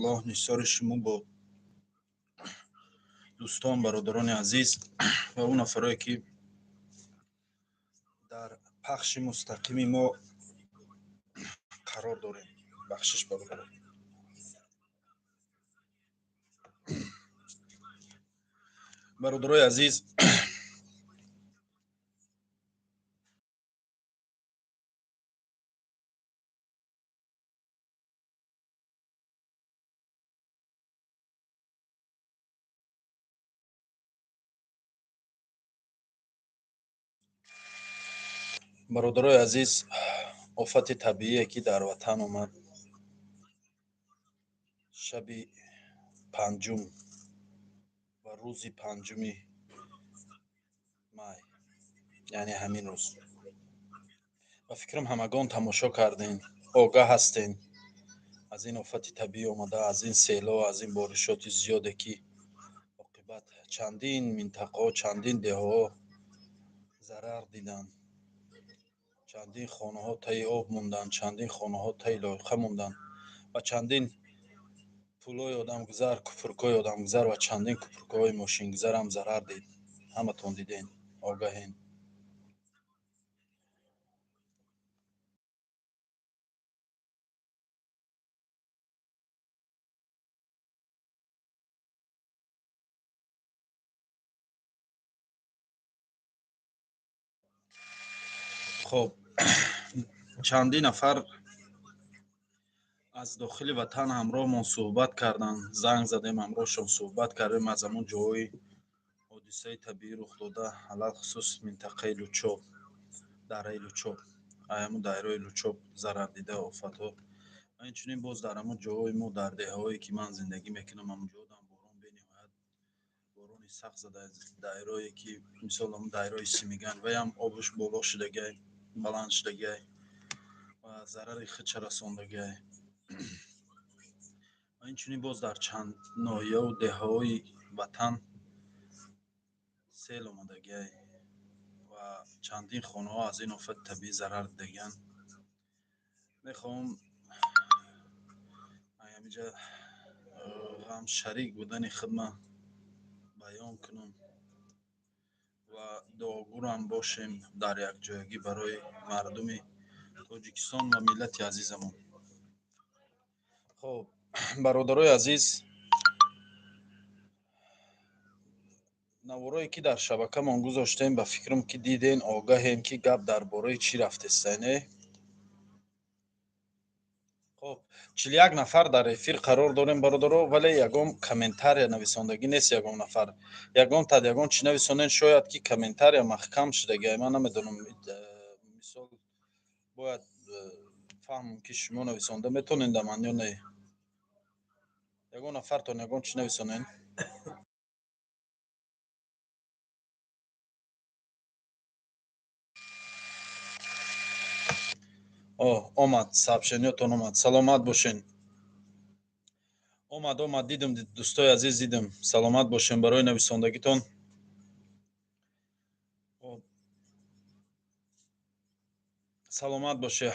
Аллоҳ нисори шумо бод. Дӯстон, бародарони азиз ва он нафарое, ки дар пахши мустақими мо қарор дорем. Бахшиш, бародарон. Бародарои азиз, бародарои азиз, офати табиие, ки дар ватан омад шаби панҷум ва рӯзи 5-уми май, яъне ҳамин рӯз, ба фикрам, ҳамагон тамошо кардем, огаҳ ҳастем аз ин офати табиӣ омада, аз ин село, аз ин боришоти зиёде, ки оқибат чандин минтақаҳо, чандин деҳаҳо зарар диданд, чандин хонаҳо таи об монданд, чандин хонаҳо таи лойқа монданд ва чандин пулҳои одамгузар, купрукҳои одамгузар ва чандин купрукҳои мошингузарам зарар дид. Ҳаматон дидем, огаҳем. Хоб, чандин нафар аз дохили ватан ҳамроҳмон суҳбат карданд, занг задем, ҳамроҳшон суҳбат кардем аз ҳамон ҷоҳои ҳодисаи табиӣ рух дода, алалхусус минтақаи Лучоб, дараи Лучоб, ҳамун дайрои Лучоб зарардида офатҳо ва инчунин боз дар ҳамон ҷоҳои мо, дар деҳаҳое, ки ман зиндагӣ мекунам, ҳамон ҷоҳо борон, бениҳоят борони сахт зада. Дайрое, ки мисол ҳамун дайрои Симиган, ваям обаш боло шудагай, баланд шудагай ва зарари худша расондагай. Ва инчунин боз дар чанд ноҳияву деҳаҳои ватан сел омадагай ва чандин хонаҳо аз ин офати табиӣ зарар дидагианд. Мехоҳам ҳаминҷа ғамшарик будани худма баён кунам ва дуогӯрам бошем дар якҷоягӣ барои мардуми Тоҷикистон ва миллати азизамон. Хоб, бародарои азиз, наворое, ки дар шабакамон гузоштем, ба фикрам, ки диден, огаҳем, ки гап дар бораи чӣ рафтеста, не? Хоб, 41 нафар дар эфир қарор дорем, бародаро, вале ягон комментария нависондагӣ нест. Ягон нафар ягон тад ягон чӣ нависонен. Шояд, ки комментария маҳкам шудагиай, ман намедонам. Мисол, бояд фаҳмам, ки шумо нависонда метонен да ман ё не. Ягон нафартон ягон чӣ нависонен. О, омад сообщениётон, омад, саломат бошен. Омад, омад, дидам, дӯстои азиз, дидам. Саломат бошен барои нависондагитон. Саломат боше.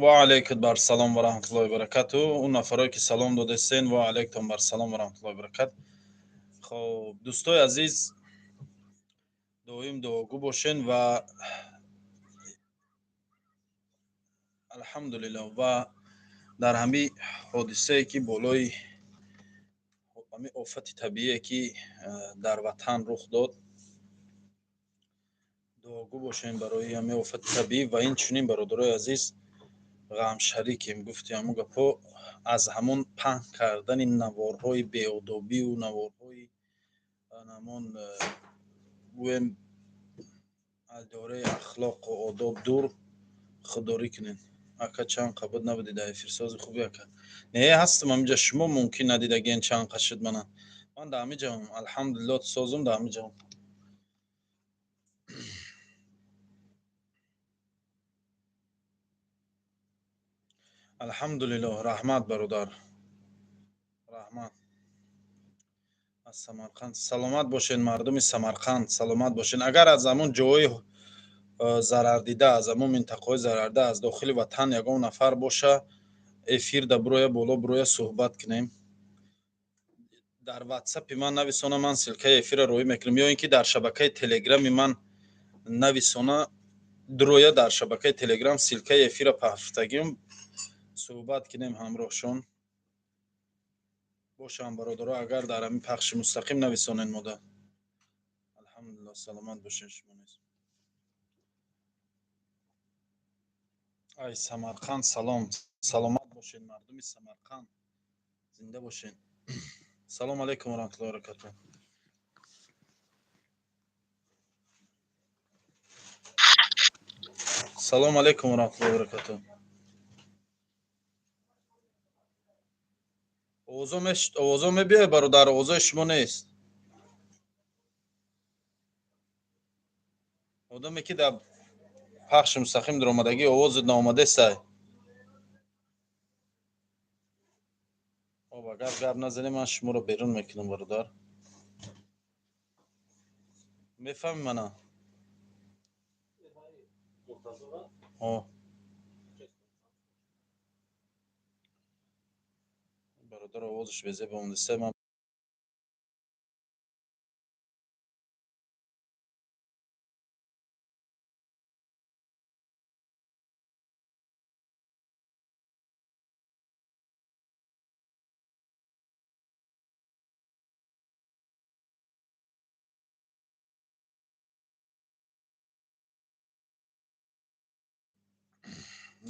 Ва алайкум бар салом ва раҳматуллоҳи баракату. Он нафарое, ки салом додестен, ва алайкум бар салом ва раҳматуллоҳи баракат. Хоб, дӯстои азиз, доим дуогӯ бошен ва алҳамдулилло. Ва дар ҳамин ҳодисае, ки болои ҳамин офати табиие, ки дар ватан рух дод, дуогӯ бошем барои ҳамин офати табиӣ. Ва инчунин, бародарои азиз, ғамшарикем, гуфти ҳамун гапҳо, аз ҳамон паҳн кардани наворҳои беодобию наворҳои ҳамон, гӯем, аз доираи ахлоқу одоб дур худдорӣ кунед. Ака, чанд қабуд набудӣ дар эфирсози хуби, ака? Не, ҳастам ҳаминҷа. Шумо мумкин надидагиен, чанд қа шуд мана. Ман дар ҳамиҷаам, алҳамдулилло, созум, дар ҳамиҷаам. Алҳамдулилло, раҳмат, бародар, раҳмат аз Самарқанд. Саломат бошед, мардуми Самарқанд, саломат бошед. Агар аз ҳамон ҷоҳои зарардида, аз ҳамон минтақаҳои зарардида аз дохили ватан ягон нафар боша, эфир да буроя, боло буроя, суҳбат кунем. Дар ватсапи ман нависона, ман ссылкаи эфирро роҳӣ мекунам, ё ин ки дар шабакаи телеграми ман нависона, дуроя дар шабакаи телеграм ссылкаи эфирро пафтагим, суҳбат кунем ҳамроҳшон. Бошам, бародаро, агар дар ҳамин пахши мустақим нависонен мода. Алҳамдулилло, саломат бошед, шумо низ. Ай Самарқанд салом, саломат бошед, мардуми Самарқанд, зинда бошед. Салому алайкум ва раҳматуллоҳи ва баракатуҳ. Салому алайкум ва раҳматуллоҳи ва баракатуҳ. Овозо мебиёй, бародар, овозои шумо нест. Одаме ки дар пахши мустақим даромадагӣ, овозат наомадестай. Хоб, агар гап назанем, ман шуморо берун мекунам, бародар. Мефаҳмӣ мана? О. Бародар, овозаш безеб омадестай, ман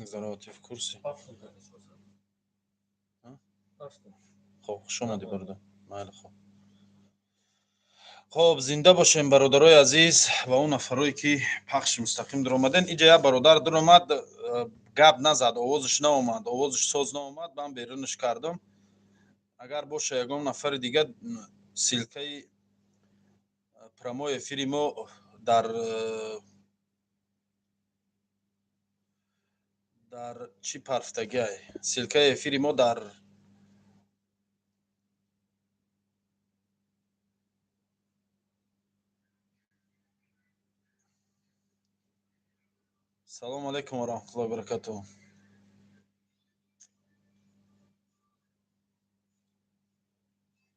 здорово, ты в курсе? Хоб, хуш омадӣ, бародар. Майли, хоб. Хоб, зинда бошем, бародарои азиз, ва он нафарое ки пахши мустақим даромаден. Иҷа як бародар даромад, гап назад, овозаш наомад, овозаш соз наомад, ман берунаш кардам. Агар боша ягон нафари дига, ссылкаи прямой эфири мо дар чӣ парфтагиай? Ссылкаи эфири мо дар Салому алайкум ва раҳматуллоҳи ва баракатуҳ.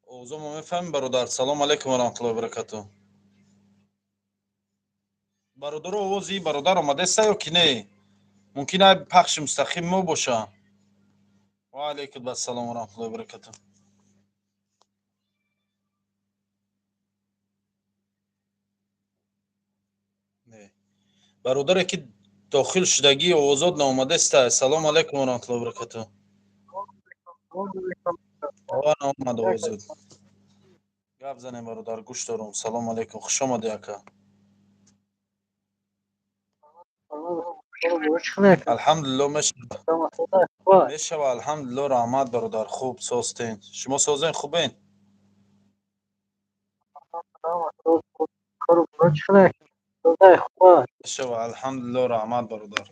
Овозомо мефаҳмӣ, бародар? Салому алайкум ва раҳматуллоҳи ва баракатуҳ. Бародаро, овози бародар омадеста ё ки не? Мумкин ай пахши мустақим мо боша. Ва алайкум ассалом ва раҳматуллоҳи ва баракатуҳ. Не. Бародаре ки дохил шудагӣ, овозот наомадеста. Салому алайкум ва раҳматуллоҳи ва баракатуҳ. Ова, наомад овозот. Гап занем, бародар, гӯш дорум. Салому алайкум, хуш омадӣ, ака. Алҳамдулилло, мешава, алҳамдулилло, раҳмат, бародар, хуб созтен. Шумо созен, хубен? Мешава, алҳамдулилло, раҳмат, бародар.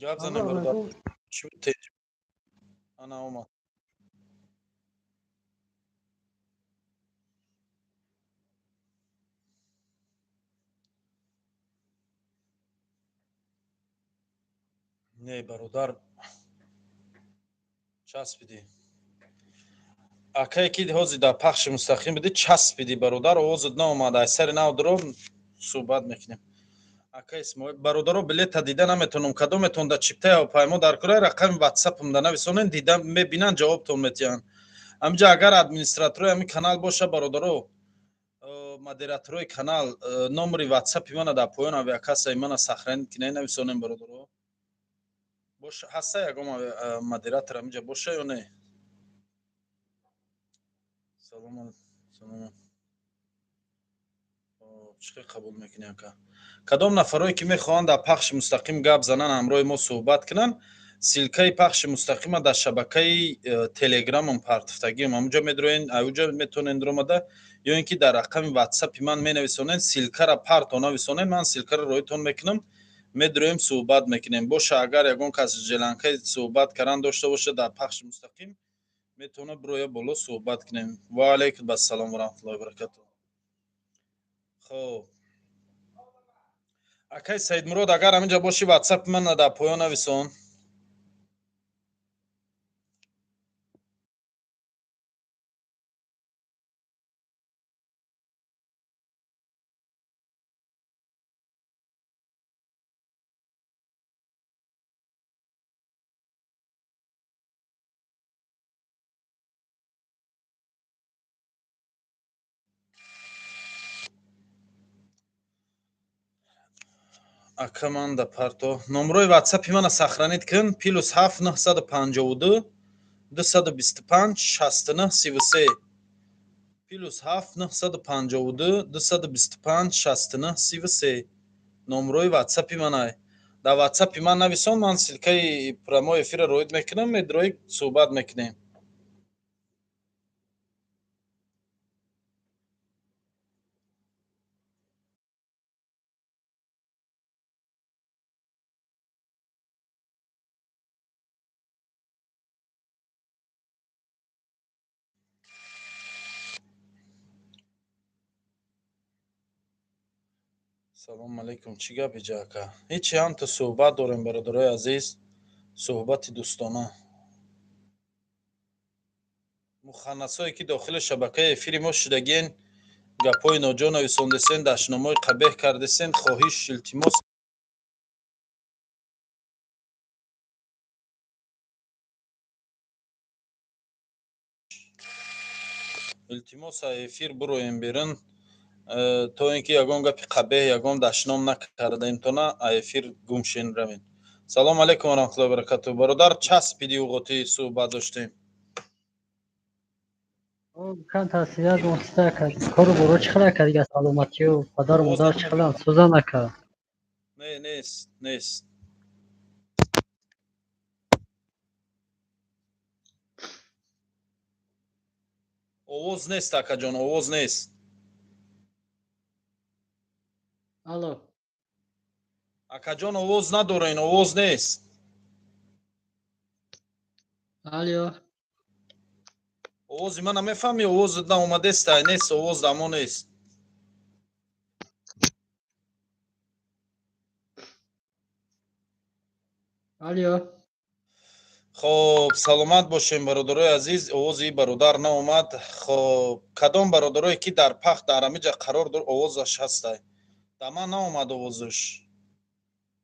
Гап занем, бародар. Чӣ буд? Ана омад. Не, бародар, часпидӣ. Акае ки ҳозир дар пахши мустақим будӣ, часпидӣ, бародар, овозат наомад. Ай сари нав дуро суҳбат мекунем. Ака Исмоил, бародаро, билета дида наметонам. Кадометон дар чиптаи ҳавопаймо дар кора, рақами ватсапам да нависонен, дида мебинанд, ҷавобтон метиҳанд. Ҳаминҷа агар администраторои ҳамин канал боша, бародаро, модераторои канал, номери ватсапи мана дар поён авиакассаи мана сохранить кинед, нависонем, бародаро. Боша, ҳаста ягон модератор ҳаминҷа боша ё не? Салом, салом. Чӣ хел қабул мекунӣ, ака? Кадом нафарое ки мехоҳанд дар пахши мустақим гап зананд, ҳамроҳи мо суҳбат кунанд, ссылкаи пахши мустақима дар шабакаи телеграмам партифтагиам, ҳамунҷо медроен, ауҷо метавонед омада, ё ин ки дар рақами ватсапи ман менависонед, ссылкара парто нависонед, ман ссылкара роҳитон мекунам, медроем, суҳбат мекунем. Боша, агар ягон кас желанкаи суҳбат кардан дошта бошад дар пахши мустақим, метавонад бироя боло, суҳбат кунем. Ва алайкум ассалом ва раҳматуллоҳи ва баракатуҳ. Хоб, акай Саидмурод, агар ҳаминҷа бошӣ, ватсапи ман дар поён нависон. Ака, ман да парто номрои ватсапи мана сохранить кун: +7 952 225 69 33, +7 952 225 69 33 номрои ватсапи манай. Дар ватсапи ман нависон, ман ссылкаи прямой эфира роид мекунам, медрои суҳбат мекунем. Салому алейкум. Чӣ гап иҷа, ака? Ҳечи, ҳамто суҳбат дорем, бародарои азиз, суҳбати дӯстона. Муханнасое ки дохили шабакаи эфири мо шудагиен, гапҳои ноҷо нависондесен, дашномҳои қабеҳ кардесен, хоҳиш, илтимос, илтимос, эфир буроем берун, то ин ки ягон гапи қабеҳ, ягон дашном накардаемтона, эфир гум шен, равем. Салому алейкум ва раҳматуллоҳи баракату, бародар. Часпиди уғотӣ суҳбат доштем. Кору боро чӣ хела кард, дига саломатию падару модар чӣ хеланд, сӯзан ака? Не, нест, нест. Овоз нест, акаҷон, овоз нест. Алло. Акаҷон, овоз надорен, овоз нест. Алло. Овози мана мефаҳмӣ? Овозат наомадеста, нест овоз, дамо нест. Алло. Хоб, саломат бошем, бародарои азиз. Овози бародар наомад. Хоб, кадом бародарое ки дар пахт, дар ҳамиҷа қарор дор, овозаш ҳастай. Да ман наомад овозаш,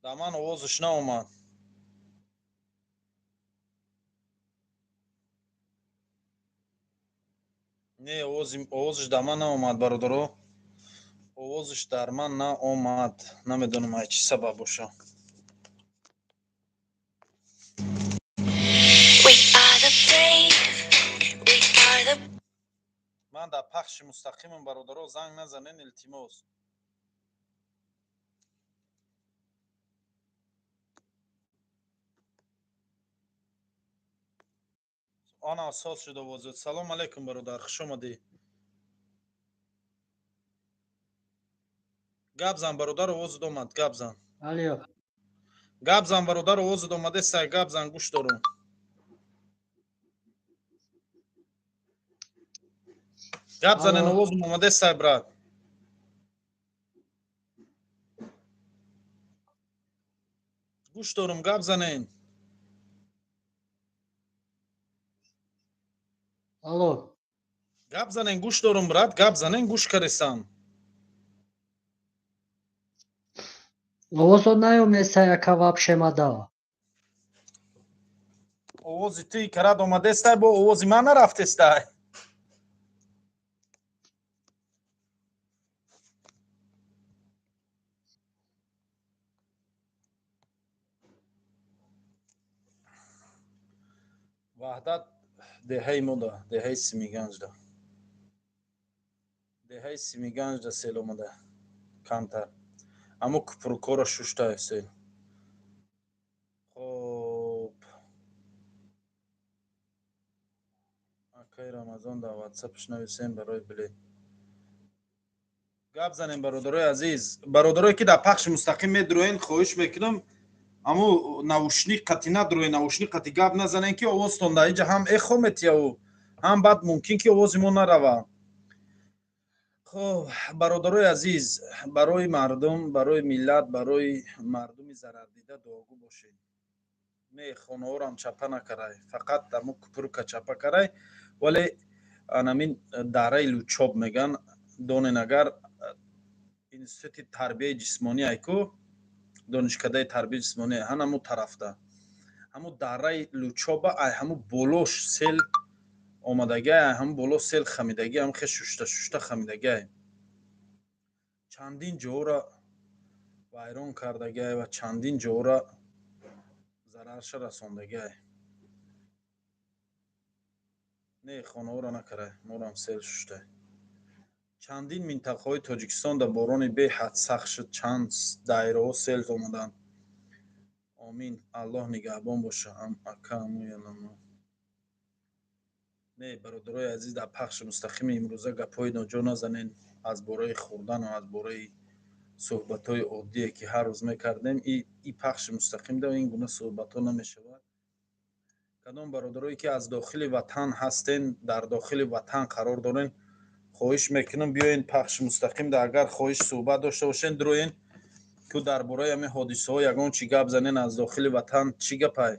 да ман овозаш наомад. Не, овозаш дар ман наомад, бародаро, овозаш дар ман наомад. Намедонам, ай чӣ сабаб боша. We are the brave, we are the Ман дар пахши мустақимам, бародаро, занг назанен, илтимос. Ана, соз шуд овозат. Салому алейкум, бародар, хуш омадӣ. Гап зан, бародар, овозат омад, гап зан. Алло. Гап зан, бародар, овозат омадеста, гап зан, гӯш дорум. Гап занен. Алло. Овозам омадеста, брат. Гӯш дорум, гап занен. Алло. Гап занен, гӯш дорум, брат, гап занен, гӯш каресам. Овозо наёместа, ака, вообще мада. Овози ту карад омадестай, бо овози ман нарафтестай. Ваҳдат деҳаи мода, деҳаи Симиганҷда, деҳаи Симиганҷда сел омада камтар, аммо купрукора шуштай сел. Хоб, акаи Рамазон, дар ватсапш нависем барои билет. Гап занем, бародарои азиз. Бародарое ки дар пахши мустақим медуроен, хоҳиш мекунам, аммо наушник қати надуроен, наушник қати гап назанен, ки овозтон дар инҷа ҳам эхо метияву, ҳам баъд мумкин ки овози мо нарава. Хоб, бародарои азиз, барои мардум, барои миллат, барои мардуми зарардида дуогӯ бошед. Не, хонаҳорам чапа накарай, фақат амо купрука чапа карай, вале анамин дараи Лучоб меган, донен агар, институти тарбияи ҷисмонӣ айку, донишкадаи тарбияи ҷисмонӣ, ҳанамо тарафда, ҳамо дараи Лучоба, ай ҳамо болош сел омадагиай, ай ҳамо боло сел хамидагӣ, ҳам хе шушта шушта хамидагиай чандин ҷоора. Вайрон кардагиай ва чандин ҷора зарарша расондагиай. Не, хонаҳоро накарай, морам сел шуштай. Чандин минтақаҳои Тоҷикистон дар борони беҳад сахт шуд, чанд дайраҳо сел омаданд. Омин, Аллоҳ нигаҳбон боша. Ака амуялама. Не, бародарои азиз, дар пахши мустақими имрӯза гапҳои ноҷо назанен аз бораи хӯрдану аз бораи суҳбатҳои оддие, ки ҳар рӯз мекардем. И пахши мустақим да ин гуна суҳбатҳо намешавад. Кадом бародарое, ки аз дохили ватан ҳастен, дар дохили ватан қарор дорен, хоҳиш мекунам, биёен пахши мустақим да, агар хоҳиш суҳбат дошта бошен, дуроен, ку дар бораи ҳамин ҳодисаҳо ягон чӣ гап занен. Аз дохили ватан чӣ гапай?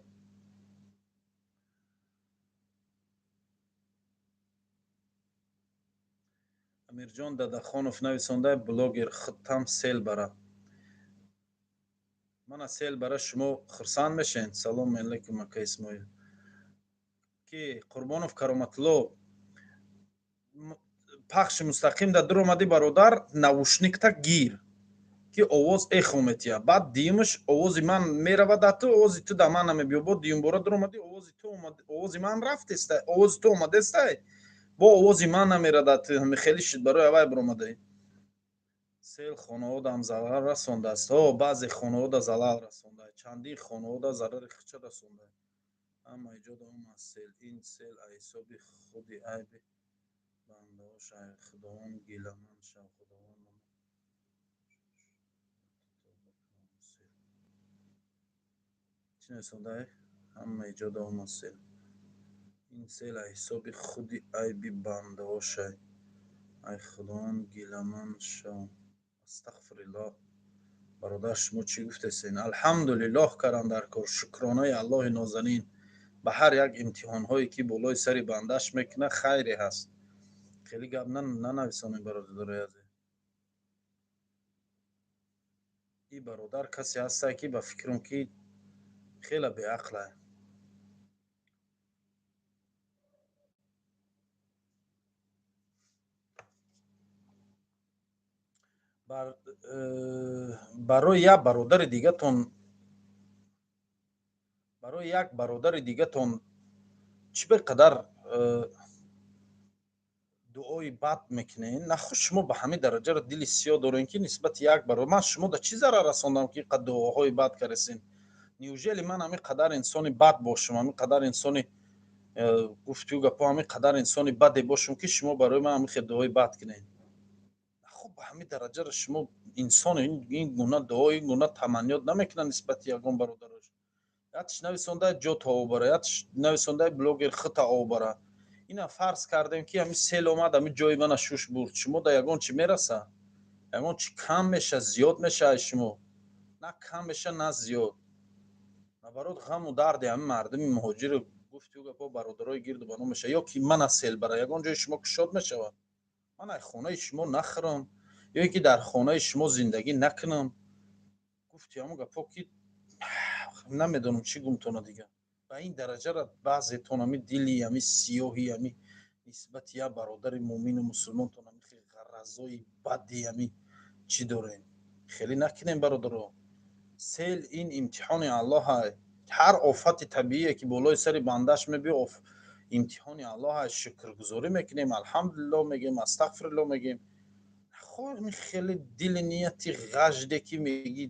Амирҷон Дадахонов нависонда: блогер, худтам сел бара. Мана сел бара, шумо хурсанд мешен? Салому алайкум, ака Исмоил. Ки Қурбонов Кароматулло, пахши мустақим да дуромадӣ, бародар, наушникта гир, ки овоз эхо метиҳа. Баъд дуюмаш, овози ман меравад да ту, овози ту да ман намебиё. Бо дуюмбора дуромадӣ, овози ту, овози ман рафтеста, овози ту омадестай, бо овози ман намерада ту. Хеле шид, барои авай биромадаӣ. Сел хонаодам зарар расондааст. Ҳо, баъзе хонаода залал расонда, чандин хонаода зарари хича расонда. Ҳама иҷода омад сел. Ин сел ҳисоби худи айби бандаош. Ай Худованд гиламанд шав, Худованд. Чӣ нависондай? Ҳама иҷода омад сел. Ин сел ҳисоби худи айби бандаошай. Ай Худованд гиламанд шав. Астағфируллоҳ. Бародар, шумо чӣ гуфтесен? Алҳамдулиллоҳ карам дар кор, шукронаи Аллоҳи нозанин. Ба ҳар як имтиҳонҳое, ки болои сари бандааш мекунад, хайре ҳаст. Хеле гап нанависонем, бародарои азиз. И бародар касе ҳастае, ки ба фикрам, ки хеле беақлае. Барои як бародари дигатон, барои як бародари дигатон чӣ бе қадар дуои бад мекунед? Нахо шумо ба ҳамин дараҷаро дили сиёҳ дорем, ки нисбати як бародар? Ман шумо да чӣ зарар расондам, ки инқадр дуоҳои бад кардесен? Неужели ман ҳамин қадар инсони бад бошам, ҳамин қадар инсони гуфтию гапҳо, ҳамин қадар инсони баде бошам, ки шумо барои ман ҳамин хел дуои бад кунед? Хуб, ба ҳамин дараҷаро шумо инсон ин гуна дуо, ин гуна таманниёт намекунад нисбати ягон бародарош. Ятш нависонда: ҷота обара, ятш нависонда: блогер, хита обара. Ина фарз кардем, ки ҳамин сел омад, ҳамин ҷои мана шуш бурд. Шумо да ягон чӣ мераса? Ягон чӣ кам меша, зиёд меша? Ай шумо на кам меша, на зиёд. Наоборот, ғаму дарди ҳамин мардуми муҳоҷиру, гуфтию гапҳо, бародарои гирду бано меша. Ё ки мана сел бара, ягон ҷои шумо кушод мешавад? Ман ай хонаи шумо нахӯрам ё ин ки дар хонаи шумо зиндагӣ накунам? Гуфти ҳамон гапҳо, ки намедонам чӣ гумтона дига. Ба ин дараҷара баъзетон ҳами дили ҳами сиёҳи, ҳами нисбати як бародари муъмину мусулмонтон ҳами ғаразои бади, ҳами чӣ дорем? Хеле накунем, бародаро. Сел ин имтиҳони Аллоҳ. Ҳар офати табиие, ки болои сари бандаш мебиё, имтиҳони Аллоҳ. Шукргузорӣ мекунем, алҳамдулиллоҳ мегӯем, астағфируллоҳ мегӯем. Хеле дили нияти ғажде, ки мегӣ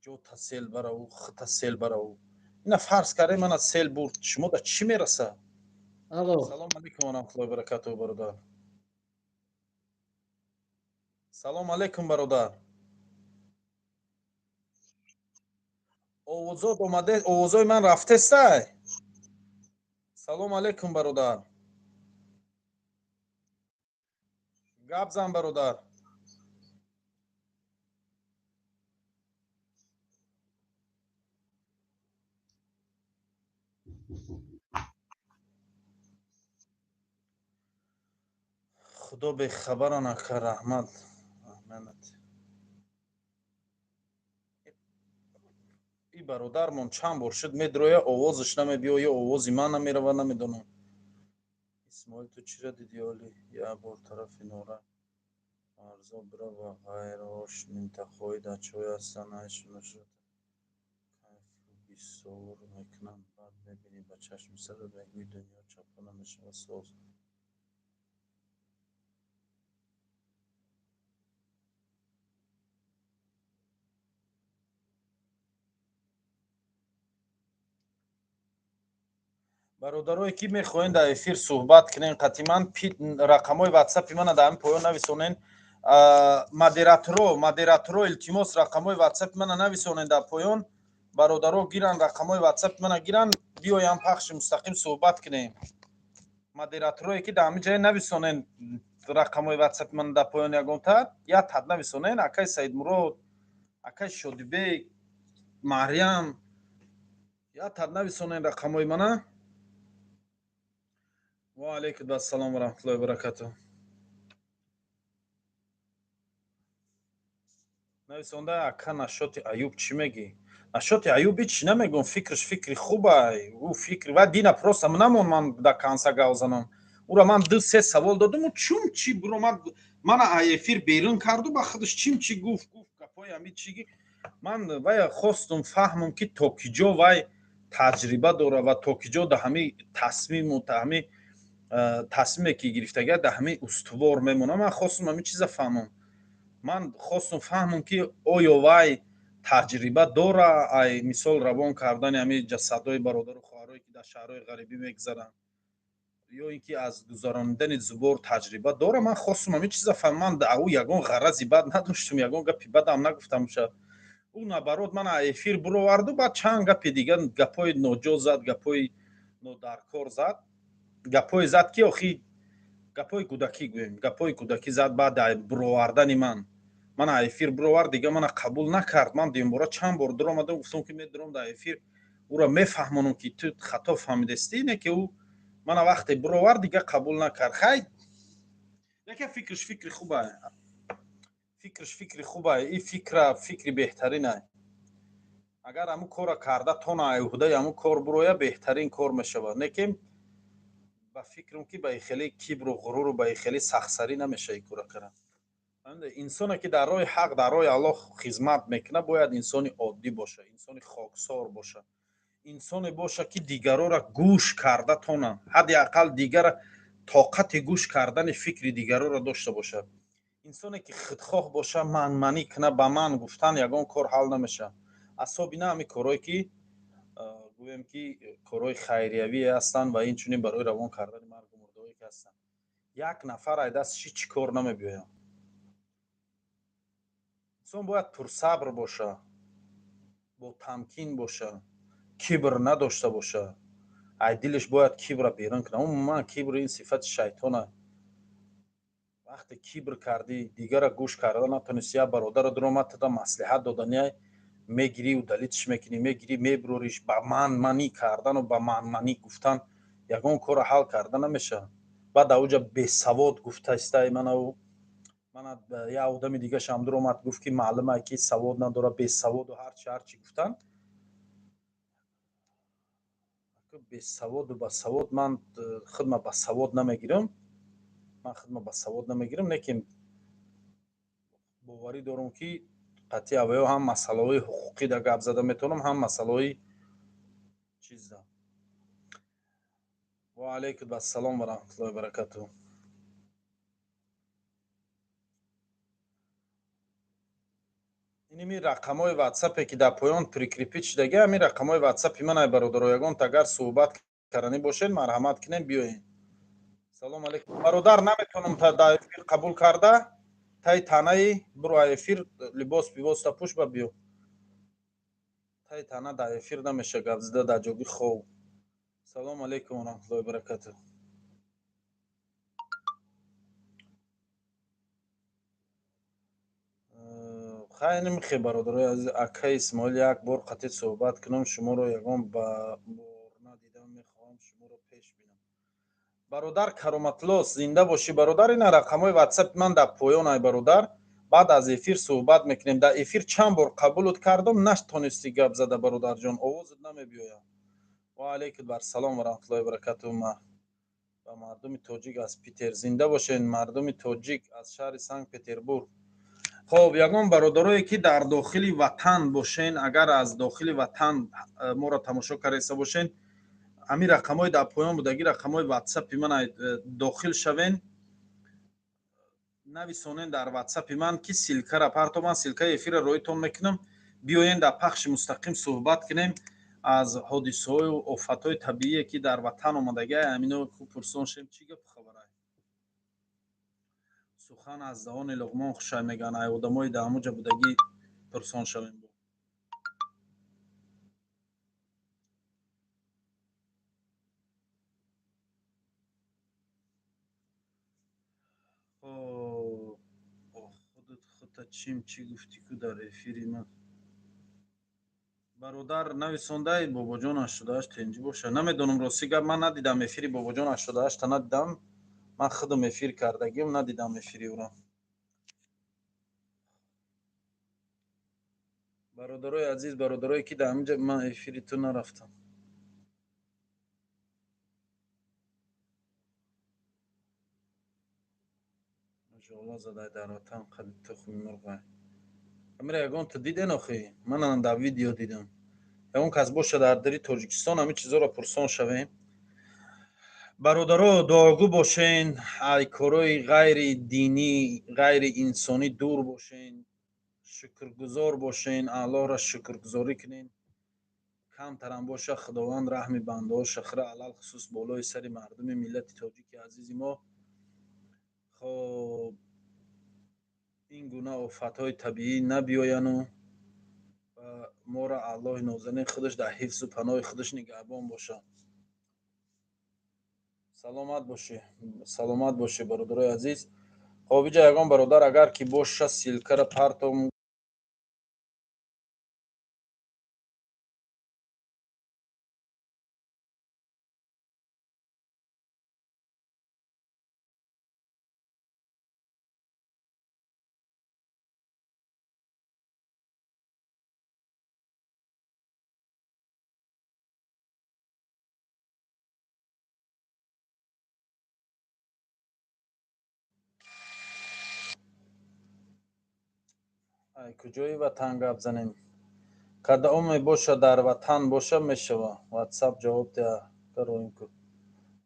ҷота сел бараву, хита сел бараву. Ина фарз кардем, мана сел бурд, шумо да чӣ мераса? Алло. Салом алейкум ва раҳматуллоҳи баракатуҳу, бародар. Салом алейкум, бародар. Овозот омаде, овозои ман рафтестай? Салом алейкум, бародар. Гап зан, бародар. Худо бехабара накар. Раҳмат, раҳмат. И бародармон чанд бор шуд медроя, овозаш намебиё ё овози ман намерава, намедонам. Исмоил, ту чиро диди? Оли як бор тарафи Нора Фарзо бира ва ғайраҳош минтақаҳои дачаҳое ҳастанд, айшу кайфу бисёр мекунанд. Баъд мебинӣ, ба чашми сарат мегӯӣ, дунё чаппа намешавад соз. Бародарое ки мехоҳед дар эфир суҳбат кунен, қатъиман рақамҳои ватсапи мана дар ҳамин поён нависонен. Модераторо, илтимос, рақамҳои ватсапи мана нависонен дар поён. Бародаро гиранд, рақамҳои ватсапи мана гиранд, биёянд, пахши мустақим суҳбат кунем. Модераторое ки дар ҳамин ҷое, нависонен рақамҳои ватсапи мана дар поён, ягонта як тад нависонен. Акай Саидмурод, акай Шодибек, Марьям, як тад нависонен рақамҳои мана. Ва алайкум ассалом ва раҳматуллоҳи ва баракатуҳ. Нависонда: ака, нашоти Аюб чӣ мегӣ? Нашоти Аюб ҳеч намегӯм, фикраш фикри хубай. Ӯ фикр ва дина просто намон, ман да конца гав занам. Ура ман ду се савол додаму чум чӣ буромад, мана эфир берун карду, ба худаш чим чӣ гуфт, гапҳои ҳами чӣ. Ман вая хостум фаҳмам, ки то ки ҷо вай таҷриба дора ва то ки ҷо да ҳами тасмиму та ҳами тасмиме ки гирифтага, да ҳами устувор мемонам. Ман хостум ҳамин чиза фаҳмам. Ман хостум фаҳмам, ки оё вай таҷриба дора, ай мисол равон кардани ҳамин ҷасадҳои бародару хоҳарое ки дар шаҳрҳои ғарибӣ мегузаранд, ё ин ки аз гузаронидани зубор таҷриба дора. Ман хостум ҳамин чиза фаҳмам. Ман ӯ ягон ғарази бад надоштум, ягон гапи бадам нагуфтам. Ша ӯ наоборот мана эфир буроварду, баъд чанд гапи дигар, гапҳои ноҷо зад, гапҳои нодаркор зад, гапҳое зад, ки охи гапҳои кӯдакӣ гӯем, гапҳои кӯдакӣ зад. Баъд буровардани ман, мана эфир буровард, дига мана қабул накард. Ман дуюмбора чанд бор дуромадам, гуфтам, ки медуром дар эфир, ӯро мефаҳмонам, ки ту хато фаҳмидастӣ. Не ки ӯ мана вақте буровард, дига қабул накард. Хай, яке фикраш фикри хуба, фикраш фикри хуба. И фикра фикри беҳтарина. Агар ҳамун корра карда тона, ай уҳдаи ҳамун кор буроя, беҳтарин кор мешавад. Не ки ба фикрам, ки ба хеле кибру ғуруру ба хеле сахтсарӣ намешавад ин кора кардан. Инсоне ки дар роҳи ҳақ, дар роҳи Аллоҳ хизмат мекунад, бояд инсони оддӣ бошад, инсони хоксор бошад, инсоне бошад, ки дигарора гӯш карда тонад, ҳадди ақал дигара тоқати гӯш кардани фикри дигароро дошта бошад. Инсоне ки худхоҳ бошад, манманӣ кунад, ба ман гуфтан ягон кор ҳал намешавад. Асоби на ҳамин корҳое ки, гӯем, ки корҳои хайриявие ҳастанд ва инчунин барои равон кардани маргу мурдаҳое ки ҳастанд, як нафар ай дасташ ҳеҷ кор намебиёяд. Инсон бояд пурсабр бошад, ботамкин бошад, кибр надошта бошад. Ай дилаш бояд кибра берун кунад. Умуман кибр ин сифати шайтона. Вақте кибр кардӣ, дигара гӯш карда натонисти, як бародаро дуромад, тада маслиҳат доданиай, мегирӣ, удалить ш мекунӣ, мегирӣ, мебурориш. Ба манманӣ кардану ба манманӣ гуфтан ягон корро ҳал карда намешавад. Баъд ауҷа бесавод гуфтаистай манау. Мана як одами дигашам дуромад, гуфт, ки маълума, ки савод надорад, бесаводу ҳарчи ҳарчи гуфтанд. Бесаводу басавод, ман худма ба савод намегирам, ман худма ба савод намегирам. Лекин боварӣ дорам, ки қатъи аваё ҳам масъалаҳои ҳуқуқӣ да гап зада метавонам, ҳам масъалаҳои чизда. Ва алайкум ассалом ва раҳматуллоҳи ва баракатуҳ. Иними рақамҳои ватсапе, ки дар поён прикрепить шудаги, ҳамин рақамҳои ватсапи ман. Ай бародаро, ягон агар суҳбат карданӣ бошед, марҳамат кунед, биёед. Салом алейкум, бародар. Наметавонам дар эфир қабул карда. Таи танаи буро, эфир либос бибоста пӯш ба биё. Таи тана дар эфир намеша гап зида, дар ҷоги хоб. Салому алейкум ва раҳматуллоҳи ва баракатуҳ. Хай, намехе, бародарои азиз. Акаи Исмоил, як бор қатъи суҳбат кунам, шуморо ягон ба бор надидам, мехоҳам шуморо пеш бинам. Бародар Кароматло, зинда бошӣ, бародар. Ина рақамҳои ватсапи ман дар поён. Ай бародар, баъд аз эфир суҳбат мекунем. Дар эфир чанд бор қабулут кардам, натонистӣ гап зада, бародарҷон, овозат намебиёяд. Ва алайкум ассалом ва раҳматуллоҳи ва баракатуҳ. Ба мардуми тоҷик аз Питер. Зинда бошед, мардуми тоҷик аз шаҳри Санкт Петербург. Хоб, ягон бародарое, ки дар дохили ватан бошен, агар аз дохили ватан моро тамошо кардаиста бошен, ҳамин рақамҳои дар поён будагӣ, рақамҳои ватсапи ман, дохил шавен, нависонен дар ватсапи ман, ки ссылка ра партоман, ссылка и эфира роитон мекунам. Биёен, дар пахши мустақим суҳбат кунем аз ҳодисаҳою офатҳои табиие, ки дар ватан омадагӣ. Ҳамино пурсон шем, чӣ гапу хабарай. Сухан аз даҳони Луқмон хушай, мегӯянд. Ай одамои дар ҳамуҷа будагӣ пурсон шавем. Худат хута чим чӣ гуфтӣ ку дар эфири ман, бародар нависондай. Бобоҷон 88 тенҷӣ боша, намедонам, рости гап, ман надидам эфири Бобоҷон 88-та, надидам. Ман худам эфир кардагим, надидам эфири ӯро. Бародарои азиз, бародарое, ки дар ҳаминҷа, ман эфири ту нарафтам. Жола задай дар ватан, қади тухми мурғай. Амира, ягон ту диден охи? Манам дар видео дидам. Ягон кас боша дар дари Тоҷикистон, ҳамин чизоро пурсон шавем. Бародаро, дуогӯ бошен, ай корҳои ғайри динӣ, ғайри инсонӣ дур бошен, шукргузор бошен, Аллоҳро шукргузорӣ кунен. Камтарам боша, Худованд раҳми бандаҳо шахра, алалхусус болои сари мардуми миллати тоҷики азизи мо. Хоб, ин гуна офатҳои табиӣ набиёяну моро Аллоҳи нозанин худаш дар ҳифзу паноҳи худаш нигаҳбон бошад. Саломат бошӣ, саломат бошӣ, бародарои азиз. Хоб, иҷа ягон бародар агар ки боша, ссылка ра партом. Ай куҷои ватан гап занем? Кадоме боша, дар ватан боша, мешава. Ватсап ҷавоб диҳа, роим ку.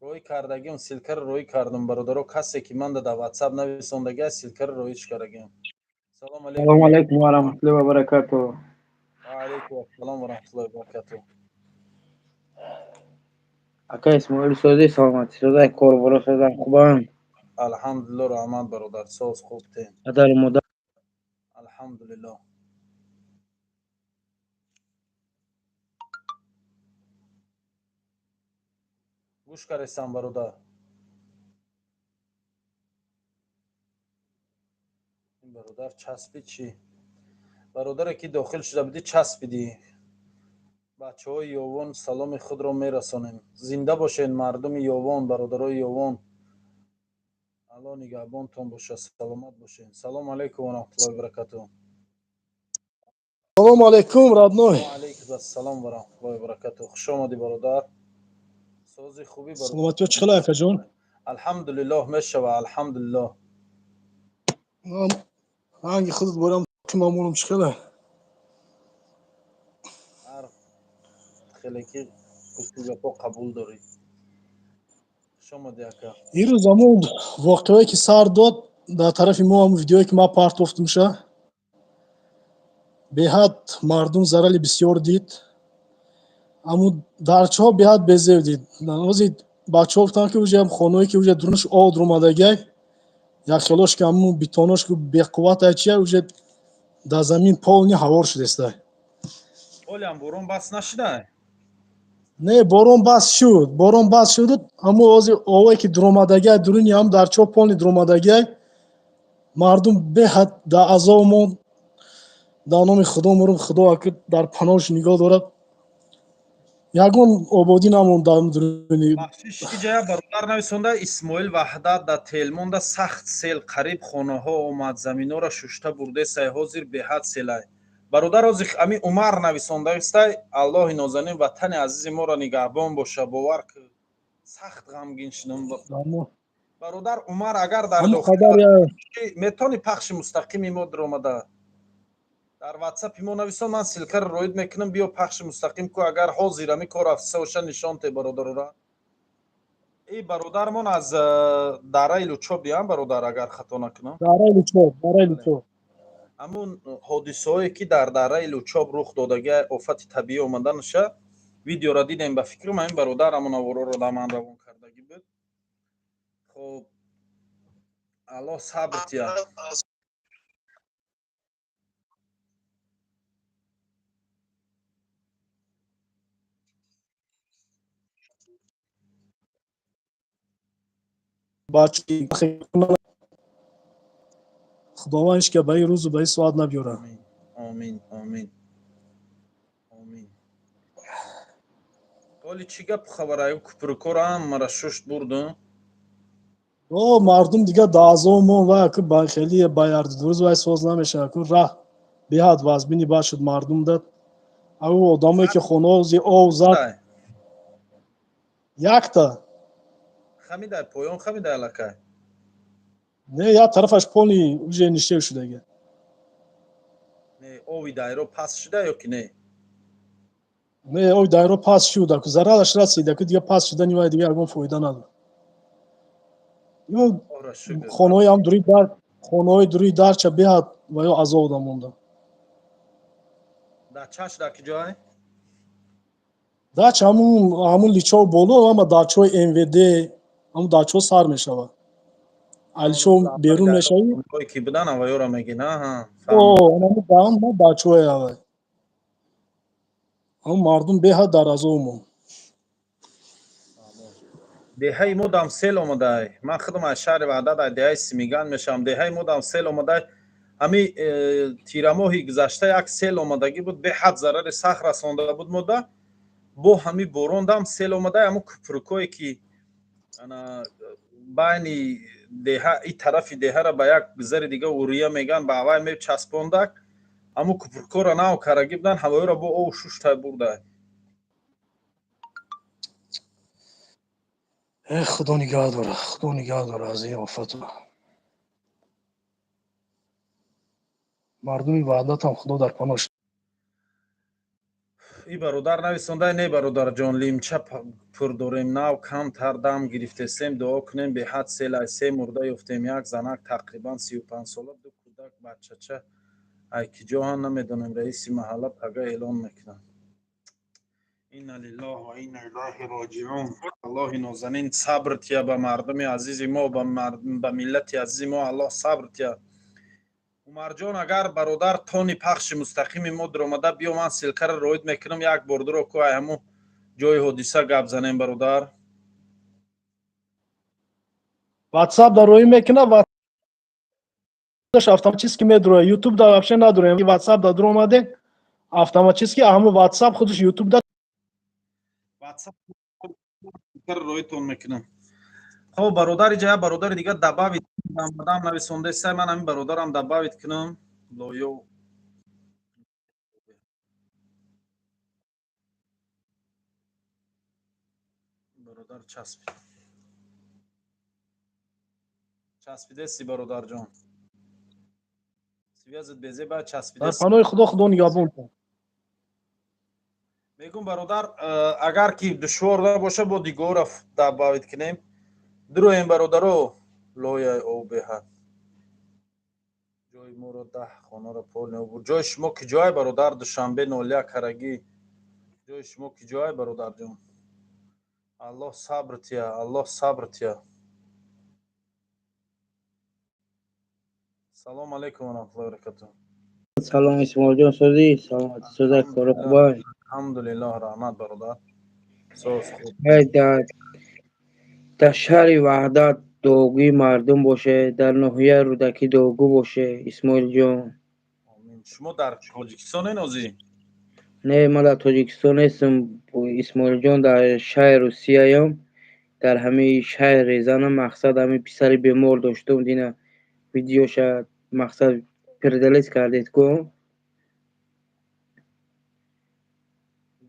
Роӣ кардагим, ссылка ро роӣ кардам, бародаро. Касе ки манда дар ватсап нависондагиа, ссылка ро роиш кардагим. Салом алейкум. Салому алейкум ва раҳматуллоҳи ва баракатуҳ. Ва алейкум ассалом ва раҳматуллоҳи ва баракатуҳ. Ака Исмоил, созӣ, саломатӣ созай, корборо созан, хубанд? Алҳамдулилло, раҳмат, бародар, соз, хуб тем. Падару модар? Алҳамдулилло. Гӯш карестам, бародар. Ин бародар часпи чӣ? Бародаре, ки дохил шуда будӣ, часпидӣ. Бачаҳои Ёвон саломи худро мерасонем. Зинда бошед, мардуми Ёвон, бародарои Ёвон. Алло нигаҳбонтон бошад, саломат бошед. Салому алайкум ва раҳматуллоҳи ва баракатуҳ. Салому алайкум, родной. Ва алайкум ассалом ва раҳматуллоҳи ва баракатуҳ. Хуш омадӣ, бародар. Сози, хубӣ, бародар? Саломатиё чӣ хел, акаҷон? Алҳамдулиллоҳ, мешава, алҳамдулиллоҳ. Ранги худат борам, мамонам, чӣ хела? Ҳар хеле ки гуфту гапҳо қабул дорӣ. Хуш омадӣ, ака. Ирӯз ҳамон воқеае, ки сар дод дар тарафи мо, ҳамон видеое, ки ман партофтумша, беҳад мардум зарали бисёр дид. Ҳамун дарчаҳо беҳад безеб дид. Ҳози бачаҳо гуфтанд, ки уже хонаое, ки уже дурунаш об дуромадагиай, якхелош, ки ҳамун бетонош, ки беқувват, чия, уже дар замин полный ҳавор шудеста. Ҳолиам борон бас нашудай? Не, борон бас шуд, борон бас шуд, аммо ҳозир овое, ки дуромадагиай, дуруни ҳам дарчаҳо полный дуромадагиай, мардум беҳад дар азоб монд. Дар номи Худо мурум, Худо аки дар паноҳш нигоҳ дорад, ягон ободӣ намонд дар дуруни. Бахшиш, иҷая бародар нависонда, Исмоил Ваҳдат: дар Телмонда сахт сел, қариб хонаҳо омад, заминҳоро шушта бурдесай, ҳозир беҳад селай. Бародар, ҳозир ами Умар нависондаистай. Аллоҳи нозанин ватани азизи моро нигаҳбон боша. Бовар ки, Сахт ғамгин шудам. Бародар Умар, агар дар метавонӣ пахши мустақими мо даромада дар ватсапи мо нависон, ман ссылка ро роид мекунам, биё пахши мустақим ку. Агар ҳозир ами кор рафтиса боша, нишон те бародарора. И бародармон аз дараи Лучоб диам, бародар, агар хато накунам. Дараи Лучоб, дараи Лучоб. Ҳамун ҳодисаҳое ки дар дараи Лучоб рух додагӣ, офати табиӣ омаданаша видеора дидем. Ба фикрам, ҳамин бародар ҳамон авороро дар ман равон кардагӣ буд. Хоб, Аллоҳ сабр тиҳад. Худованд ҳеч ка ба ин рӯзу ба ин соат набиёрад. Омин, омин, омин. Ҳоли чӣ гапу хабар? Аю купрукоро ҳамара шушт бурду. О, мардум дига даъзо мон ва ку ба хеле ба ярдурӯз вай соз намешавад ку, раҳ беҳад вазбини бад шуд мардум дад. Ау одамое ки хонаози ов зад якта. Хамидай, поён хамидай аллакай. Не, як тарафаш полный уже нишев шудага. Не, ови дайро паст шуда ё ки не? Не, ови дайро паст шуда ку, зарараш расида ку, дига паст шудани вай дига ягон фоида надорад. Ё хонаҳои ҳам дури дар, хонаҳои дури дарча беҳад ва ё азоб да монда. Дачаш дар ки ҷой? Дач ҳамун Личов боло, ама дачҳои МВД, ҳамун дачҳо сар мешавад. Аличов берун мешавӣ. Ки будан авайёра мегин, аҳа. О, ҳамун дачҳои авай. Ҳамун мардум беҳад дар азоб монд. Деҳаи мо дам сел омадай. Ман худам аз шаҳри Ваҳдат, аз деҳаи Симиган мешавам. Деҳаи мо дам сел омадай. Ҳами тирамоҳи гузашта як сел омадагӣ буд, беҳад зарари сахт расонда буд мода. Бо ҳами борон дам сел омадай, ҳамун купрукое ки ана байни деҳа, и тарафи деҳара ба як гузари дига урия меган, ба авай мечаспондак, ҳамун купрукоро нав карагӣ будан, ҳавоёро бо ов шуштай бурдай. Э, Худо нигаҳ дорад, Худо нигаҳ дорад аз ин офату. Мардуми Ваҳдатам Худо дар панош. И бародар нависондай, не, бародарҷон, лимча пур дорем, нав камтар дам гирифтесем, дуо кунем, беҳад селай, се мурда ёфтем, як занак тақрибан 35 сола, ду кӯдак бачача, ай ки ҷоҳан намедонем, раиси маҳалла пага эълон мекунад. Инна лиллоҳ ва инна илайҳи роҷиун. Аллоҳи нозанин сабр тия ба мардуми азизи мо, ба миллати азизи мо Аллоҳ сабр тия. Умарҷон, агар бародар тони пахши мустақими мо даромада биё, ман ссылка ро роид мекунам, як бор дуро ку, ай ҳамун ҷои ҳодиса гап занем, бародар. Ватсап дар роӣ мекунад, автоматически медурояд. Ютуб дар вообще надуроем. Ватсап дар дуромадем, автоматически ҳамун ватсап худаш ютуб дар. Ватсап роитон мекунам. Хоб, бародари ҷая, бародари дига добавить омадам, нависонда сай, ман ҳамин бародарам добавить кунам. Лоё бародар часпид, часпидеси, бародарҷон, связь ат безе ба часпидеси. Дар паноҳи Худо, Худо нигаҳбон. Мегум, бародар, агар ки душвор набоша, бо дигоров добавить кунем, дуроем, бародаро. Лояи об беҳад ҷои моро 10 хонаро полный обур. Ҷои шумо ки ҷое, бародар? Душанбе 01 карагӣ. Ҷои шумо ки ҷое, бародарҷон? Аллоҳ сабр тия, Аллоҳ сабр тия. Салому алайкум ва раҳматуллоҳи баракатуҳ. Салом, Исмоилҷон, созӣ, саломатӣ, соза, коро хубай? Алҳамдулиллоҳ, раҳмат, бародар, соз, хуб. Дар шаҳри Ваҳдат дуогӯи мардум боше, дар ноҳияи Рӯдакӣ дуогӯ боше, Исмоилҷон. Шумо дар Тоҷикистонен ҳозӣ? Не, ман дар Тоҷикистон нестам, Исмоилҷон, дар шаҳри Русияям, дар ҳамин шаҳри Резанам. Мақсад, ҳамин писари бемор доштум, дина видеоша мақсад передалить кардед ку.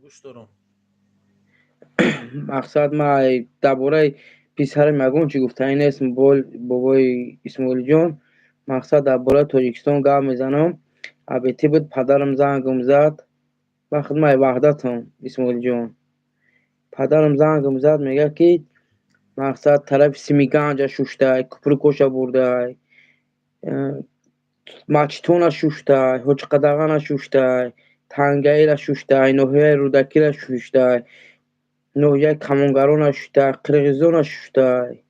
Гӯш дорам. Мақсад, ма дар бораи писарам ягон чӣ гуфтанӣ нестм, бобои Исмоилҷон. Мақсад, дар бораи Тоҷикистон гап мезанам. Абетӣ буд, падарам зангам зад. Ман худмаи Ваҳдатам, Исмоилҷон. Падарам зангам зад, мегӯяд, ки мақсад, тарафи Семиганҷа шуштай, купрукоша бурдай, Мачтона шуштай, Ҳоҷиқадағана шуштай, Тангаира шуштай, ноҳияи Рӯдакира шуштай, ноҳияи Камонгарона шуштай, Қирғизона шуштай.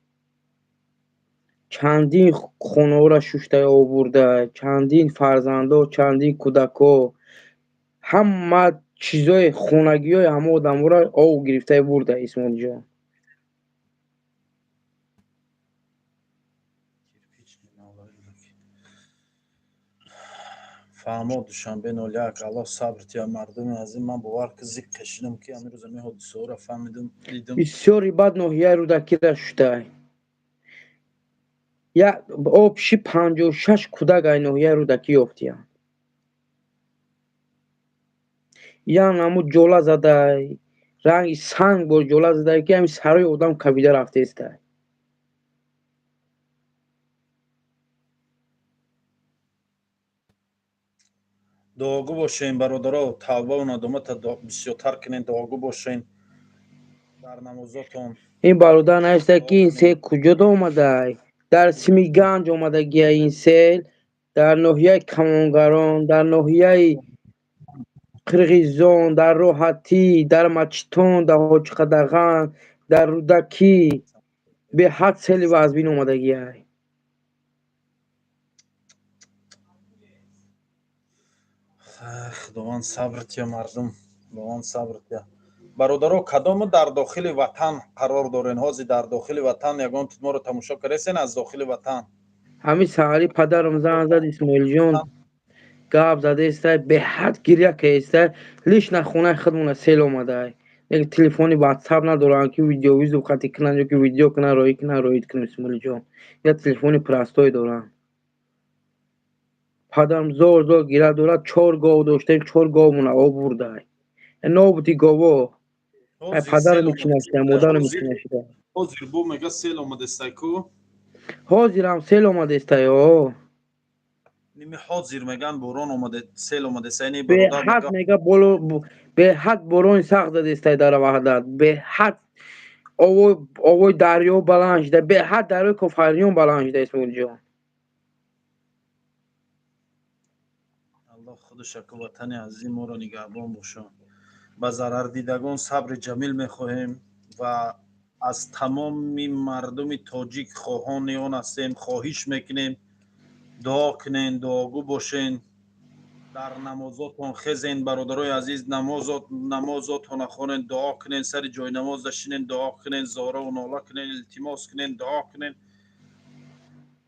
Чандин хонаҳоро шуштай, обурдай, чандин фарзандо, чандин кӯдакҳо, ҳама чизои хонагиҳои ҳама одамҳоро об гирифта бурда, Исмоилҷон. Кирпичный, Мавлави, Рӯдакӣ. Фаҳмо, Душанбе 01. Аллоҳ сабр тия, мардуми азим. Ман бовар ки зиқ кашидам, ки ҳамин рӯз ҳамин ҳодисаҳоро фаҳмидам, дидам. Бисёри бад ноҳияи Рӯдакира шуштай. Я общий 56 кӯдак ай ноҳияи Рӯдакӣ ёфтиянд. Ян ҳамун ҷола задай, ранги санг бо ҷола задай, ки ҳамин сарои одам кабида рафтаестай. Дуогӯ бошем, бародаро, тавбаву надомата бисёртар кунен, дуогӯ бошен дар намозотон. Ин бародар нависта, Дуо ки ин кунем. сел куҷода омадай? Дар Симиганҷ омадагия ин сел, дар ноҳияи Камонгарон, дар ноҳияи Қирғизон, дар Роҳатӣ, дар Мачтон, дар Ҳоҷиқадаған, дар Рӯдакӣ беҳад сели вазбин омадагиай. Худованд сабр тия, мардум, Худованд сабр тия. Бародаро, кадому дар дохили ватан қарор дорен? Ҳозир дар дохили ватан ягон моро тамошо кардесен аз дохили ватан? Ҳамин саҳари падарам занг зад, Исмоилҷон, гап задаестай, беҳад гиря каестай. Лично хонаи худмона сел омадай. Телефони ватсап надоранд, ки видеовызов хати кунанд ё ки видео кунанд, роҳӣ кунанд, роҳит кунам, Исмоилҷон. Я телефони простой доранд. Падарам зор зор гиря дорад, чор гов доштем, чор говмона об бурдай. Нобути гово. Ай Ҳозир падарам сел ичи нашида, модарам ичи нашида. Ҳозир бо мега сел омадестай ку? Ҳозирам сел омадестай, о. Ними ҳозир меган борон омаде, сел омадестай, не, бародар? Беҳад мега боло, беҳад борони сахт задестай дар Ваҳдат. Беҳад овои дарё баланд шуда, беҳад дарёи Кофарниён баланд шуда, Исмоилҷон. Аллоҳ худашаку ватани азизи моро нигаҳбон бошад. Ба зарардидагон сабри ҷамил мехоҳем ва аз тамоми мардуми тоҷик хоҳони он ҳастем, хоҳиш мекунем, дуо кунен, дуогӯ бошен, дар намозотон хезен, бародарои азиз, намозотона хонен, дуо кунен, сари ҷои намоз дашинен, дуо кунен, зораву нола кунен, илтимос кунен, дуо кунен,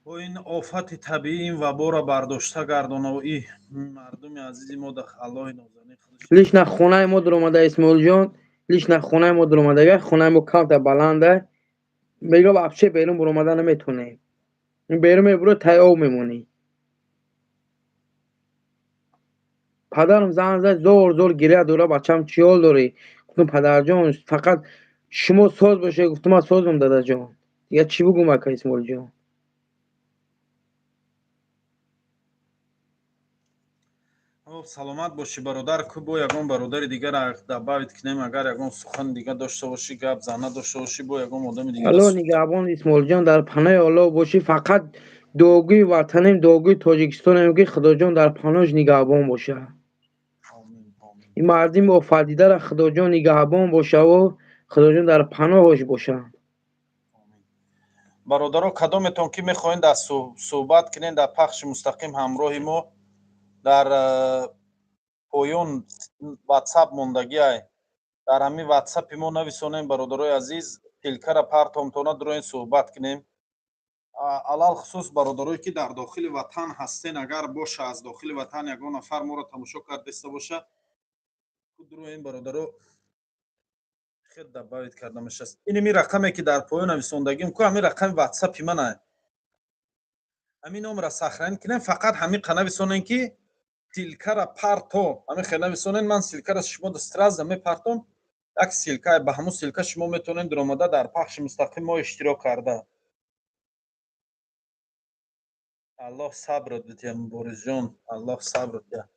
бо ин офати табиӣ, ин ваборо бардошта гардонаву и мардуми азизи мо да Аллоҳи нозанин худаш. Лично хонаи мо дуромада, Исмоилҷон, лично хонаи мо дуромадага, хонаи мо камта баланда. Мега вообще берун буромада наметонем. Берун мебуро, тай об мемонӣ. Падарам занг зад, зор зор гиря дора: «Бачам, чӣ ҳол дорӣ?» Гуфтам: «Падарҷон, фақат шумо соз бошед». Гуфтам: «Ман созам, дадаҷон». Дигар чӣ бугум, ака Исмоилҷон? Хоб, саломат бошӣ, бародар. Ку бо ягон бародари дигар добавить кунем, агар ягон сухан дига дошта бошӣ, гап зана дошта бошӣ, бо ягон одами дигар. Алло нигаҳбон, Исмоилҷон, дар паноҳи Аллоҳ бошӣ. Фақат дуогӯи ватанем, дуогӯи Тоҷикистонем, ки Худоҷон дар паноҳш нигаҳбон боша. Омин, омин. Ин мардими офатдидаро Худоҷон нигаҳбон бошаву Худоҷон дар паноҳош бошанд. Бародаро, кадометон ки мехоҳед дар суҳбат кунед дар пахши мустақим ҳамроҳи мо, дар поён ватсап мондагиай, дар ҳамин ватсапи мо нависонем, бародарои азиз, ссылка ра партомтона, дуроен, суҳбат кунем. Алалхусус бародарое ки дар дохили ватан ҳастен, агар боша, аз дохили ватан ягон нафар моро тамошо кардаиста боша, дуроен, бародаро. Хел добавить карда мешаст? Иними рақаме ки дар поён нависондагим ку, ҳамин рақами ватсапи мана, ҳамин номра сохранить кунем. Фақат ҳамин қа нависонем, ки ссылка ра парто, ҳамин хел нависонем, ман ссылка ра шумо сразу мепартом. Як ссылка, ба ҳамун ссылка шумо метавонед даромада дар пахши мустақим мо иштирок карда. Аллоҳ сабрат бития, Муборизҷон, Аллоҳ сабрат бития.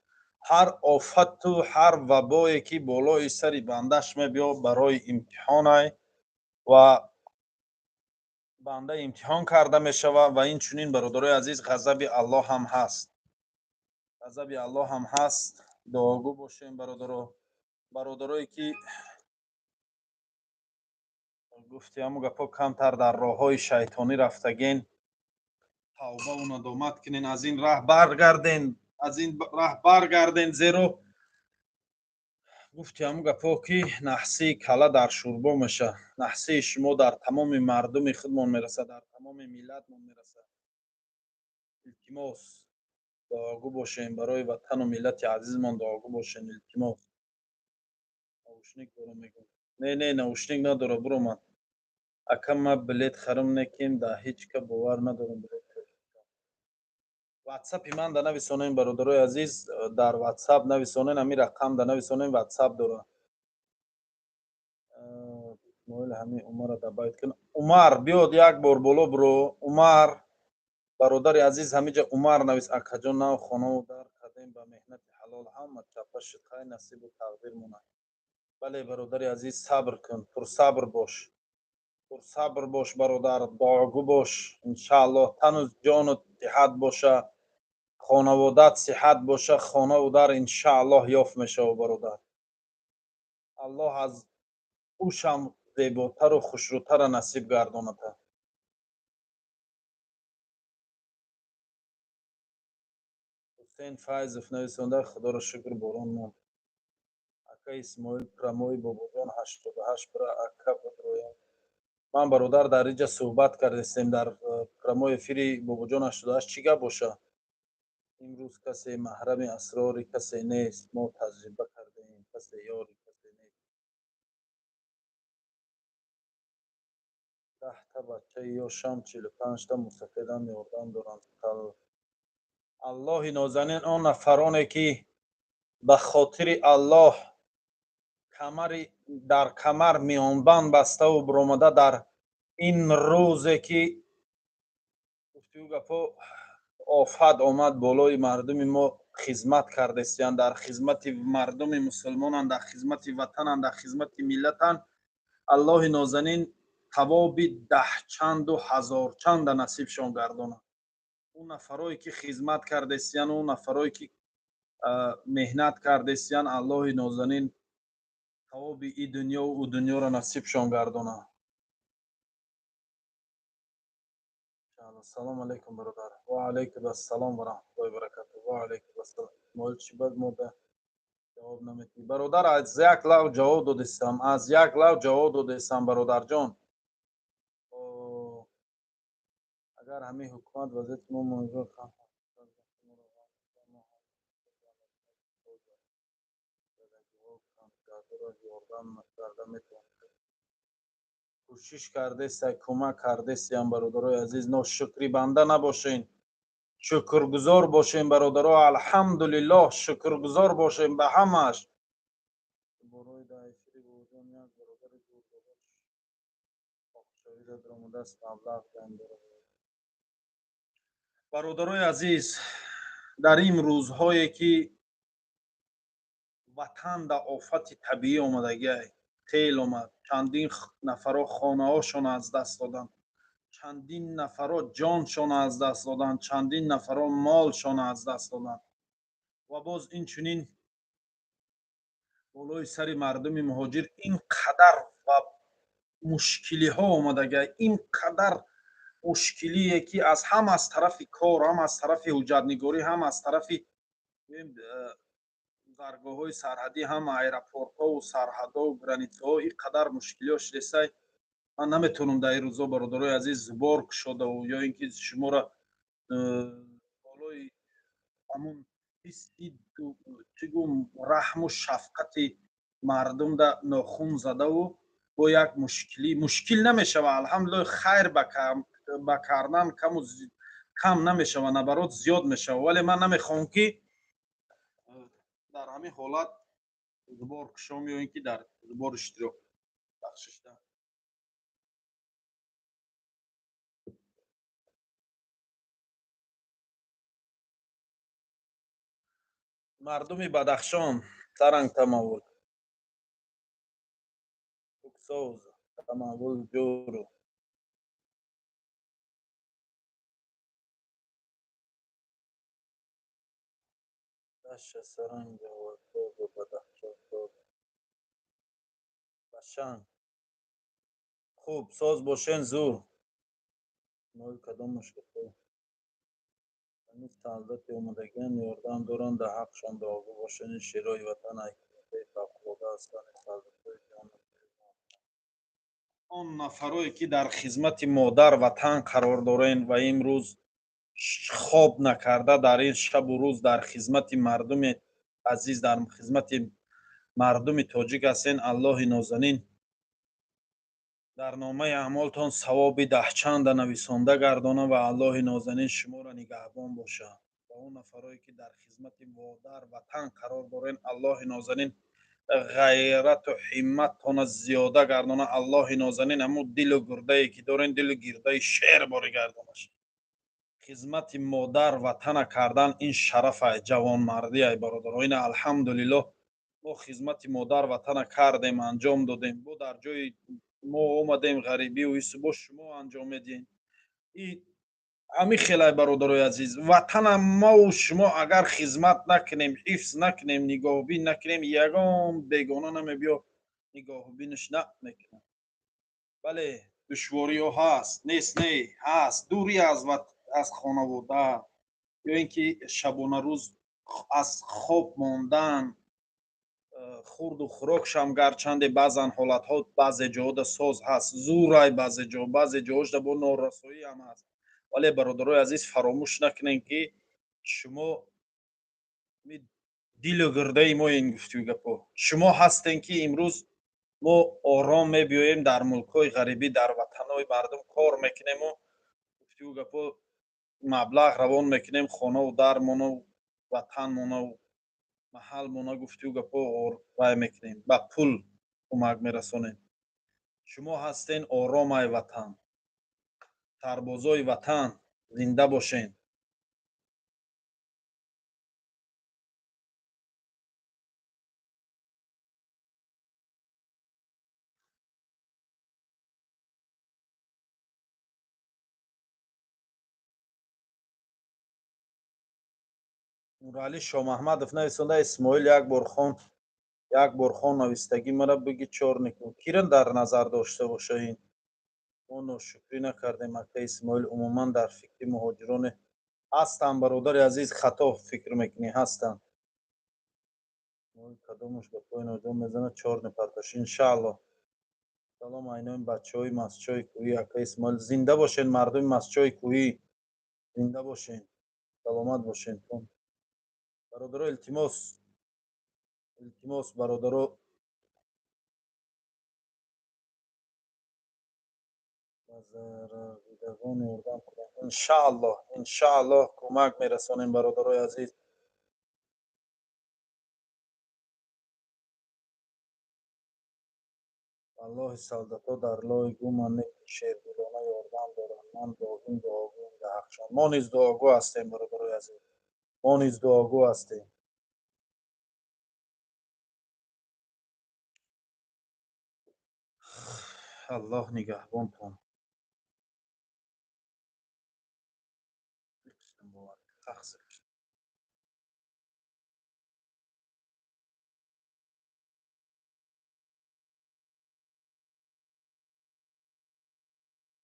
Ҳар офату ҳар вабое ки болои сари бандаш мебиё, барои имтиҳонай ва банда имтиҳон карда мешавад. Ва инчунин, бародарои азиз, ғазаби Аллоҳ ҳам ҳаст, ғазаби Аллоҳ ҳам ҳаст. Дуогӯ бошем, бародаро. Бародарое ки гуфти ҳамун гапҳо, камтар дар роҳҳои шайтонӣ рафтаген, тавбаву надомат кунен, аз ин раҳ баргарден, аз ин раҳ баргарден, зеро гуфти ҳамун гапҳо ки наҳсии кала дар шӯрбо меша, наҳсии шумо дар тамоми мардуми худмон мерасад, дар тамоми миллатмон мерасад. Илтимос, дуогӯ бошем барои ватану миллати азизмон, дуогӯ бошем, илтимос. Наушник дорам, мегӯм. Не, не, наушник надора, буромад. Ака, ма билет харам некем, да ҳеҷ ка бовар надорам. Билет ватсапи ман да нависонем, бародарои азиз, дар ватсап нависонен, ҳамин рақам да нависонем, ватсап дора. Исмоил, ҳамин Умара добавить кун. Умар, биёд як бор боло биро. Умар, бародари азиз, ҳамиҷа Умар навис. Акаҷон, нав хонаву дар кардем ба меҳнати ҳалол, ҳама чапа шуд, хай, насибу тақдир монад. Бале, бародари азиз, сабр кун, пурсабр бош, пурсабр бош, бародар, дуогӯ бош. Иншааллоҳ, тану ҷону сиҳат боша, хонаводат сиҳат боша, хонаву дар иншааллоҳ ёфт мешава, бародар. Аллоҳ аз ӯшам зеботару хушрӯтара насиб гардоната. Ҳусейн Файзов нависонда: худоро шукр, борон монд. Ака Исмоил, прямой Бобоҷон 88 бира, ака, бидроям. Ман, бародар, дар инҷа суҳбат кардастем дар прямой эфири Бобоҷон 88. Чӣ гап боша? Имрӯз касе маҳрами асрори касе нест, мо таҷриба кардаем, касе ёри касе нест. 10-та бачаи ёшам, 45-та мусафедам ёрдам доранд. Аллоҳи нозанин он нафароне ки ба хотири Аллоҳ камари дар камар миёнбанд баставу биромада дар ин рӯзе ки гуфтиу гапҳо офат омад болои мардуми мо, хизмат кардестиянд, дар хизмати мардуми мусулмонанд, дар хизмати ватананд, дар хизмати миллатанд, Аллоҳи нозанин тавоби даҳчанду ҳазорчанда насибшон гардонад. Он нафарое ки хизмат кардестиян, он нафарое ки меҳнат кардестиян, Аллоҳи нозанин тавоби и дунёву ӯ дунёро насибшон гардонад. Ассалому алайкум, бародар. Ва алайкум ассалом ва раҳматуллоҳи ва баракатуҳ. Ва алайкум ассалом. Исмоил, чӣ бад мода ҷавоб наметиҳӣ? Бародар, аз як лав ҷавоб додистам, аз як лав ҷавоб додистам, бародарҷон. Агар ҳамин ҳукумат вазъияти мо муҳоҷирон ёрдам карда метавонад, кӯшиш кардеста, кӯмак кардестиям. Бародарои азиз, ношукри банда набошен, шукргузор бошем, бародаро. Алҳамдулиллоҳ, шукргузор бошем ба ҳамааш. Борои дар эфири Бобоҷон як бародари гурдобош омадааст, маблағ ҷамъ дорад. Бародарои азиз, дар ин рӯзҳое ки ватан дар офати табиӣ омадагиай, тел омад, чандин нафаро хонаҳошонро аз даст доданд, чандин нафаро ҷоншонро аз даст доданд, чандин нафаро молшонро аз даст доданд ва боз инчунин болои сари мардуми муҳоҷир ин қадар ва мушкилиҳо омадагиай, ин қадар мушкилие ки аз ҳам аз тарафи кор, ҳам аз тарафи ҳуҷҷатнигорӣ, ҳам аз тарафи гузаргоҳҳои сарҳадӣ, ҳам аэропортҳову сарҳадҳову границаҳо ин қадар мушкилиҳо шудесай. Ман наметавонам дар ин рӯзҳо, бародарои азиз, бор кушодаву ё ин ки шуморо болои ҳамун ҳисси, чӣ гӯм, раҳму шафқати мардумда нохун задаву бо як мушкилӣ мушкил намешава. Алҳамдулиллоҳ, хайр ба кардан каму кам намешава, наоборот, зиёд мешава, вале ман намехоҳам ки дар ҳамин ҳолат Сбор кушом ё ин ки дар сбор иштирок бахшишда. Мардуми Бадахшон, таранг тамаввул. Уксоз тамаввул ҷуру. Даша саранг овардозу Бадахшон соз. Башанг. Хуб, соз бошен, зур. Мои кадом мушкилҳо? Ҳамин солдати омодагиан ёрдам доранд, дар ҳаққшон дуогӯ бошанд. Ин шерои ватан ай кумитаи фавқулода ҳастанд. Ин солдатҳои ҷон он нафарое ки дар хизмати модар ватан қарор дорен ва имрӯз хоб накарда дар ин шабу рӯз дар хизмати мардуми азиз, дар хизмати мардуми тоҷик ҳастен. Аллоҳи нозанин дар номаи аъмолтон савоби даҳчанда нависонда гардона ва Аллоҳи нозанин шуморо нигаҳбон бошад. Ва он нафарое ки дар хизмати модар ватан қарор дорен, Аллоҳи нозанин ғайрату ҳимматтона зиёда гардона. Аллоҳи нозанин ҳамун дилу гурдае ки дорен, дилу гирдаи шер борӣ гардонаш. Хизмати модар ватана кардан ин шарафай, ҷавонмардиай, бародаро. Ина алҳамдулиллоҳ мо хизмати модар ватана кардем, анҷом додем. Бо дар ҷои мо омадем ғарибию ису бо шумо анҷом медиҳем. И ҳамин хелай, бародарои азиз, ватана мову шумо агар хизмат накунем, ҳифз накунем, нигоҳубин накунем, ягон бегона намебиё нигоҳубинаш намекунад. Бале, душвориҳо ҳаст, нест не, ҳаст. Дурӣ аз хонавода ё ин ки шабонарӯз аз хоб мондан, хурду хӯрокшам гарчанде баъзан ҳолатҳо баъзе ҷоҳода соз ҳаст, зурай баъзе ҷо, баъзе ҷоҳошда бо норасоӣ ҳам ҳаст. Вале бародарои азиз, фаромӯш накунем ки шумо дилу гирдаи мо ин гуфтию гапо. Шумо ҳастем ки имрӯз мо ором мебиёем дар мулкҳои ғарибӣ, дар ватанҳои мардум кор мекунему гуфтию гапо маблағ равон мекунем хонаву дармону ватанмону маҳалмона гуфтию гапо вай мекунем, ба пул кӯмак мерасонем. Шумо ҳастен оромай ватан, сарбозои ватан, зинда бошен. Нуралӣ Шомаҳмадов нависонда: Исмоил як бор хон, як бор хон навистагӣ мара биги чор никун. Кира дар назар дошта боша ин? Мо ношукрӣ накардем, ака Исмоил, умуман дар фикри муҳоҷироне ҳастанд, бародари азиз, хато фикр мекунӣ, ҳастанд. Кадомаш гапҳои ноҷон мезанад, чор непартош, иншааллоҳ. Салом айнои бачаҳои Масчои кӯҳӣ, ака Исмоил, зинда бошен, мардуми Масчои кӯҳӣ, зинда бошен, саломат бошен. Бародаро, илтимос, илтимос, бародаро, ба зарардидагон ёрдам кунем. Иншааллоҳ, иншааллоҳ кӯмак мерасонем, бародарои азиз. Аллоҳи солдатҳо дар лои гуман неки шердилона ёрдам доранд. Ман доим дуогӯем дар ҳақшон. Мо низ дуогӯ ҳастем, бародарои азиз, мо низ дуогӯ ҳастем. Аллоҳ нигаҳбонтон.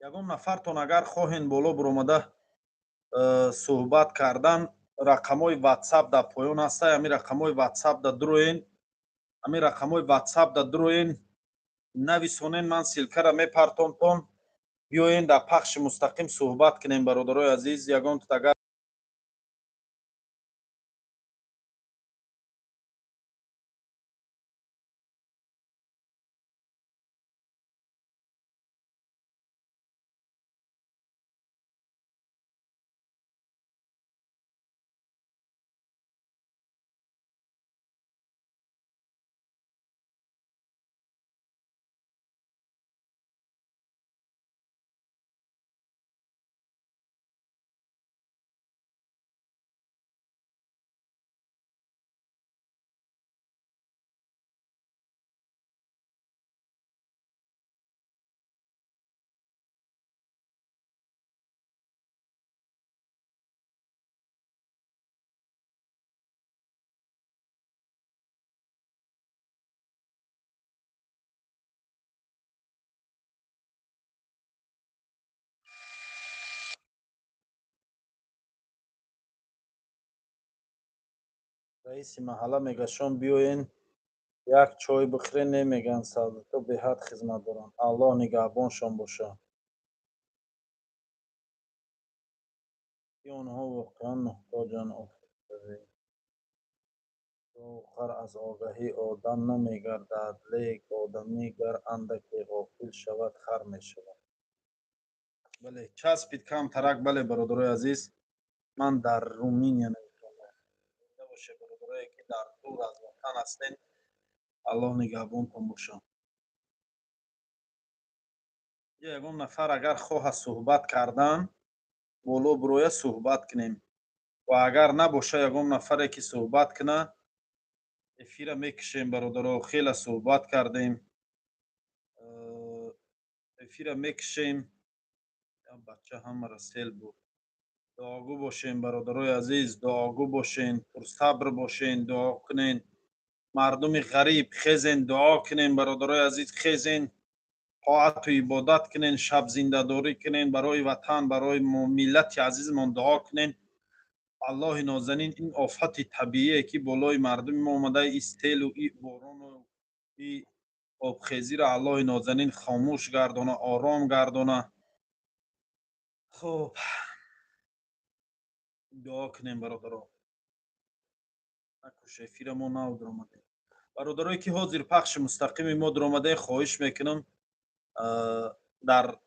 Ягон нафартон агар хоҳен боло буромада суҳбат кардан, рақамҳои WhatsApp дар поён ҳаста. Ҳамин рақамҳои WhatsApp да дуроен, ҳамин рақамҳои WhatsApp да дуроен, нависонен, ман ссылка ра мепартомтон, биёен дар пахши мустақим суҳбат кунем, бародарои азиз. Ягон агар Раиси маҳалла мегашон, биёен, як чой бихӯрен. Не, мегӯянд, солдато беҳад хизмат доранд, Аллоҳ нигаҳбоншон бошад, ки онҳо воқеан муҳтоҷанд. Гову хар аз огаҳӣ одам намегардад, лек одамӣ гар андаке ғофил шавад, хар мешавад. Бале, часпид камтарак. Бале, бародарои азиз, ман дар Руминия наметавонам. Зинда бошед, бародарое, ки дар дур аз ватан ҳастед, Аллоҳ нигаҳбонтон бошад. Ягон нафар агар хоҳад суҳбат кардан, боло бироя, суҳбат кунем, ва агар набоша ягон нафаре, ки суҳбат куна, эфира мекушем. Бародаро, хеле суҳбат кардем, эфира мекушем. Бача ҳамара сел буд. Дуогӯ бошем, бародарои азиз, дуогӯ бошен, пурсабр бошен, дуо кунен. Мардуми ғариб, хезен, дуо кунен. Бародарои азиз, хезен, тоату ибодат кунен, шабзиндадорӣ кунен, барои ватан, барои миллати азизмон дуо кунен. Аллоҳи нозанин ин офати табиие, ки болои мардуми мо омада, и селу и борону и обхезиро Аллоҳи нозанин хомӯш гардона, ором гардона. Хуб, дуо кунем, бародаро. Накуш, эфира мо нав дуромадем. Бародарое, ки ҳозир пахши мустақими мо дуромадаe, хоҳиш мекунам, дар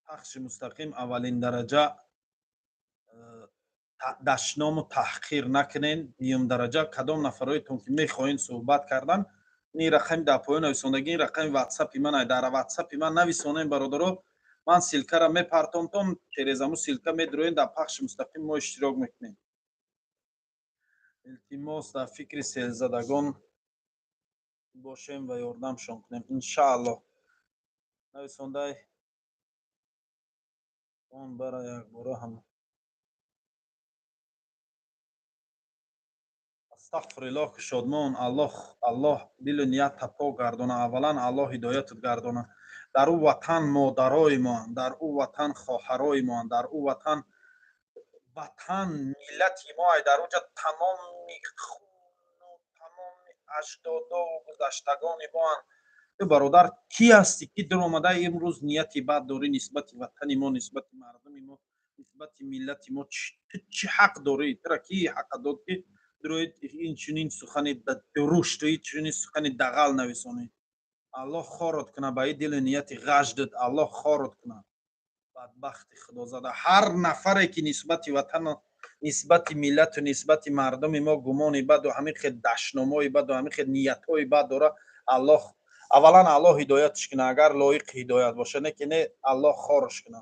пахши мустақим аввалин дараҷа дашному таҳқир накунен. Дуюм дараҷа, кадом нафароетон, ки мехоҳед суҳбат кардан, ин рақами дар поён нависондагӣ, ин рақами ватсапи ман. Дар ватсапи ман нависонем, бародаро, ман ссылка ра мепартомтон, через аму ссылка медуроен, дар пахши мустақим мо иштирок мекунем. Илтимос, дар фикри селзадагон бошем ва ёрдамшон кунем, иншааллоҳ. Нависондай он бара якбора ҳам. Астағфируллоҳ, ки шодмон. Аллоҳ, Аллоҳ дилу ниятта пок гардона. Аввалан, Аллоҳ ҳидоятат гардона. Дар ӯ ватан модарои моанд, дар ӯ ватан хоҳарои моанд, дар ӯ ватан, ватан миллати мо. Дар оҷа тамоми хуну тамоми аҷдодову гузаштагони моанд. Ту, бародар, кӣ ҳастӣ, ки дуромада имрӯз нияти бад дорӣ нисбати ватани мо, нисбати мардуми мо, нисбати миллати мо? Ту чӣ ҳақ дорӣ? Тура кӣ ҳақа дод, ки дуроид инчунин сухани дурушту инчунин сухани дағал нависонӣ? Аллоҳ хорот куна ба и дилу нияти ғаждат, Аллоҳ хорот куна, бадбахти худозада. Ҳар нафаре, ки нисбати ватану нисбати миллату нисбати мардуми мо гумони баду ҳамин хел дашномҳои баду ҳамин хел ниятҳои бад дора, Аллоҳ, аввалан, Аллоҳ ҳидоятш куна, агар лоиқи ҳидоят боша, не ки не, Аллоҳ хорош куна.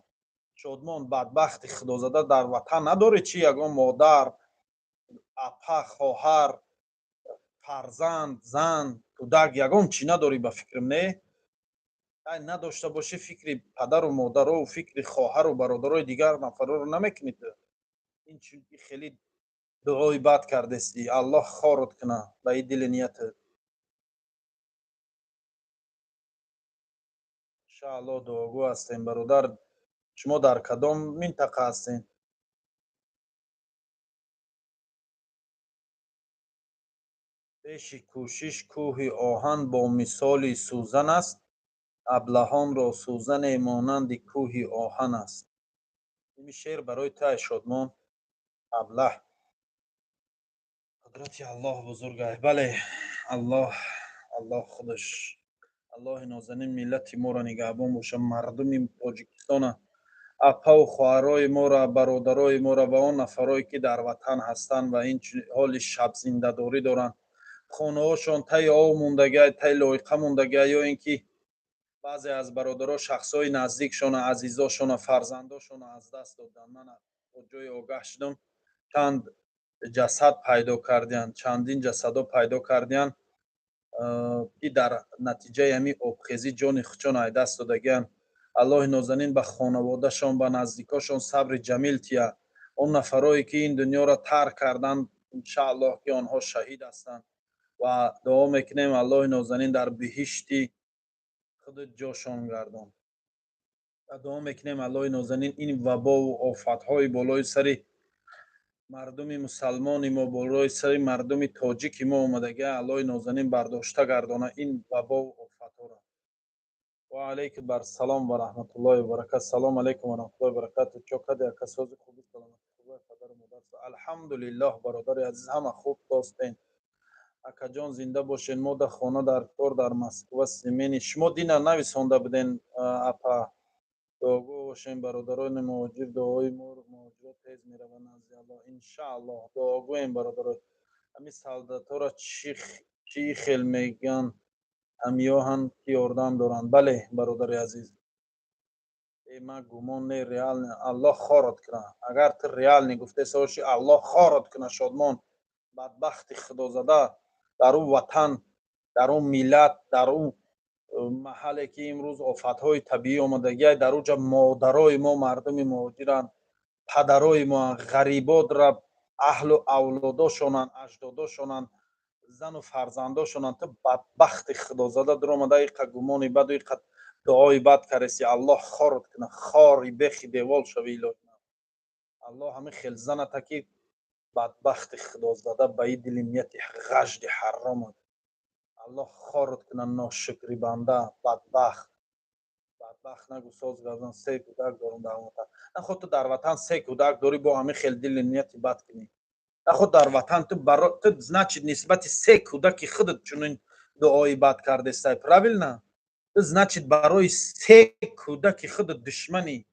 Шодмон, бадбахти худозада, дар ватан надорӣ чи ягон модар, апа, хоҳар, фарзанд, зан, кӯдак, ягон чӣ надорӣ, ба фикрам, не? Ай надошта бошӣ, фикри падару модарову фикри хоҳару бародарои дигар нафарро намекунӣ. Ту ин чунки хеле дуои бад кардестӣ. Аллоҳ хорот куна ба и дили ниятат. Иншааллоҳ, дуогӯ ҳастем. Бародар, шумо дар кадом минтақа ҳастед? Пеши кӯшиш кӯҳи оҳан бо мисоли сӯзан аст, аблаҳонро сӯзане монанди кӯҳи оҳан аст. Ини шеър барои ту, ай Шодмон, аблаҳ. Қудрати Аллоҳ бузург ай. Бале, Аллоҳ, Аллоҳ худаш, Аллоҳи нозанин миллати моро нигаҳбон боша, мардуми Тоҷикистона, апаву хоҳарои моро, бародарои моро ва он нафарое, ки дар ватан ҳастанд ва ин ҳоли шабзиндадорӣ доранд, хонаҳошон таи ов мондагиай, таи лоиқа мондагиай, ё ин ки баъзе аз бародаро шахсҳои наздикшона, азизошона, фарзандошона аз даст доданд. Ман то ҷое огаҳ шудам, чанд ҷасад пайдо кардиянд, чандин ҷасадҳо пайдо кардиянд, ки дар натиҷаи ҳамин обхезӣ ҷони худшон аз даст додагианд. Аллоҳи нозанин ба хонаводашон, ба наздикошон сабри ҷамил тия. Он нафарое, ки ин дунёро тарк карданд, иншааллоҳ, ки онҳо шаҳид ҳастанд, ва дуо мекунем, Аллоҳи нозанин дар биҳишти худат ҷошон гардон, ва дуо мекунем, Аллоҳи нозанин ин вабову офатҳои болои сари Мардуми мусалмони мо, болои сари мардуми тоҷики мо омадагия, Аллоҳи нозанин бардошта гардона ин вабову офатҳоро. Ва алайкум барсалом ва раҳматуллоҳи ва баракат. Салом алайкум ва раҳматуллоҳи ва баракату. Чо кади, ака, сози, хуби, саломати, хуба, падару модар? Алҳамдулиллоҳ, бародари азиз, ҳама хуб достен. Акаҷон, зинда бошед. Мо дар хона, дар кор, дар Москва смени. Шумо дина нависонда буден, апа. Дуогӯ бошем, бародарони муҳоҷир. Дуои мо, муҳоҷиро, тез мерава назди Аллоҳ, иншааллоҳ. Дуогӯем, бародаро. Ҳами солдатора чӣ хел мегӯянд, ҳамёҳанд, ки ёрдам доранд. Бале, бародари азиз. Э, ман гумон не, реально Аллоҳ хорот куна. Агар ту реально гуфтеса бошӣ, Аллоҳ хорот куна. Шодмон, бадбахти худозада, дар ӯ ватан, дар ӯ миллат, дар ӯ маҳалле ки имрӯз офатҳои табиӣ омадагиай, дар ӯ ҷа модарои мо, мардуми муҳоҷиранд, падарои моанд, ғарибодра, аҳлу авлодошонанд, аҷдодошонанд, зану фарзандошонанд. Ту, бадбахти худозада, дуромада иқа гумони баду иқа дуои бад кареси. Аллоҳ хорот куна, хори бехи девол шави. Илоҳи, Аллоҳ ҳамин хел заната ки, бадбахти худозада, ба и дили нияти ғажди ҳаромат. Аллоҳ хорот куна, ношукри банда, бадбахт. Бадбахт нагу, соз газан. Се кӯдак дорум дар ватан. Наход ту дар ватан се кӯдак дорӣ, бо ҳамин хел дили нияти бад кунӣ? Наход дар ватан ту баро ту, значит, нисбати се кӯдаки худат чунин дуои бад кардестай, правильно? Ту, значит, барои се кӯдаки худат душманӣ.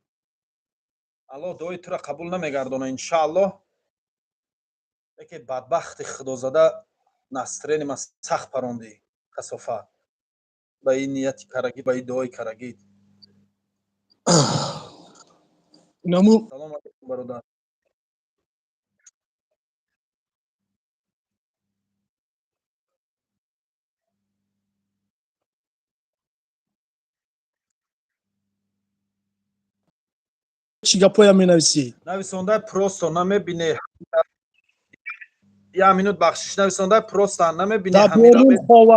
Аллоҳ дуои тура қабул намегардона, иншааллоҳ. Яке бадбахти худозада, настроение ма сахт парондӣ, касофат, ба ин нияти карагӣ, ба ин дуои карагӣ. Инаму. Салом алейкум, бародар. Чӣ гапоя менависӣ? Нависонда, просто намебине. Як минут, бахшиш. Нависонда, просто намебине. Дар берун хова.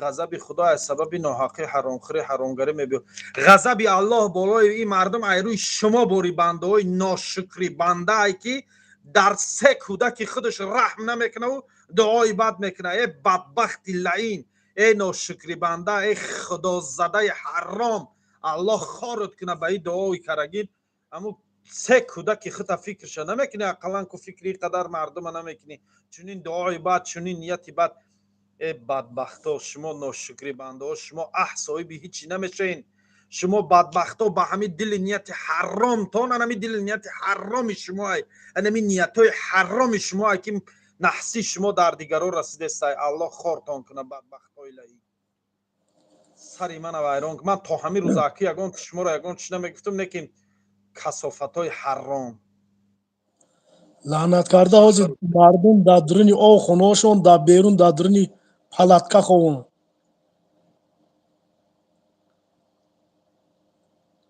Ғазаби Худо аз сабаби ноҳақӣ, ҳаромхӯрӣ, ҳаромгарӣ мебиёд. Ғазаби Аллоҳ болои ин мардум айрӯи шумо бори, бандаҳои ношукрӣ бандаае ки дар се кӯдаки худаш раҳм намекунаву дуои бад мекунад. Э, бадбахти лаин, э, ношукрӣ банда, э, худозадаи ҳаром, Аллоҳ хорот кунад ба ин дуои карагин. Аму се кӯдаки худта фикрша намекунӣ, ақаллан ку фикри ин қадар мардума намекунӣ. Чунин дуои бад, чунин нияти бад. Э, бадбахто, шумо ношукрӣ бандаҳо, шумо аҳ соҳиби ҳичи намешавед. Шумо, бадбахто, ба ҳамин дили нияти ҳаромтон, анами дили нияти ҳароми шумо, анами ниятҳои ҳароми шумо, ки наҳси шумо дар дигаро расидестай. Аллоҳ хортон кунад, бадбахтои лаин. Сари мана вайрон. Ман то ҳамин рӯз аки ягон шуморо ягон чиз намегуфтам, лекин касофатҳои ҳаром. Лаънат карда, ҳозир мардум дар дуруни ов хонаҳошон, дар берун, дар дуруни палатка ховон.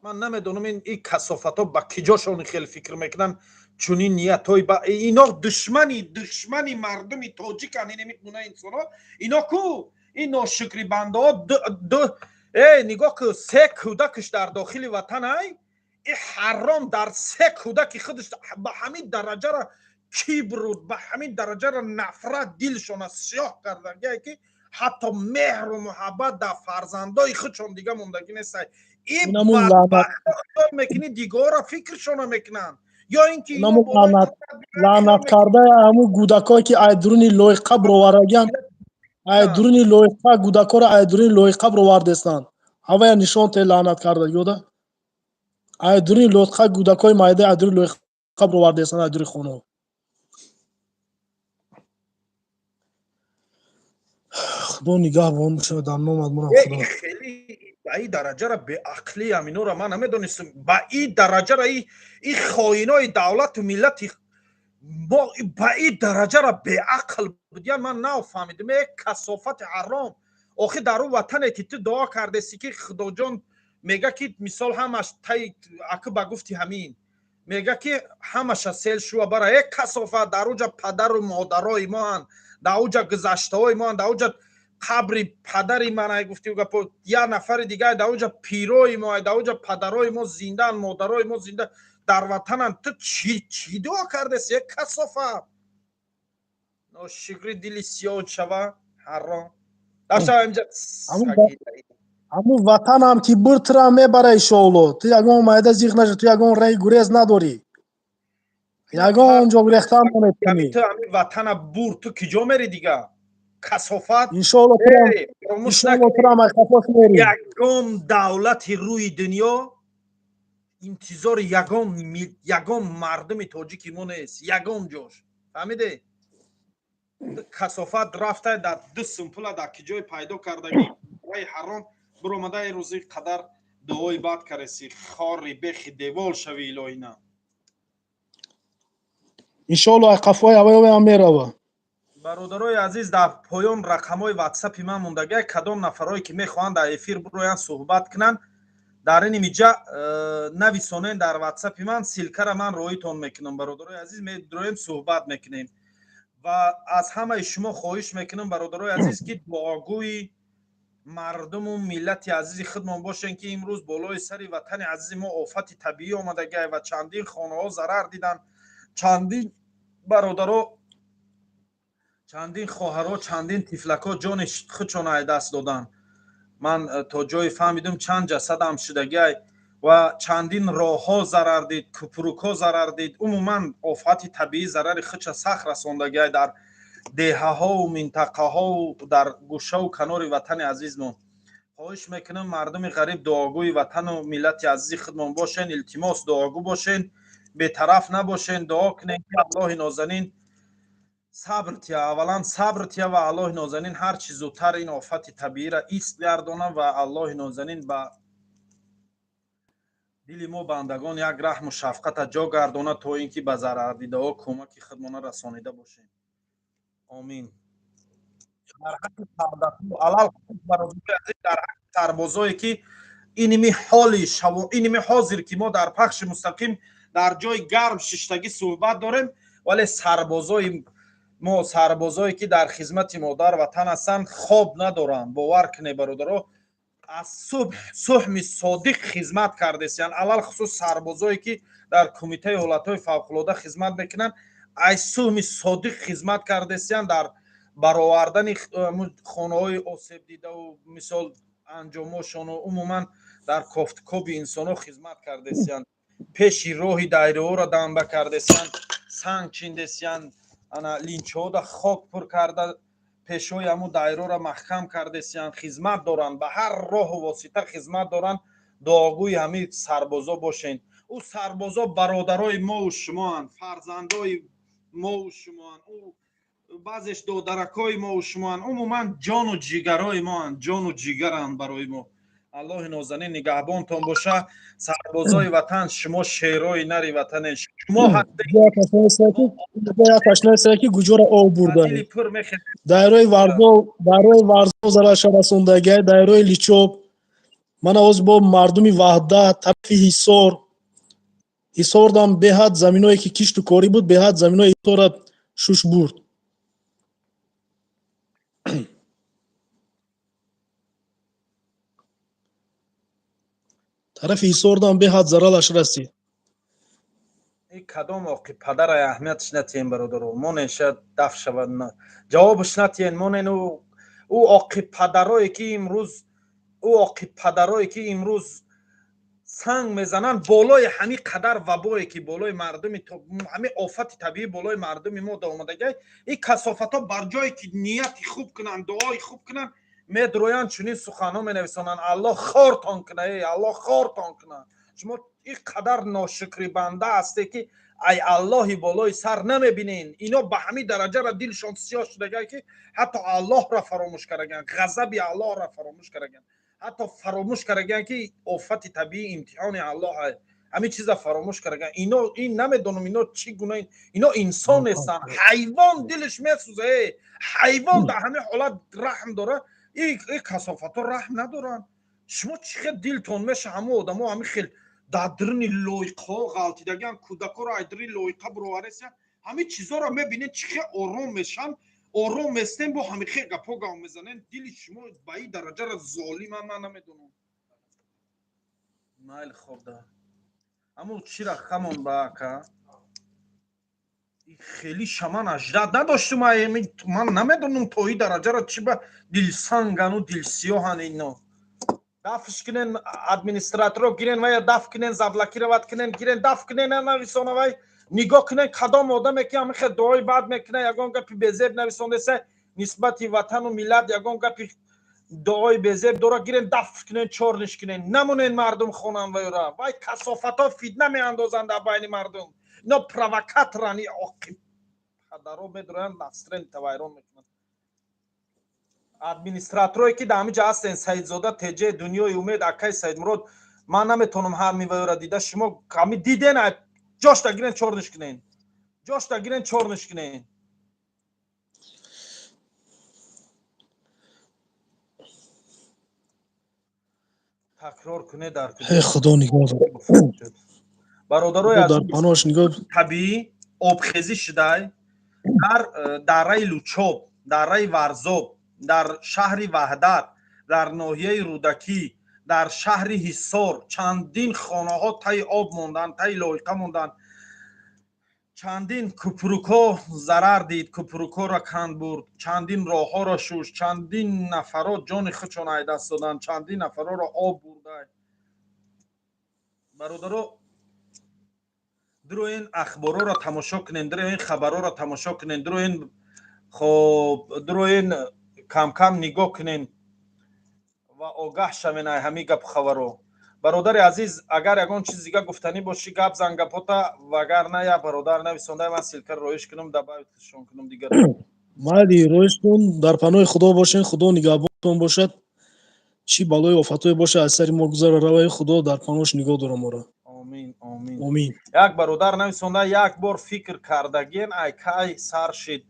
Ман намедонам, ин касофатҳо ба киҷошон хеле фикр мекунанд, чунин ниятҳои ба ино. Душмани мардуми тоҷикан ин гуна инсонҳо. Ино ку, ин ношукри бандаҳо. Э, нигоҳ ку, се кӯдакаш дар дохили ватан ай, и ҳаром дар се кӯдаки худаш ба ҳамин дараҷара кибру, ба ҳамин дараҷара нафрат дилшона сиёҳ кардагие, ки ҳатто меҳру муҳаббат дар фарзандои худшон дига мондагӣ нестай. И бадбахто хиёл мекунӣ, дигаҳоро фикршона мекунанд ё ин ки лаънат карда, ҳамун кӯдакое ки ай дуруни лоиқа бироварагиан, ай дуруни лоиқа, кӯдакоро ай дуруни лоиқа бировардестанд. Ҳавая нишон те, лаънат карда ёда, ай дуруни лоиқа, кӯдакои майда ай дуруни лоиқа бировардестанд, ай дуруни хонаҳо. Худо нигаҳбон бошад, дар номат мурам, Худо. Хеле ба ин дараҷара беақлӣ аминора ман намедонистам. Ба ин дараҷара и хоинои давлату миллати мо ба ин дараҷара беақл будиян, ман нафаҳмидам. Е, касофати ҳаром, охи дар он ватане ки ту дуо кардеси, ки Худоҷон мега, ки мисол ҳамаш тай аки ба гуфти ҳамин мега, ки ҳамаша сел шува бара. Е, касофат, дар уҷа падару модарои моанд, дар уҷа гузаштаҳои моанд, дар уҷа қабри падари ман ай, гуфти гапо, як нафари дигар, дар уҷа пирои мо, дар уҷа падарои мо зиндаанд, модарои мо зинда. Дар ватананд. Ту чӣ чӣ дуо кардеси, е касофат? Ношукри, дили сиёҳ шава, ҳаром дафшава инҷа. Ҳамун ватанам ки бур, тура мебара, иншоалло. Ту ягон майда зиқ наша, ту ягон раи гурез надорӣ, ягон ҷо гурехтан наметавонӣ. Ту ҳамин ватана бур, ту киҷо мери дига, касофат? Иншоалло, турам қафос мери. Ягон давлати рӯи дунё интизори ягон мардуми тоҷики мо нест, ягон ҷош. Фаҳмиде? Касофат, рафта дар ду сум пула дар ки ҷой пайдо кардагӣ, раи ҳаром биромадаи, рӯзи қадар дуои бад кареси. Хори бехи девол шави, илоҳина. Иншоалло, қафои ҳавоям мерава. Бародарои азиз, дар поён рақамҳои ватсапи ман мондагия. Кадом нафарое ки мехоҳанд дар эфир бироянд, суҳбат кунанд, дар ин имиҷа нависонен дар ватсапи ман, ссылка ра ман роитон мекунам. Бародарои азиз, медроем, суҳбат мекунем. Ва аз ҳамаи шумо хоҳиш мекунам, бародарои азиз, ки дуогӯи мардуму миллати азизи худмон бошем, ки имрӯз болои сари ватани азизи мо офати табиӣ омадагиай ва чандин хонаҳо зарар диданд, чандин бародаро, чандин хоҳаро, чандин тифлакҳо ҷони худшона ай даст доданд. Ман то ҷое фаҳмидум, чанд ҷасадам шудагиай ва чандин роҳҳо зарар дид, купрукҳо зарар дид. Умуман, офати табиӣ зарари худша сахт расондагиай дар деҳаҳову минтақаҳову дар гӯшаву канори ватани азизмон. Хоҳиш мекунам, мардуми ғариб, дуогӯи ватану миллати азизи худмон бошен. Илтимос, дуогӯ бошен, бетараф набошен. Дуо кунем, ки Аллоҳи нозанин сабр тия, аввалан сабр тия ва Аллоҳи нозанин ҳар чӣ зудтар ин офати табиира ист гардона ва Аллоҳи нозанин ба дили мо бандагон як раҳму шафқата ҷо гардона, то ин ки ба зарардидаҳо кӯмаки худмона расонида бошем. Омин. Дар ҳаққи дар ҳаққи сарбозое ки иними ҳоли шаву иними ҳозир ки мо дар пахши мустақим дар ҷои гарм шиштагӣ суҳбат дорем, вале сарбозои мо, сарбозое ки дар хизмати модар ватан ҳастанд, хоб надоранд. Бовар кунед, бародаро, аз субҳ субҳми содиқ хизмат кардесиянд. Алалхусус сарбозое ки дар Кумитаи ҳолатҳои фавқулода хизмат мекунанд, аз субҳми содиқ хизмат кардесиянд дар баровардани хонаҳои осебдидаву мисол анҷомошону умуман дар кофтукоби инсонҳо хизмат кардесиянд, пеши роҳи дайраҳоро дамба кардесиянд, санг чиндесиянд, ана линчаҳода хок пур карда, пешҳои ҳамун дайроро маҳкам кардесиянд. Хизмат доранд, ба ҳар роҳу восита хизмат доранд. Дуогӯи ҳамин сарбозо бошен. Ӯ сарбозо бародарои мову шумоанд, фарзандои мову шумоанд, ӯ баъзеш додаракҳои мову шумоанд, умуман ҷону ҷигарои моанд, ҷону ҷигаранд барои мо. Аллоҳи нозанин нигаҳбонтон боша. Сарбозои ватан, шумо шерои нари ватане, шумо. Ҳастед ки гуҷора об бурда, дайрои Варзоб, дайрои Варзоб зараша расондагиай, дайрои Личоб. Мана ҳоз бо мардуми Ваҳдат, тарафи Ҳисор, Ҳисордам беҳад заминое ки кишту корӣ буд, беҳад заминои Ҳисора шуш бурд. Тарафи Ҳисордам беҳад заралаш расид. Кадом оқи падарай, аҳамиятш натиҳем, бародаро. Монен, шояд даф шавад, ҷавобаш натиҳен, монен. Ӯ оқи падарое ки имрӯз, ӯ оқи падарое ки имрӯз санг мезананд болои ҳамин қадар вабое ки болои мардуми, ҳамин офати табиӣ болои мардуми мо омадагай, ин касофатҳо бар ҷое ки нияти хуб кунанд, дуои хуб кунанд, медроянд, чунин суханҳо менависонанд. Аллоҳ хортон куна, эй, Аллоҳ хортон куна. Шумо ин қадар ношукри банда ҳасте, ки ай Аллоҳи болои сар намебинен. Ино ба ҳамин дараҷара дилшон сиёҳ шудагай, ки ҳатто Аллоҳро фаромӯш кардаган, ғазаби Аллоҳро фаромӯш кардаган, ҳатто фаромӯш кардаган, ки офати табиӣ имтиҳони аллоҳ, ҳамин чиза фаромӯш кардаган ино. Ин намедонам, ино чӣ гуна, ино инсон нестанд, ҳайвон дилаш месӯза. Э, ҳайвон дар ҳамин ҳолат раҳм дора, и касофатҳо раҳм надоранд. Шумо чӣ хел дилтон меша? Ҳамон одамо ҳамин хел дар даруни лойқаҳо ғалтидагиан, кӯдакҳоро ай даруни лойқа буроваресиян, ҳамин чизҳоро мебинед, чӣ хел ором мешаванд? Ором местем, бо ҳамин хел гапҳо гап мезанем. Дили шумо ба ин дараҷара золима, ман намедонам. Майли, хоб да. Аммо чира хамон ба ака? Хеле шаман аждад надоштум, ман намедонам то и дараҷаро чи ба дилсангану дилсиёҳан ино. Дафш кунен, администраторо гирен ва я даф кунен, заблокировать кунен, гирен даф кунен, нависона вай. Нигоҳ кунен, кадом одаме ки ҳамихе дуои бад мекуна, ягон гапи безеб нависондаеса нисбати ватану миллат, ягон гапи дуои безеб дора, гирен даф кунен, чорниш кунен, намонен мардум хонан вайра. Вай касофатҳо фитна меандозанд дар байни мардум. Ино провокаторан, и оқиб падаро медороянд, настроение вайрон мекунанд. Администраторое ки дар ҳамин ҷа ҳастен, Саидзода Теҷе, Дунёи Умед, акай Саидмурод, ман наметавонам ҳами вайра дида, шумо ҳами диден, ҷошта гирен, чорниш кунен, ҷошта гирен, чорниш кунен. Такрор куне дар Худо нигоҳ бародарои дар паноҳаш нигоҳ. Табиӣ обхезӣ шудай дар дараи Лучоб, дараи Варзоб, дар шаҳри Ваҳдат, дар ноҳияи Рӯдакӣ, дар шаҳри Ҳисор. Чандин хонаҳо таи об монданд, таи лоиқа монданд, чандин купрукҳо зарар дид, купрукҳоро канд бурд, чандин роҳҳоро шушт, чандин нафаро ҷони худшон ай даст доданд, чандин нафароро об бурдай. Бародаро, дуроин ахборҳоро тамошо кунен, дуроин хабарҳоро тамошо кунен, дуроин, хоб, дуроин камкам нигоҳ кунен ва огаҳ шавен ай ҳамин гапу хабаро. Бародари азиз, агар ягон чиз дига гуфтанӣ бошӣ, гап зан гапота, вагарна я бародар нависонда, ман ссылка ро роиш кунам, добавить шон кунам дигар. Майли, роиш кун. Дар паноҳи Худо бошен, Худо нигаҳбонтон бошад. Чӣ балои офатое бошад, аз сари мо гузара раваи, Худо дар паноҳаш нигоҳ дора моро. Омин, омин. Омин. Як бародар нависонда: як бор фикр кардагин, ай кай сар шид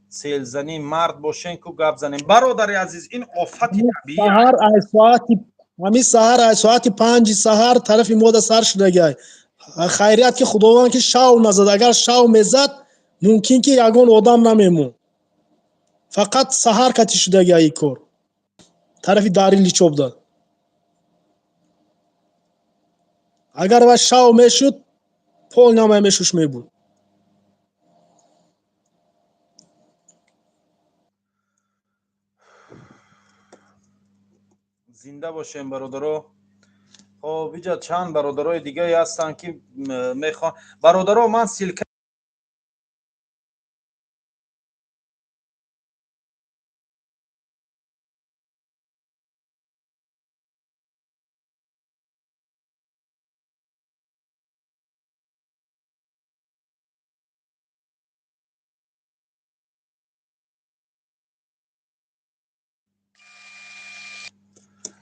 селзанӣ? Мард бошен ку, гап занем. Бародари азиз, ин офати табиӣ. Саҳар ай соати ҳамин саҳар, ай соати 5-и саҳар тарафи мода сар шудагай. Хайрият ки Худованд ки шав назад. Агар шав мезад, мумкин ки ягон одам намемонд. Фақат саҳар кати шудагай ин кор тарафи дари Личобда. Агар ва шав мешуд, пол намай мешуш мебуд. Зинда бошем, бародаро. Хоб, иҷа чанд бародарои дигае ҳастанд ки мехоҳанд. Бародаро, ман ссылка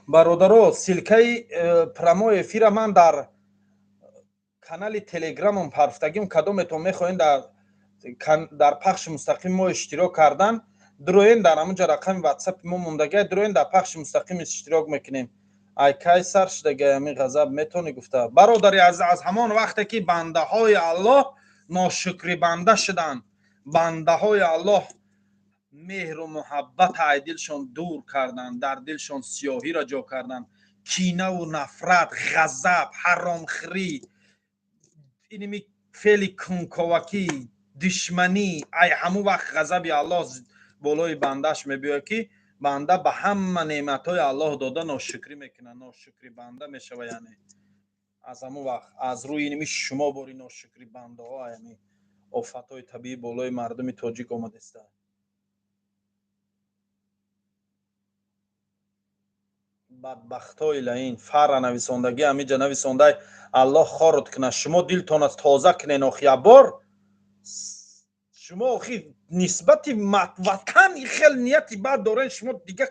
бародаро, ссылка и прямой эфира ман дар канали Телеграмом парфтагим. Кадометон мехоҳем дар пахши мустақим мо иштирок кардан, дуроен, дар ҳамунҷа рақами Ватсапи мо мондагай, дуроен, дар пахши мустақим иштирок мекунем. Ай кай сар шудагай ҳамин ғазаб, метавонӣ гуфта, бародари? Аз ҳамон вақте ки бандаҳои Аллоҳ ношукри банда шуданд, бандаҳои Аллоҳ меҳру муҳаббат ай дилшон дур карданд, дар дилшон сиёҳиро ҷо карданд, кинаву нафрат, ғазаб, ҳаромхӯрӣ, иними феъли кунковакӣ, душманӣ, ай ҳамун вақт ғазаби Аллоҳ болои бандааш мебиёяд, ки банда ба ҳама неъматҳои Аллоҳ дода ношукрӣ мекунад, ношукри банда мешава. Яъне аз ҳамун вақт аз рӯи иними шумо бори ношукри бандаҳо аями офатҳои табиӣ болои мардуми тоҷик омадеста. Бадбахтҳои лаин, фара нависондагӣ ҳамиҷа нависондай, Аллоҳ хорот кунад. Шумо дилтона тоза кунен охи ябор. Шумо охи нисбати ватан хел нияти бад дорен. Шумо дига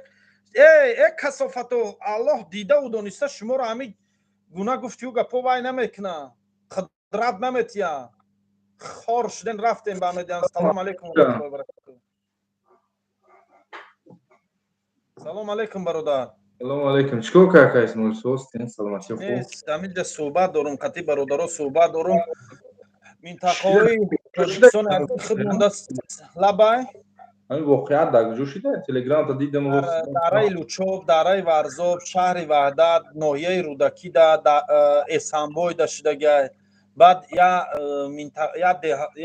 э касофато, Аллоҳ дидаву дониста шуморо ҳами гуна гуфтию гапо вай намекуна, қудрат наметия. Хор шуден, рафтем ба медиан. Салом алейкум варахматуллоҳи баракатуҳ. Салом алейкум, бародар. Салому алейкум. Чикор кард, Исмоил? Состин, саломатӣ, хуб? Нест, ҳаминҷа суҳбат дорум, қатъи бародаро суҳбат дорум. Минтақаҳои Тоҷикистон аз худ монда, лабай. Ҳамин воқеат дар куҷо шуда? Телеграмта дидам. Дар дараи Лучоб, дараи Варзоб, шаҳри Ваҳдат, ноҳияи Рӯдакида, Эсанбойда шудагай. Баъд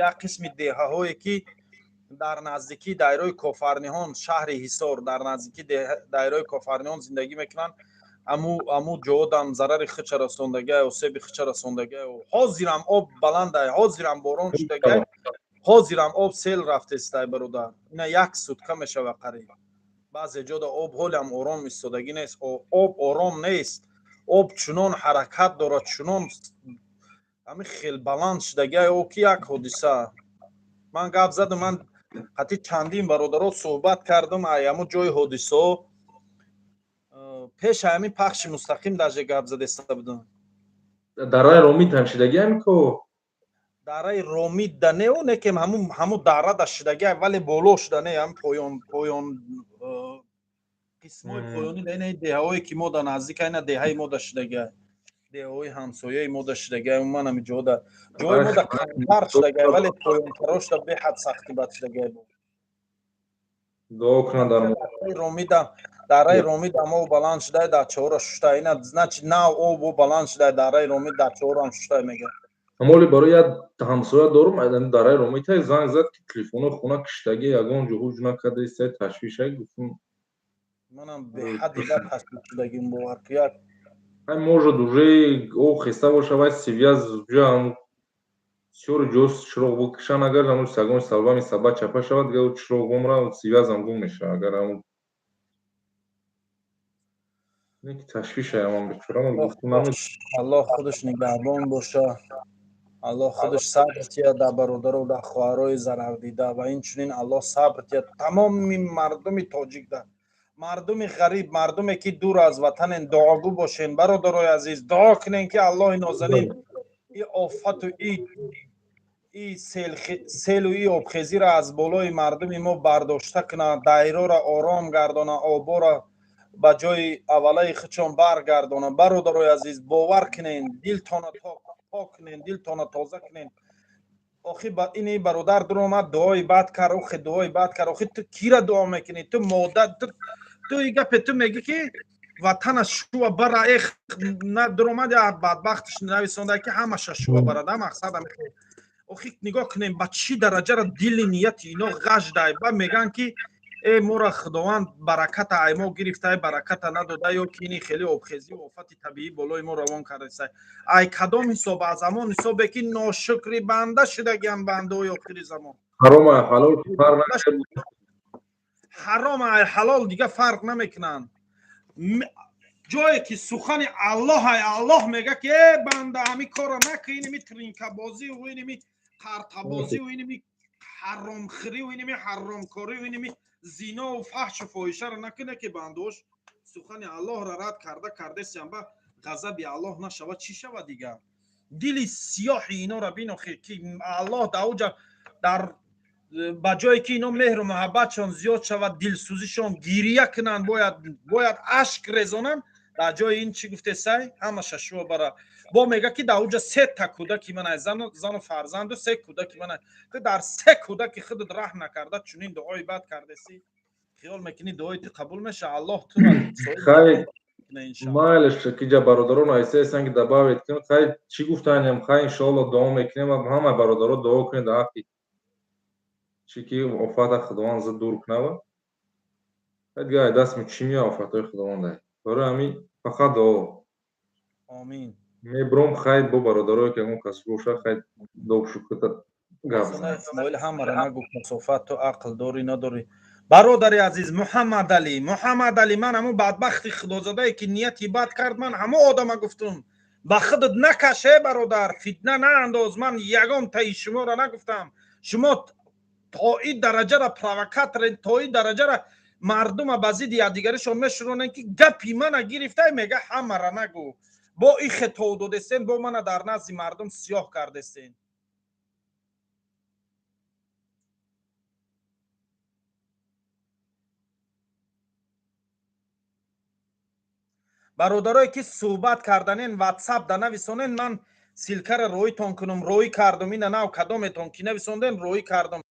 я қисми деҳаҳое ки дар наздикии дайрои Кофарниҳон, шаҳри Ҳисор, дар наздикии дайрои Кофарниҳон зиндагӣ мекунанд, аму ҷоодам зарари хича расондагай, осеби хича расондагай. Ҳозирам об баландай, ҳозирам борон шудагай, ҳозирам об сел рафтестай, бародар. Ина як сутка мешава қариб. Баъзе ҷода об ҳолиам ором истодагӣ нест, об ором нест, об чунон ҳаракат дорад, чунон ҳамин хел баланд шудагай о ки як ҳодиса. Ман гап задам, ман қатъи чандин бародаро суҳбат кардам ай ҳамун ҷои ҳодисаҳо. Пеши ҳамин пахши мустақим даже гап задеста будам. Дараи Ромид ҳам шидагӣ ҳами ко? Дараи Ромид да не, некем ҳамун дара да шидагӣ, вале боло шуда не, ҳам поён поён қисмҳои поёнӣ да, ина деҳаҳое ки мо да наздик, ина деҳаи мо да шидагӣ, деҳаҳои ҳамсояи мо да шидагӣ, умуман ҳами ҷо да ҷои мо да камтар шидагӣ, вале поёнтаро шуда беҳад сахти бад шидагӣ. Дуо кунад дар Ромида, дараи Ромид ам об баланд шудай, дачаҳоро шуштай. Ина значит нав об баланд шудай, дараи Ромид дачаҳоро шуштай мега. Амоли барои як ҳамсоя дорум, дараи Ромита занг зад ки телефоно хона киштагӣ, ягон ҷо ҳуҷ накарда истай, ташвишай, гуфтум. Манам беҳадди бад ташвиш шудагим, бовар ку як. Ай, может, уже об хеста боша, вай связь ҷа бисёр ҷо чироғ бикушан, агар ҳамун ягон салбами саба чапа шавад, дигар чироғ бомра, связам гум мешавад, агар ҳамун не ки ташвишай аман бечора гуфтум. Аллоҳ худаш нигаҳбон боша, Аллоҳ худаш сабр тиҳад дар бародару дар хоҳарои зарардида ва инчунин Аллоҳ сабр тиҳад тамоми мардуми тоҷик да, мардуми ғариб, мардуме ки дур аз ватанен. Дуогӯ бошен, бародарои азиз, дуо кунен ки Аллоҳи нозанин и офату и селу и обхезиро аз болои мардуми мо бардошта кунад, дайрора ором гардона, обора ба ҷои аввалаи худшон баргардона. Бародарои азиз, бовар кунен, дилтона пок кунен, дилтона тоза кунен. Охи ини бародар дуромад, дуои бад кард, охи дуои бад кард. Охи ту кира дуо мекунӣ? Ту мода ту и гапе ту мегӣ ки ватана шува бара, эх, дуромад я бадбахтш нависонда ки ҳамаша шува барада, мақсада. Охи нигоҳ кунем, ба чӣ дараҷара дили нияти ино ғаждай. Ба мегӯянд ки э мора Худованд бараката ай мо гирифтай, бараката надода, ё ки ини хеле обхезӣ офати табиӣ болои мо равон кардасай. Ай кадом ҳисоб? Аз ҳамон ҳисобе ки ношукри банда шудагиан бандаҳои охири замон. Ҳаром ай ҳалол дига фарқ намекунанд. Ҷое ки сухани Аллоҳ ай, Аллоҳ мега ки э банда, ҳами корро накун, иними тринкабозиву иними қартабозиву иними ҳаромхӯриву иними ҳаромкориву иними зинову фаҳшу фоҳишаро накуне, ки бандош сухани Аллоҳро рад карда кардесиям, ба ғазаби Аллоҳ нашава, чӣ шава дигар? Дили сиёҳи инора бинохи ки Аллоҳ дар дар ба ҷое ки ино меҳру муҳаббатшон зиёд шавад, дилсӯзишон, гирия кунанд, бояд ашк резонанд, дар ҷои ин чӣ гуфтесай? Ҳамаша шуо бара. Бо мега ки дар уҷа сета кӯдаки ман, зану фарзанду се кӯдаки ман. Ту дар се кӯдаки худат раҳм накарда, чунин дуои бад кардеси, хиёл мекунӣ дуои ту қабул меша? Аллоҳ тура Майлеш, киҷа бародарон айсаесан ки добавить кун. Хай, чӣ гуфтанем? Хай, иншоалло, дуо мекунем ва ҳама бародаро дуо кунед дар ҳаққи чӣ ки офата Худованд зуд дур кунава. Дигар дастми чӣ мея, офатҳои Худованд. Барои ҳамин фақат дуо. Омин. Мебуром, хай, бо бародарое ки ягон кас боша, хай, добшуката гап. Исмоил, ҳамаро нагу, касофат, ту ақл дорӣ надорӣ? Бародари азиз Муҳаммадалӣ, Муҳаммадалӣ, ман ҳамун бадбахти худозадае ки нияти бад кард, ман ҳамон одама гуфтум: ба худат накаш, э бародар, фитна наандоз. Ман ягон таи шуморо нагуфтам. Шумо то ин дараҷара провокаторен, то ин дараҷара мардума ба зидди якдигаришон мешуронен, ки гапи мана гирифтай, мега ҳамара нагӯ. Бо и хетов додестен, бо мана дар назди мардум сиёҳ кардестен. Бародарое ки суҳбат карданен, ватсап да нависонен, ман ссылкара роитон кунум. Роӣ кардум, ина нав кадометон ки нависонден, роӣ кардум.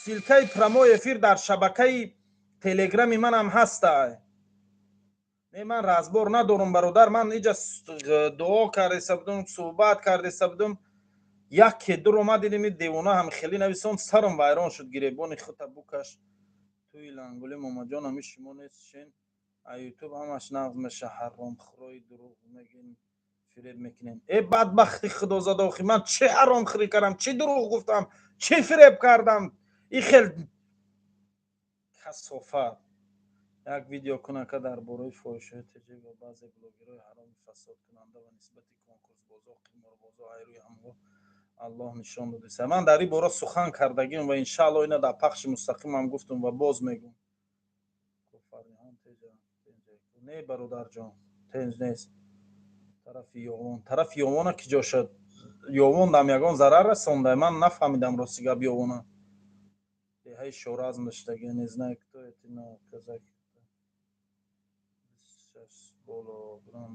Ссылкаи прямой эфир дар шабакаи телеграми манам ҳаста. Не, ман разбор надорам, бародар. Ман иҷа дуо кардеса будум, суҳбат кардеса будум, яке дур дидим, девона ҳам хеле нависон, сарам вайрон шуд. Гиребони хута букаш туи лангули. Момаҷон, ҳами шумо нестшен, а ютуб ҳамаш нағз меша. Ҳаромхӯрои, дурӯғ мегин, фиреб мекунем. Э, бадбахти худозада, охи ман чӣ ҳаромхӯрӣ кардам, чӣ дурӯғ гуфтам, чӣ фиреб кардам? И хел касофат. Як видео кунака дар бораи фоҳишаҳои тоҷик ва баъзе блогерҳои ҳароми фасодкунанда ва нисбати конкурсбозо, қиморбозо. Айрӯи ҳамво Аллоҳ нишон додеса. Ман дар ин бора сухан кардагим ва иншаалло ина дар пахши мустақимам гуфтум ва боз мегӯм. Не, бародарҷон, тенҷ нест. Тарафи Ёвон, тарафи Ёвона ки ҷо шуд? Ёвон дам ягон зарар расонда? Ман нафаҳмидам, рости гап. Ёвона деҳаи Шоразм доштаги. Не знаю, кто это, но казак болограм.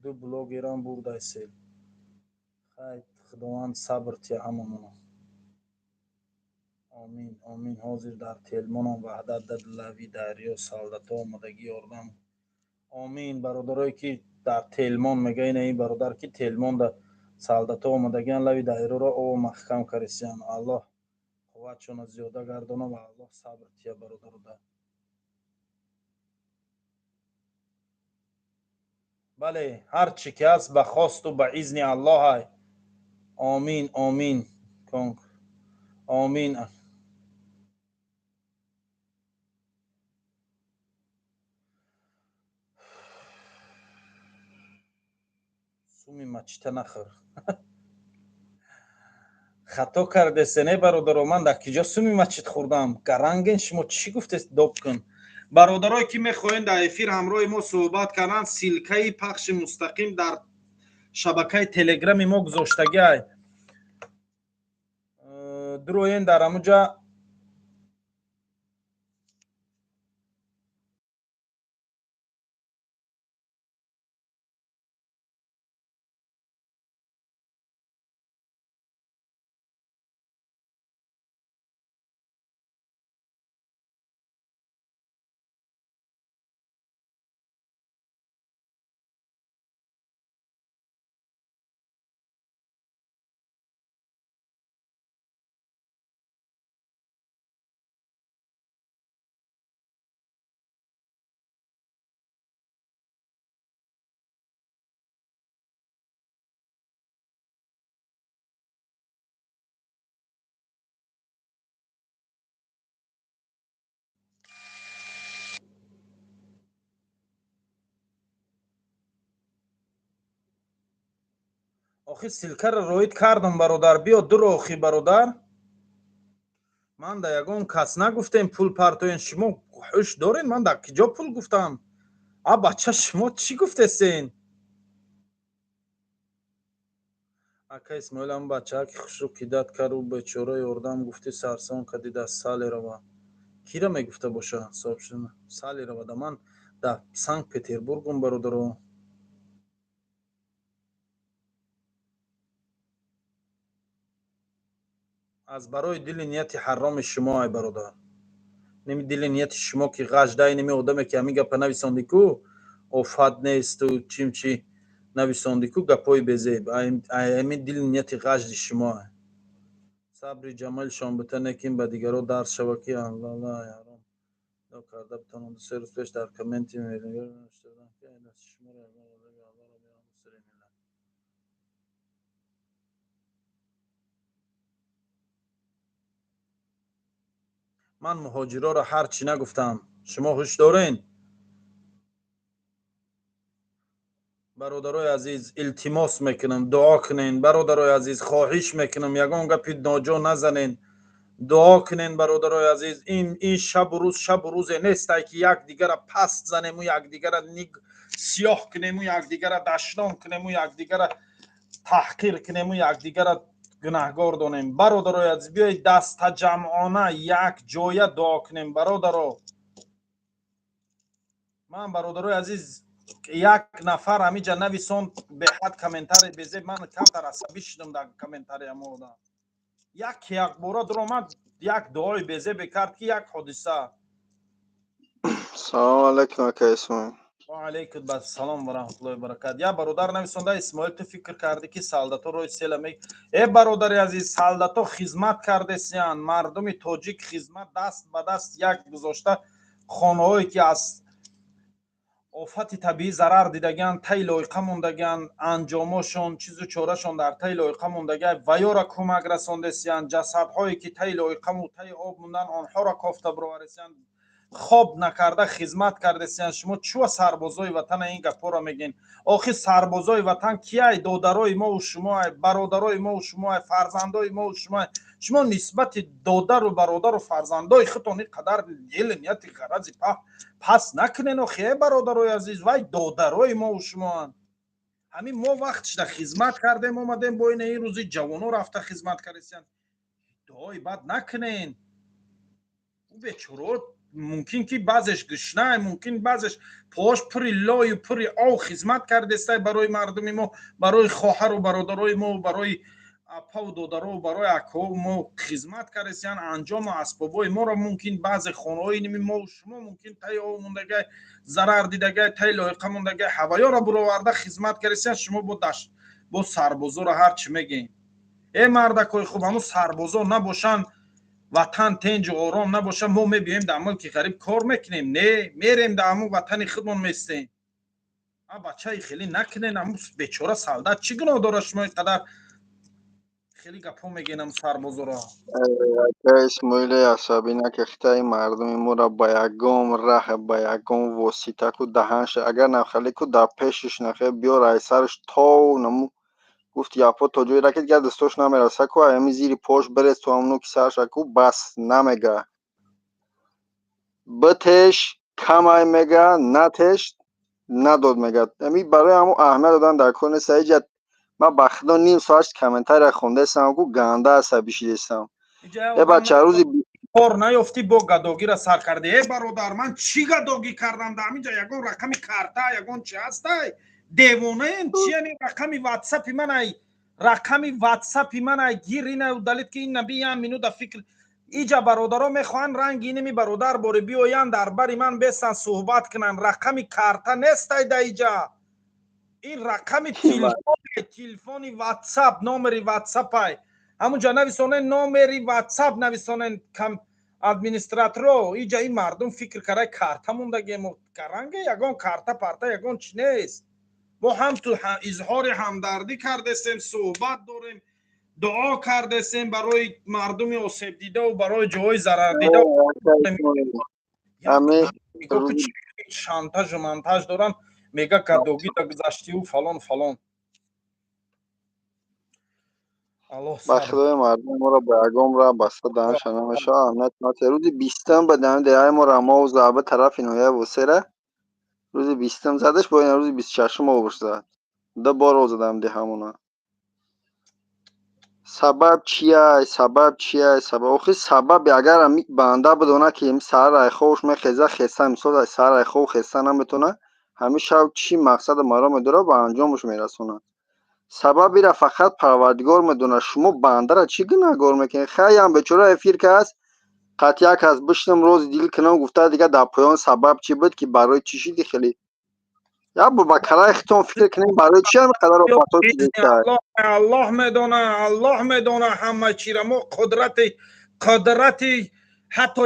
Ду блогерам бурдай сел. Хай, Худованд сабр тия ҳамамона. Омин, омин. Ҳозир дар Телмонам, Ваҳдат дад, лави дарё солдато омадагӣ, ёрдам. Омин. Бародарое ки дар Телмон мега, ина ин бародар ки Телмонда солдато омадагиан, лави дарёро ово маҳкам карисиян. Аллоҳ қувватшона зиёда гардона ва Аллоҳ сабр тия бародарода. Бале, ҳар чӣ ки ҳаст, ба хосту ба изни Аллоҳай. Омин, омин, омин. Суми мачита нахӯр, хато кардесе. Не, бародаро, ман дар киҷо суми мачит хӯрдам? Гаранген, шумо чӣ гуфтест? Доб кун. Бародарое ки мехоҳем дар эфир ҳамроҳи мо суҳбат кардан, ссылкаи пахши мустақим дар шабакаи телеграми мо гузоштагиай. Дуроен дар ҳамуҷа. Охи, ссылкаро роид кардам, бародар, биё дуро. Охи, бародар, ман да ягон кас нагуфтем пул партоен. Шумо ҳуш доред? Ман дар киҷо пул гуфтам? А бача, шумо чӣ гуфтесен? Ака Исмоил, ам бачаа ки хушрӯ кидат кард, ӯ бечора ёрдам гуфти, сарсон кади дар Салерова. Кира мегуфта боша? Салерова да ман дар Санкт Петербургум, бародаро. Аз барои дили нияти ҳароми шумо, ай бародар, неми дили нияти шумо ки ғаждай, неми одаме ки ҳамин гапа нависонди ку, офат несту чим чи нависонди ку, гапҳои безеб, ҳамин дили нияти ғажди шумо. Сабри ҷамалшон бита, некин ба дигаро дарс шава ки ҳаром карда битонанд. 2-се рӯз пеш дар комменти шуморо. Ман муҳоҷироро ҳар чӣ нагуфтам, шумо ҳуш дорен? Бародарои азиз, илтимос мекунам, дуо кунен. Бародарои азиз, хоҳиш мекунам, ягон гапи ноҷо назанен, дуо кунен. Бародарои азиз, ин шабу рӯз шабу рӯзе нестай ки якдигара паст занему, якдигара сиёҳ кунему, якдигара дашном кунему, якдигара таҳқир кунему, якдигара гунаҳгор донем. Бародарои азиз, биёед дастаҷамъона як ҷоя дуо кунем, бародаро. Ман, бародарои азиз. Як нафар ҳамиҷа нависон, беҳад комментарий безеб. Ман камтар асабӣ шудам дар комментарий ҳамо одам. Як якбора дуромад, як дуои безебе кард, ки як ҳодиса. Салому алайкум, ака Исмоил. Ва алайкум ассалом ва раҳматуллоҳи ва баракат. Я бародар нависонда: «Исмоил, ту фикр кардӣ, ки солдато роҳи села ме». Э, бародари азиз, солдато хизмат кардесиян. Мардуми тоҷик хизмат, даст ба даст як гузошта, хонаҳое ки аз офати табиӣ зарар дидагианд, таи лоиқа мондагианд, анҷомошон, чизу чорашон дар таи лоиқа мондагианд, ва ёра кӯмак расондесиянд. Ҷасадҳое ки таи лоиқаму таи об мондан, онҳоро кофта бироваресиянд. Хоб накарда хизмат кардесиянд. Шумо чӯ сарбозои ватана ин гапҳоро мегӯен? Охир сарбозои ватан кияй? Додарои мову шумоай, бародарои мову шумоай, фарзандои мову шумоай. Шумо нисбати додару бародару фарзандои худтон ин қадар дили нияти ғарази пас накунен. Охи, э бародарои азиз, вай додарои мову шумоанд. Ҳамин мо вақт шуда хизмат кардем, омадем, бо ин рӯзи ҷавоно рафта хизмат кардесиянд. Дуои бад накунен. Ӯ бечоро мумкин ки баъзеш гушнай, мумкин баъзеш пош пури лою пури ов хизмат кардестай барои мардуми мо, барои хоҳару бародарои мо, барои апаву додарову барои акҳову мо хизмат кардесиян. Анҷому асбобои моро мумкин баъзе хонаҳои ними мову шумо мумкин таи ов мондагай, зарар дидагай, таи лоиқа мондагай, ҳаваёро буроварда хизмат кардесиян. Шумо бо даш бо сарбозоро ҳар чӣ мегӯем. Э мардакои хуб, ҳамун сарбозо набошанд, ватан тенҷу ором набошад, мо мебиёем дар мулки ғариб кор мекунем? Не, мерем, дар ҳамун ватани худмон местем. А бачаи хеле накунен. Ҳамун бечора солдат чӣ гуноҳ дорад? Шумо ин қадар хеле гапҳо мегӯен ҳамун сарбозоро. Ака Исмоили, асабӣ нака. Хитаи мардуми моро ба ягон раҳ, ба ягон восита ку даҳанша агар нахале ку дар пешиш нахе биёр, ай сараш то наму гуфт япо то ҷое ракет гар дастош намераса ку, ами зири пош берез то ҳамуно ки сарша ку, бас намега. Битеш камай мега, натеш надод мега. Ами барои ҳамун аҳамият додан дар кор нест. Аиҷа ман ба худо ним соат комментария хондесам ку, ганда асабӣ шидесам. Э бача, рӯзи Кор наёфтӣ, бо гадогира сар кардӣ. Э бародар, ман чӣ гадогӣ кардам? Дар ҳаминҷа ягон рақами карта, ягон чи ҳастай? Девонаем чи? Яъне рақами ватсапи манай, рақами ватсапи манай, гир ина удалить ки. Ин наби як минута фикр. Иҷа бародаро мехоҳанд ранги иними бародар боре биёянд, дар бари ман бестан, суҳбат кунанд. Рақами карта нестай да иҷа. Ин рақами телефон, телефони ватсап, номери ватсапай. Ҳамунҷа нависонен, номери ватсап нависонен. Кам администраторо, иҷа ин мардум фикр карай карта мондагемо каранге. Ягон карта парта, ягон чи нест. Мо ҳам ту изҳори ҳамдардӣ кардесем, суҳбат дорем, дуо кардесем барои мардуми осебдидаву барои ҷоҳои зарардида. Шантажу мантаж доранд, мега гадогида гузаштиу фалон фалон. Ба худои, мардум моро ба ягон раҳ баста даҳанша намешавад. Аҳамият натиҳ. Рӯзи 20-ум ба даҳани деҳаи мо Рамову зарба тарафи ноҳияи Восера рӯзи 20-ум задаш, бо ин рӯзи 26-ум обш зад. Ду бор об задам деҳамона. Сабаб чияй? Сабаб чияй? Сабаб охи, сабаби агар ами банда бидонад, ки саҳар ай хобш мехеза, хеста, мисол, ай саҳар ай хоб хеста наметавона, ҳамин шаб чӣ мақсаду мароме дорад, ба анҷомаш мерасонад. Сабабира фақат Парвардигор медонад. Шумо бандара чӣ гунаҳгор мекунед? Хайям бечора эфир ка аст, қатъ як кас бишинам, рози дил кунам, гуфта, дига дар поён сабаб чӣ буд, ки барои чӣ шиди? Хеле як бор ба калаи худтон фикр кунем, барои чӣ ҳамин қадар офатҳо шидеста? Аллоҳ медона, Аллоҳ медона ҳама чира. Мо қудрати ҳатто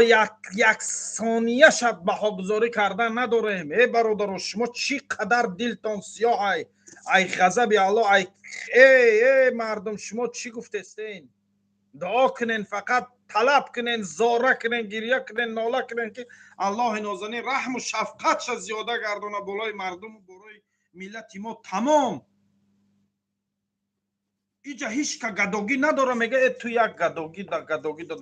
як сония шаб баҳогузорӣ кардан надорем. Э бародаро, шумо чӣ қадар дилтон сиёҳ ай, ай ғазаби Аллоҳ, ай. Э мардум, шумо чӣ гуфтестен? Дуо кунен, фақат талаб кунен, зора кунен, гирья кунен, нола кунен, ки Аллоҳи нозанин раҳму шафқатша зиёда гардона болои мардуму болои миллати мо. Тамом. Иҷа ҳеч ка гадогӣ надора, мега: «Э, ту як гадогӣ да гадогӣ да».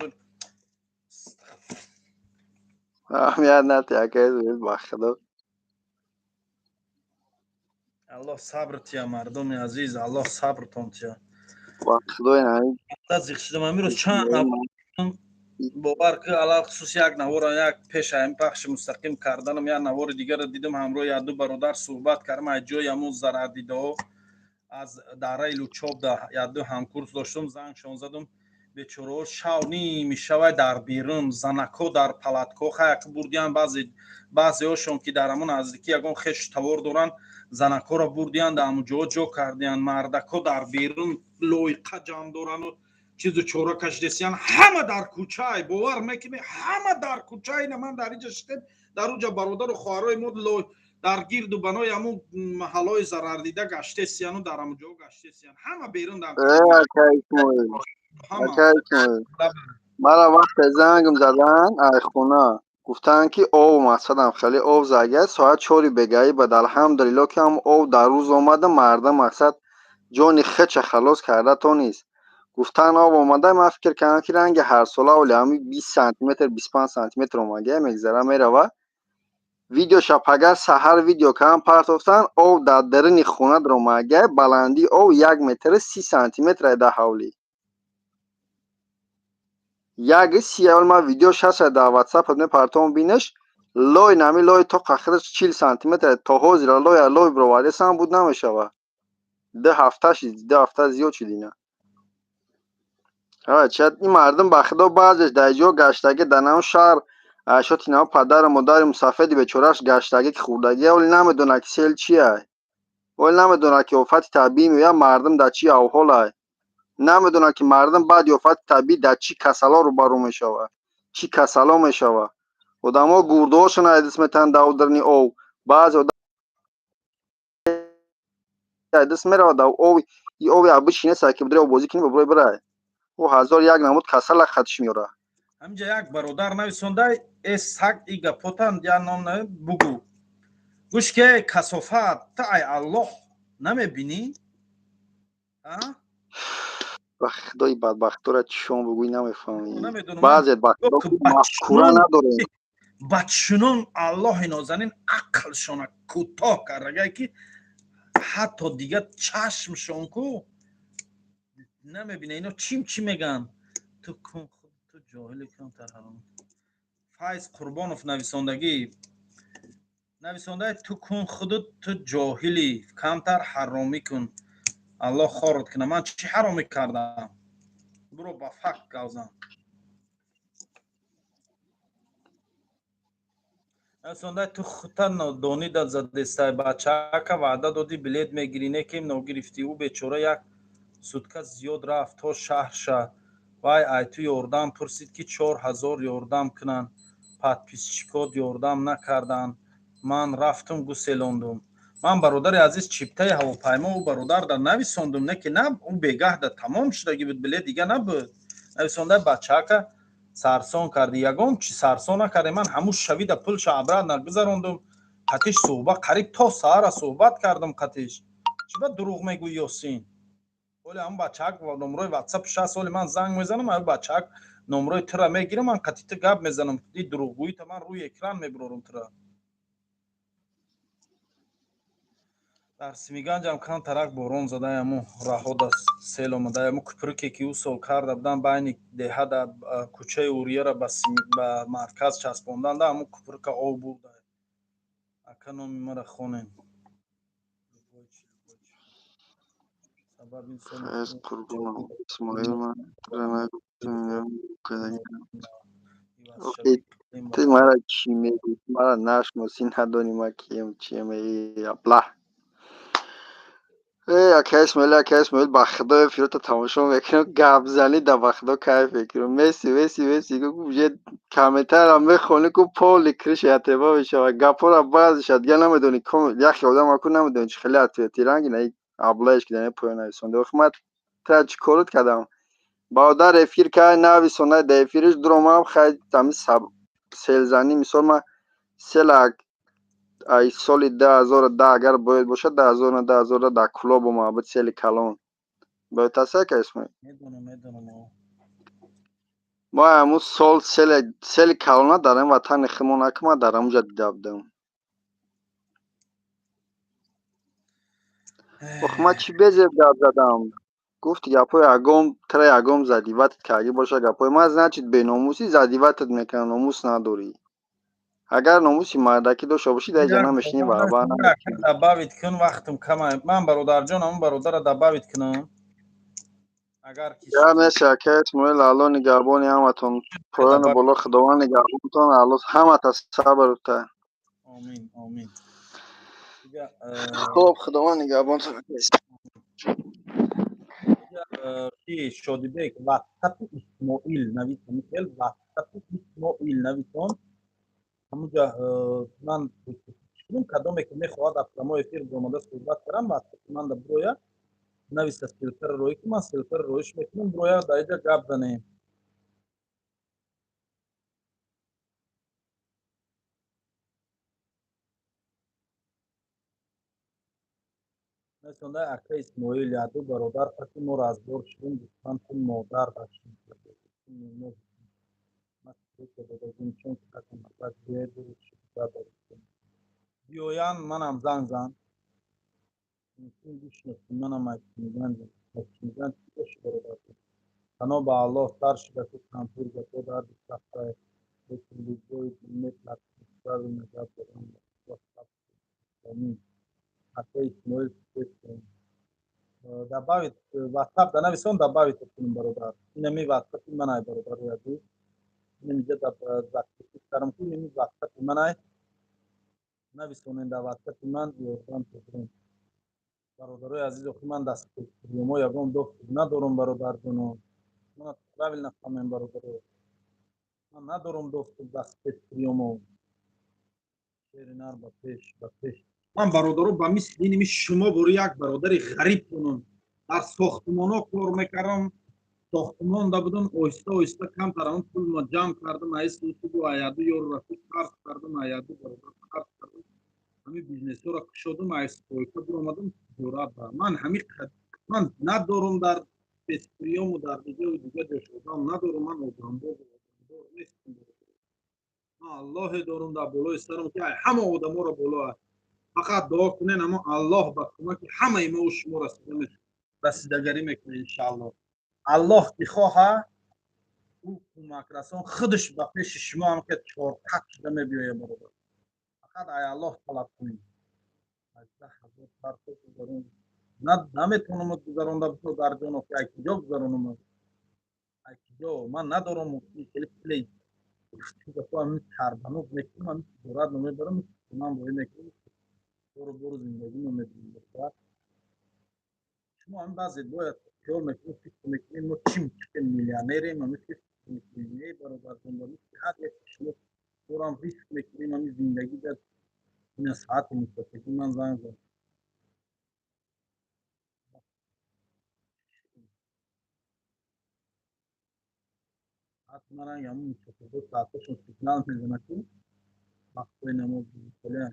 Аҳамият натиҳ, акай, ба худо. Аллоҳ сабр тия, мардуми азиз, Аллоҳ сабртон тия. Ба худо. Зиқ шудам амирӯз чанд. Бовар ки, алалхусус як навора, як пеша ин пахши мустақим карданам, як навори дигарро дидам, ҳамроҳи якду бародар суҳбат кардам, аз ҷои ҳамун зарардидаҳо, аз дараи Лучоб да якду ҳамкурс доштум, зангшон задум. Бечораҳо шав ними шавай дар берун, занакҳо дар палаткҳо хаяк бурдиян. Баъзеҳошон ки дар ҳамон наздикӣ ягон хешу тавор доранд, занакҳоро бурдиян, дар ҳамон ҷо ҷо кардиян. Мардакҳо дар берун лоиқа ҷамъ дорану чизу чора кашидесиян. Ҳама дар кӯчай, бовар мекунӣ, ҳама дар кӯча. Ина ман дар инҷа шитем, дар уҷа бародару хоҳарои мо дар гирду банои ҳамун маҳаллои зарардида гаштесияну дар ҳамон ҷо гаштесиян, ҳама берун дар Мара вақте зангм задан ай хона, гуфтанд ки ов мақсадам хеле ов зага соат 4 бегаӣ бад. Алҳамдулилло, ки ҳам ов дар рӯз омада, мардам мақсад ҷони хеча халос карда тонист. Гуфтан об омада, ман фикр кардам, ки ранги ҳарсола оли ҳами 20 сантиметр, 25 сантиметр омага, мегзара, мерава. Видеоша пагар саҳар видео кардам, партофтан, ов дар даруни хона даромага, баландии ов 1 метру 30 сантиметр дар ҳавлӣ, як си. Аввал ман видео шаша дар Ватсап мепартом, бинеш. Лой нами лой то қахраш 40 сантиметр, то ҳозира лоя лой бировардесам буд, намешава. 2 ҳафта шид, 2 ҳафта зиёд шуд. Ина ин мардум, ба худо, баъзеш дар ҷо гаштагӣ, дар нам шаҳр шоти нав падару модари мусафеди бечорааш гаштагӣ, ки хӯрдагӣ, оли намедонад, ки сел чия, оли намедонад, ки офати табиӣ меояд, мардум дар чӣ авҳолай, намедонад, ки мардум баъди офати табиӣ дар чӣ касало рӯбарӯ мешавад, чӣ касало мешавад. Одамо гурдоҳошон айдис метаҳанд дар дарни ов, баъзе одам айдис меравад дар ов. И ови обычный нест, ки бидре оббозӣ кунӣ, биброй бирай, ӯ ҳазор як намуд касала хатиш меёрад. Ҳаминҷа як бародар нависондай: «Э саг, и гапотан я ном бугӯ». Гӯш ке, касофат, та ай Аллоҳ намебинӣ? Ба худои, бадбахтора чишон бугӯй, намефаҳмӣ. Баъзе мафкура надорем. Бадшунон Аллоҳи нозанин ақлшона кӯтоҳ кардагай, ки ҳатто дига чашмшон ку намебина. Ино чим чӣ мегӯянд? Ту кун, ту ҷоҳили, камтар ҳаром. Файз Қурбонов нависондагӣ нависондаи: «Ту кун худу, ту ҷоҳилӣ, камтар ҳаромӣ кун, Аллоҳ хорат кунад». Ман чӣ ҳаромӣ кардам? Буро ба факт гавзан. Нависондаи: «Ту хута нодонида задестай, бачаака ваъда додӣ, билет мегирӣ, не ки ногирифтӣ. Ӯ бечора як сутка зиёд рафт то шаҳр ша. Вай ай ту ёрдам пурсид, ки 4000 ёрдам кунанд, подписчикот ёрдам накарданд, ман рафтум гуселондум». Ман, бародари азиз, чиптаи ҳавопаймо ӯ бародар дар нависондум, не ки на, ӯ бегаҳда тамом шудагӣ буд, билет дига набуд. Нависондаи: «Бачаака сарсон кардӣ». Ягон чи сарсон накардем. Ман ҳамун шавида пулша обратно гузарондум. Қатиш суҳбат қариб то саҳара суҳбат кардам қатиш. Чӣ ба дурӯғ мегӯӣ, Ёсин? Оли ҳамун бачаак номрои Ватсап шаст оли ман занг мезанам, ҳамун бачаак номрои тура мегирам, ман қати ту гап мезанам. И дурӯғгӯита ман рӯи экран мебурорам тура. Дар Симиганҷам камтарак борон задай, ҳамун раҳода сел омадай. Ҳамун купруке ки ӯ сол карда будан байни деҳада, кӯчаи Урияра ба марказ часпонданда, ҳамун купрука об бурдай. Ака, номи мара хонем. Сабаб инсон Файз Қурбонов, Исмоил, ман тура нагуфтам. Ту мара чӣ мегӯӣ? Мара нашиносӣ, надонӣ ман кием, чием, аблаҳ. Э, ака Исмоил, ака Исмоил, ба худои фирота тамошо мекунам, гапзанӣ да, ба худо, кайф мекунам. Месси, Месси, Месси, уже комментария мехонӣ ку, поли крыша ятеба мешавад. Гапҳоро баъзеша дига намедонӣ, яхе одам аку намедонӣ чӣ хеле ответи ранги на аблаеш ки дар поён нависонда. Охи ман тра чӣ корот кардам? Бародар эфир кай нависонда, дар эфириш дуромам, хай ҳами селзанӣ, мисол, ман села ай соли 2010, агар бояд бошад, 2000, 2000 дар Кӯлоб омада буд сели калон. Бояд аст, ака Исмоил? Медонам, медонам. Мо ҳамун сол сели калона дар ин ватани худмон ака ман дар ҳамунҷа дида будам. Ох, ман чӣ безеб гап задам? Гуфти гапҳои ягон тра, ягон задевать кардӣ боша гапҳои ман, значит, беномусӣ задевать мекунам, номус надорӣ. Агар номуси мардакӣ дошта бошӣ, дар ҷа намешинӣ, баробар. Добавить кун, вақтам кама. Ман, бародарҷон, ҳамн бародара добавить кунам, агар ки Гап нест, ака Исмоил, Алло нигаҳбони ҳаматон, поёну боло Худованд нигаҳбонтон, Алло ҳамата сабр та. Омин, омин. Хоб, Худованд нигаҳбонтон. Ки Шодибек, ватсапи Исмоил нависон, хел ватсапи Исмоил нависон, ҳамуҷа ман кунам. Кадоме ки мехоҳад аз прямой эфир омада суҳбат кардам, ватсапи ман да бироя, нависа, ссылка ро роӣ ки ман ссылка ро роиш мекунам, бироя, дар иҷа гап занем. Насонда, ака Исмоил, яду бародар паси мо разбор шудем, гуфтан ту модар башем. Чун биёян, манам занг зан, мумкин бишносем, манам айтмиган чӣ боши, бародар. Пано ба Аллоҳ, сар шуда ку кампир гапо дарди сахтай, лекин любой метарсид, правильно гап задан. Амин. Ака Исмоил, добавить ватсап да нависон, добавить кунем, бародар. Инами ватсапи манай, бародари азиз, инамиҷа закрепить кардам ку, инами ватсапи манай, нависонен дар ватсапи ман, ёрдам пурем. Бародарои азиз, охи ман дастприёмо ягон доступ надорам, бародарҷоно, мана правильно фаҳмем, бародаро, ман надорам доступ ба спецприёмо. Шери нар ба пеш, ба пеш. Ман, бародаро, ба мисли иними шумо бори як бародари ғариб кунам, дар сохтмонҳо кор мекардам, сохтмонда будам. Оҳиста оҳиста камтар он пулма ҷамъ кардам, айсусуду аяду ёру рафиқ қарз кардам, аяду бародар қарз кардам, ҳамин бизнесҳоро кушодам, ай стройка биромадам тиҷорат. Ба ман ҳамин ман надорам дар спецприёму дар дигару дигар ҷо шудам надорам. Ман одамбоз, одамдор нестам. Ман Аллоҳе дорам дар болои сарам, ки ҳама одаморо боло. Фақат дуо кунен, аммо Аллоҳ ба кӯмаки ҳамаи мо шумо расидагарӣ мекунад, иншааллоҳ. Аллоҳ ки хоҳа, ӯ кӯмакрасон худаш ба пеши шумо ҳам ки чорқат шуда мебиёяд, бародар. Фақат ай Аллоҳ талаб кунем. 18 000 наметавонам гузаронда дар ҷоно, ай куҷо гузаронам, ай куҷо? Ман надорам хеле пуле. Тарбанук мекунам, ҳамин тиҷорат намебарам, ман роӣ мекунам, бору бору зиндагимо мебинем. Шумо ҳам баъзе бояд хиёл мекунед, фикр мекунед, мо чим чиқем, миллионерем, ҳамин фикр мекунем. Не, бародарҷон, ба мисли ҳар яки шумо дорам, риск мекунем ҳамин зиндагӣ дар ина. Саати мусофирӣ ман занг зад. Саати ман ранг ҳамун мусофирҳо сааташон сигнал мезанад, ки вақтҳои намоз хеле.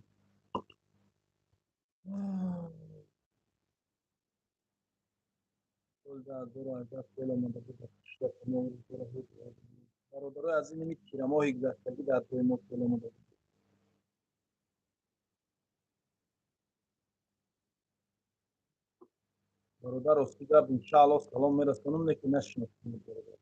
Соли 2018 сол омада буд. Бародарои азиз, ини тирамоҳи гузаштагӣ дар ҷои мо сол омада буд. Бародар, рости гап, иншааллоҳ, салом мерасонам, лекин нашинохтам, бародар.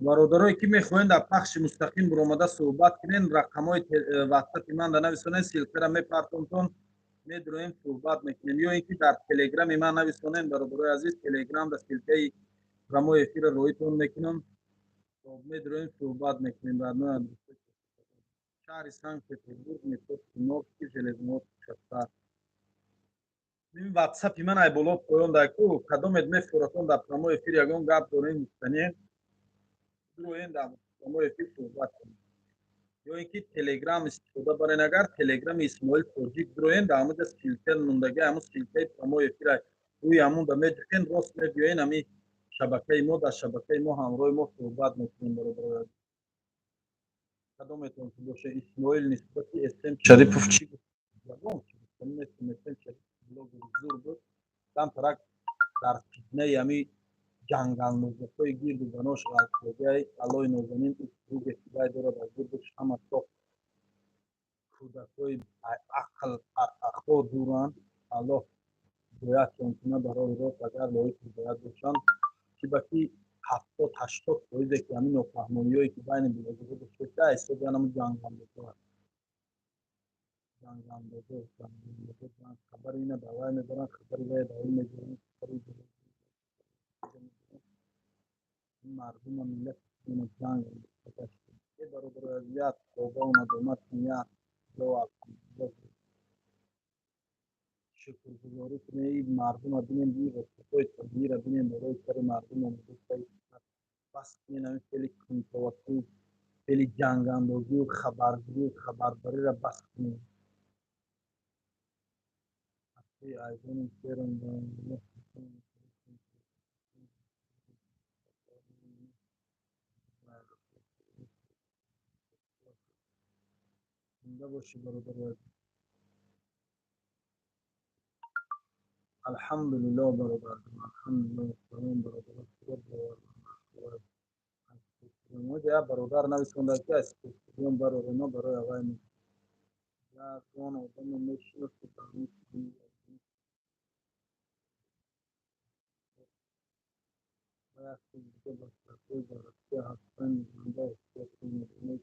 Бародарое ки мехоҳед дар пахши мустақим биромада суҳбат кунен, рақамҳои ватсапи ман да нависонен, ссылка ра мепартонтон, медроем, суҳбат мекунем. Ё ин ки дар телеграми ман нависонен, бародарои азиз, телеграм да ссылка и прямой эфира роитон мекунам, медроем, суҳбат мекунем. Шаҳри Санкт Петербург, метро Киновский, Железноводский шоссе. Ватсапи ман ай боло поён дай ку, кадомед мефуратон, дар прямой эфир ягон гап дорем, гуфтанем, дуроен, дар прямой эфир суҳбат кунем. Ё ин ки телеграм истифода барен, агар телеграми Исмоил Тоҷик дуроен, дар ҳамуҷа ссылка мондаги, ҳамун ссылка и прямой эфира рӯи ҳамун да меҷухен, рост мебиёен ҳами шабакаи мо, дар шабакаи мо ҳамроҳи мо суҳбат мекунем. Бародарои, кадометон ки боша, Исмоил нисбати См Шарипов чӣ гуфт? гуфтанӣ нест, метем блогери зур буд. Камтарак дар фитнаи ҳами ҷангалнозакҳои гирду банош ғалқогиай. Аллои нозанин круге ки вай дорад, аз гирдуш ҳама соф кӯдакҳои ақл ақло дуранд. Аллоҳ ҳидоятшон кунад барои рост, агар лоиқ ҳидоят бошанд. Ки ба ки 70-80 фоизе ки ҳамин нофаҳмониҳое ки байни блогерҳо доштааст, ҳисоби ҳамун ҷангандозо аст. Ҷангандозо, ҷангандозо, хабари ина ба вай мебаранд, хабари вай ба ин мебаранд, хабари мардума, миллати ҷанг. Бародарои, як тавбаву надомат кун, як алҳамдулиллоҳ шукргузорӣ кунем. Ин мардума бинем, ин воситаҳои табииро бинем, барои сари мардум омода. Бас кунем ҳамин феъли кунҷковакӣ, феъли ҷангандозию хабаргирию хабарбариро бас кунем. Айзоним серам. Зинда бошӣ, бародари. Алҳамдулиллоҳ, бародар, алҳамдулиллоҳ. Салом, бародар. Як бародар нависонда, ки аз студион барорема барои аввай ягон одаме мешиноси. Як чиз дига, ба шартҳои ба Россия ҳастанд, зинда эҳтиёт кунед.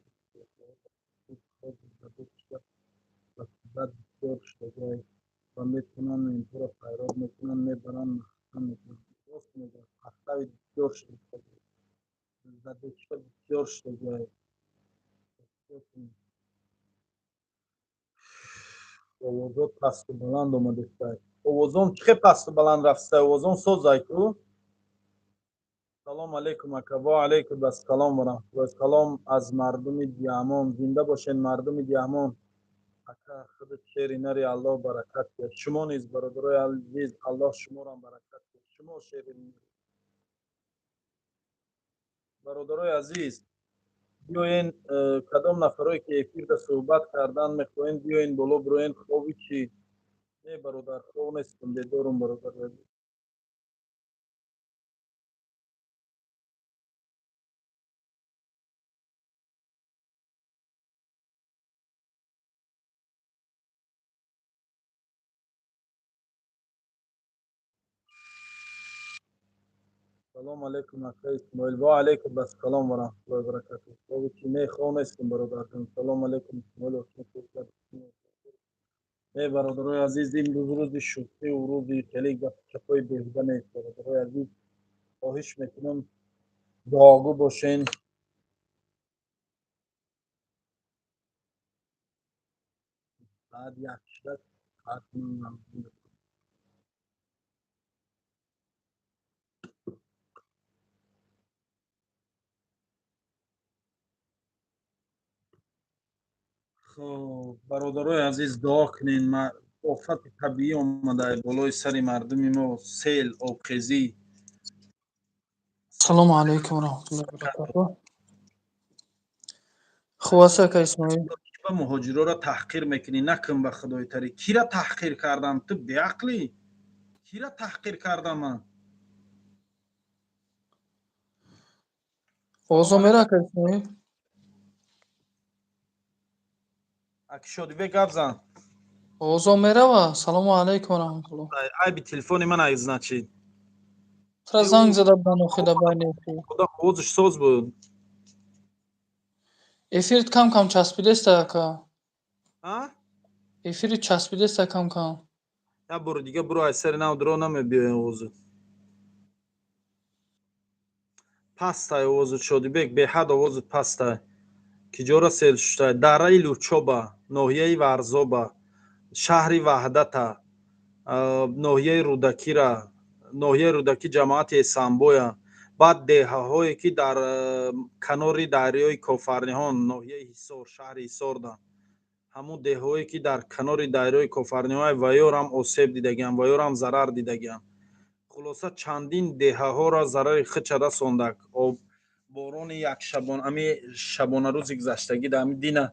Ба шиддат бисёр шудагиай ва метавонанд инҳоро файрод мекунанд, мебаранд, маҳкам мекунанд. Рост мегӯяд, пахтави бисёр шуда, задечка бисёр шудагиай. Овозо пасту баланд омадестай. Овозом чӣ хел пасту баланд рафтастай? Овозом созай ку. Салом алейкум, ака. Ва алейкум ассалом ва раҳматуллоҳ. Салом аз мардуми Диамон. Зинда бошед, мардуми Диамон. Ака, худат шери нари, Аллоҳ баракат диҳад. Шумо низ, бародарои азиз, Аллоҳ шуморо баракат диҳад. Шумо шери. Бародарои азиз, биёен, кадом нафарое ки эфирда суҳбат кардан мехоҳем, биёен боло, бироен. Хоби чӣ? Не, бародар, хоб нестам, бедорум, бародари азиз. Салом алейкум, ака Исмоил. Ва алейкум ассалом ва раҳматуллоҳи ва баракатуҳ. Хоби чӣ? Не, хоб нестам, бародарҷон. Салом алейкум, Исмоил. Не, бародарои азиз, имрӯз рӯзи шӯхию рӯзи хеле гапчапҳои беҳуда нест. Бародарои азиз, хоҳиш мекунам, дуогӯ бошен. Баъд як шуда. Хоб, бародарои азиз, дуо кунен. Офати табиӣ омада болои сари мардуми мо, сел, обхезӣ. Ассалому алайкум ва раҳматуллоҳи ва баракатуҳ. Хуб аст, ака Исмоил? Ба муҳоҷироро таҳқир мекунӣ? Накун, ба худои тарӣ. Кира таҳқир кардам? Ту беақлӣ? Кира таҳқир кардам ман? Овозо мера, ака Исмоил? Аки Шодибек, гап зан. Овозо мерава? Салому алайкум ва раҳматуллоҳ. Айби телефони ман ай, значит. Тура занг зада будам охида байни эфир. Худо, овозаш соз буд. Эфирит кам кам часпидеста, ака. А? Эфирит часпидеста кам кам. Як бори дига биро, ай сари нав дуро, намебиёй овозат. Пастай овозат, Шодибек, беҳад овозат пастай. Ки ҷора сел шуштай? Дараи Лучоба, ноҳияи Варзоба, шаҳри Ваҳдата, ноҳияи Рӯдакира, ноҳияи Рӯдакӣ, ҷамоати Эсамбоя, баъд деҳаҳое ки дар канори дарёи Кофарниҳон, ноҳияи Ҳисор, шаҳри Ҳисорда, ҳамун деҳаҳое ки дар канори дарёи Кофарниҳон, ваёрам осеб дидагиам, ваёрам зарар дидагиам. Хулоса, чандин деҳаҳоро зарари худша расондак об борони як шабон, ами шабонарӯзи гузаштагӣ, дар ами дина.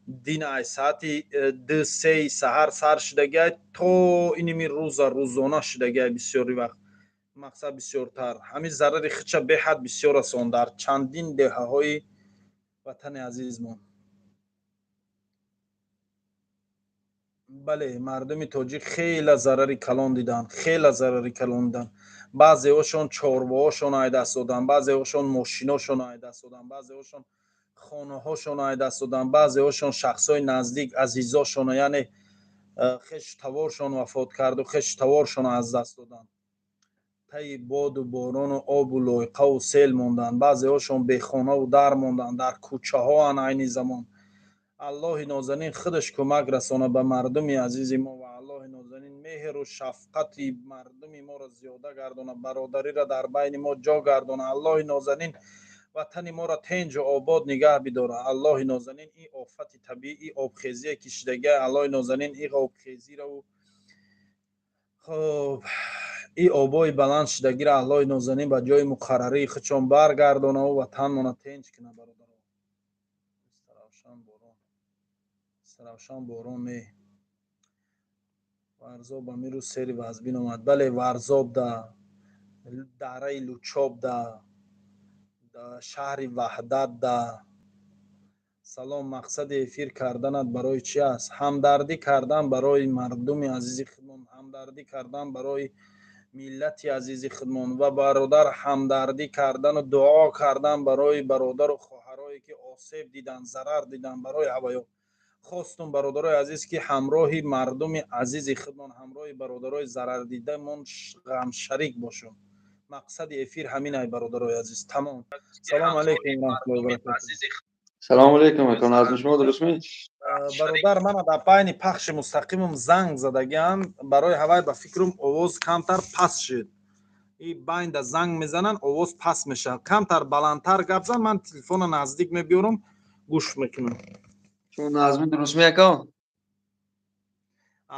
Дин ай саати 2-3 саҳар сар шудагиай, то иними рӯза рӯзона шудагиай. Бисёри вақт, мақсад, бисёртар ҳамин зарари хича беҳад бисёр расон дар чандин деҳаҳои ватани азизмон. Бале, мардуми тоҷик хеле зарари калон диданд, хеле зарари калон диданд. Баъзеҳошон чорвоҳошон ай даст доданд, баъзеҳошон мошиношон ай даст доданд, баъзеҳошон хонаҳошон ай даст доданд, баъзеҳошон шахсҳои наздик, азизошон, яъне хешу таворшон вафот карду хешу таворшон аз даст доданд. Таи боду борону обу лойқаву сел монданд, баъзеҳошон бехонаву дар монданд, дар кӯчаҳоанд айни замон. Аллоҳи нозанин худаш кӯмак расона ба мардуми азизи мо ва Аллоҳи нозанин меҳру шафқати мардуми моро зиёда гардона, бародариро дар байни мо ҷо гардона. Аллоҳи нозанин ватани моро тенҷу обод нигаҳ бидора. Аллоҳи нозанин ин офати табиӣ, ин обхезие ки шидагия, Аллоҳи нозанин ин обхезиро, хоб, ин обои баланд шидагиро Аллоҳи нозанин ба ҷои муқаррарии худшон баргардонаву ватанмона тенҷ кунад. Бародаро, Истаравшан борон, Истаравшан борон не, Варзоб ами рӯз сери вазбин омад. Бале, Варзоб да, дараи Лучоб да, шаҳри Ваҳдат да. Салом, мақсади эфир карданат барои чи аст? Ҳамдардӣ кардан барои мардуми азизи худмон, ҳамдардӣ кардан барои миллати азизи худмон ва, бародар, ҳамдардӣ кардану дуо кардан барои бародару хоҳарое ки осеб диданд, зарар диданд. Барои ҳаваё хостум, бародарои азиз, ки ҳамроҳи мардуми азизи худмон, ҳамроҳи бародарои зарардидамон ғамшарик бошем. Мақсади эфир ҳамин ай, бародарои азиз, тамом. Салому алайкум ва раҳматуллоҳи ва баракатуҳ. Салому алейкум, ака, назми шумо дурустми? Бародар, мана дар байни пахши мустақимам занг задагиам, барои ҳавай ба фикрам овоз камтар паст шуд. И байнда занг мезананд, овоз паст мешавад. Камтар баландтар гап зан, ман телефона наздик мебиёрам, гӯш мекунам. Шумо назми дурустми, ака?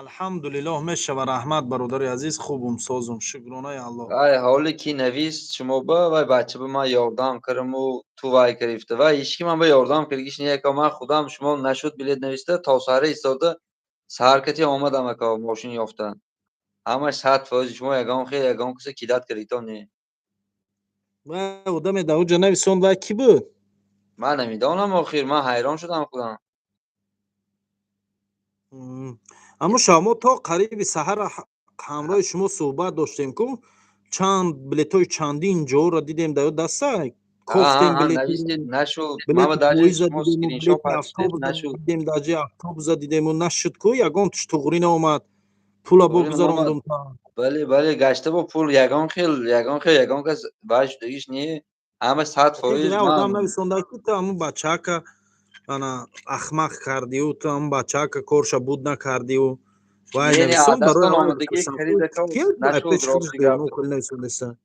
Алҳамдулиллоҳ, мешава, раҳмат, бародари азиз, хубум, созум, шукронаи Аллоҳ. Ай ҳоле ки навист шумо ба вай бача ба ман ёрдам кардаму ту вай гирифта, вай ҳеч ки ман ба ёрдам кардагиш не, ака. Ман худам шумо нашуд билет нависта, то саҳара истода, саҳар кати омадам, ака, мошин ёфта. Ҳамаш 100%, шумо ягон хел ягон каса кидать кардагитон не. Вай одаме дар уҷа нависон, вай кӣ буд? Ман намедонам, охир ман ҳайрон шудам худам. Аммо шамо то қариби саҳара ҳамроҳи шумо суҳбат доштем ку, чанд билетҳои чандин ҷоро дидем дар даста кофтем. Билети поиза дидему, билети автобуса дидем, даҷи автобуса дидему, нашуд ку, ягон туш туғрӣ наомад, пула бо гузарондум. Бале, бале, гашта бо пул ягон хел, ягон хел, ягон кас вай шудагиш не, ҳама 100%. Одам нависонда ки ту ҳамун бачака ана ахмақ кардиу, ту ҳамун бачака корша буд накардиу. Вай нависон барои нависондаста.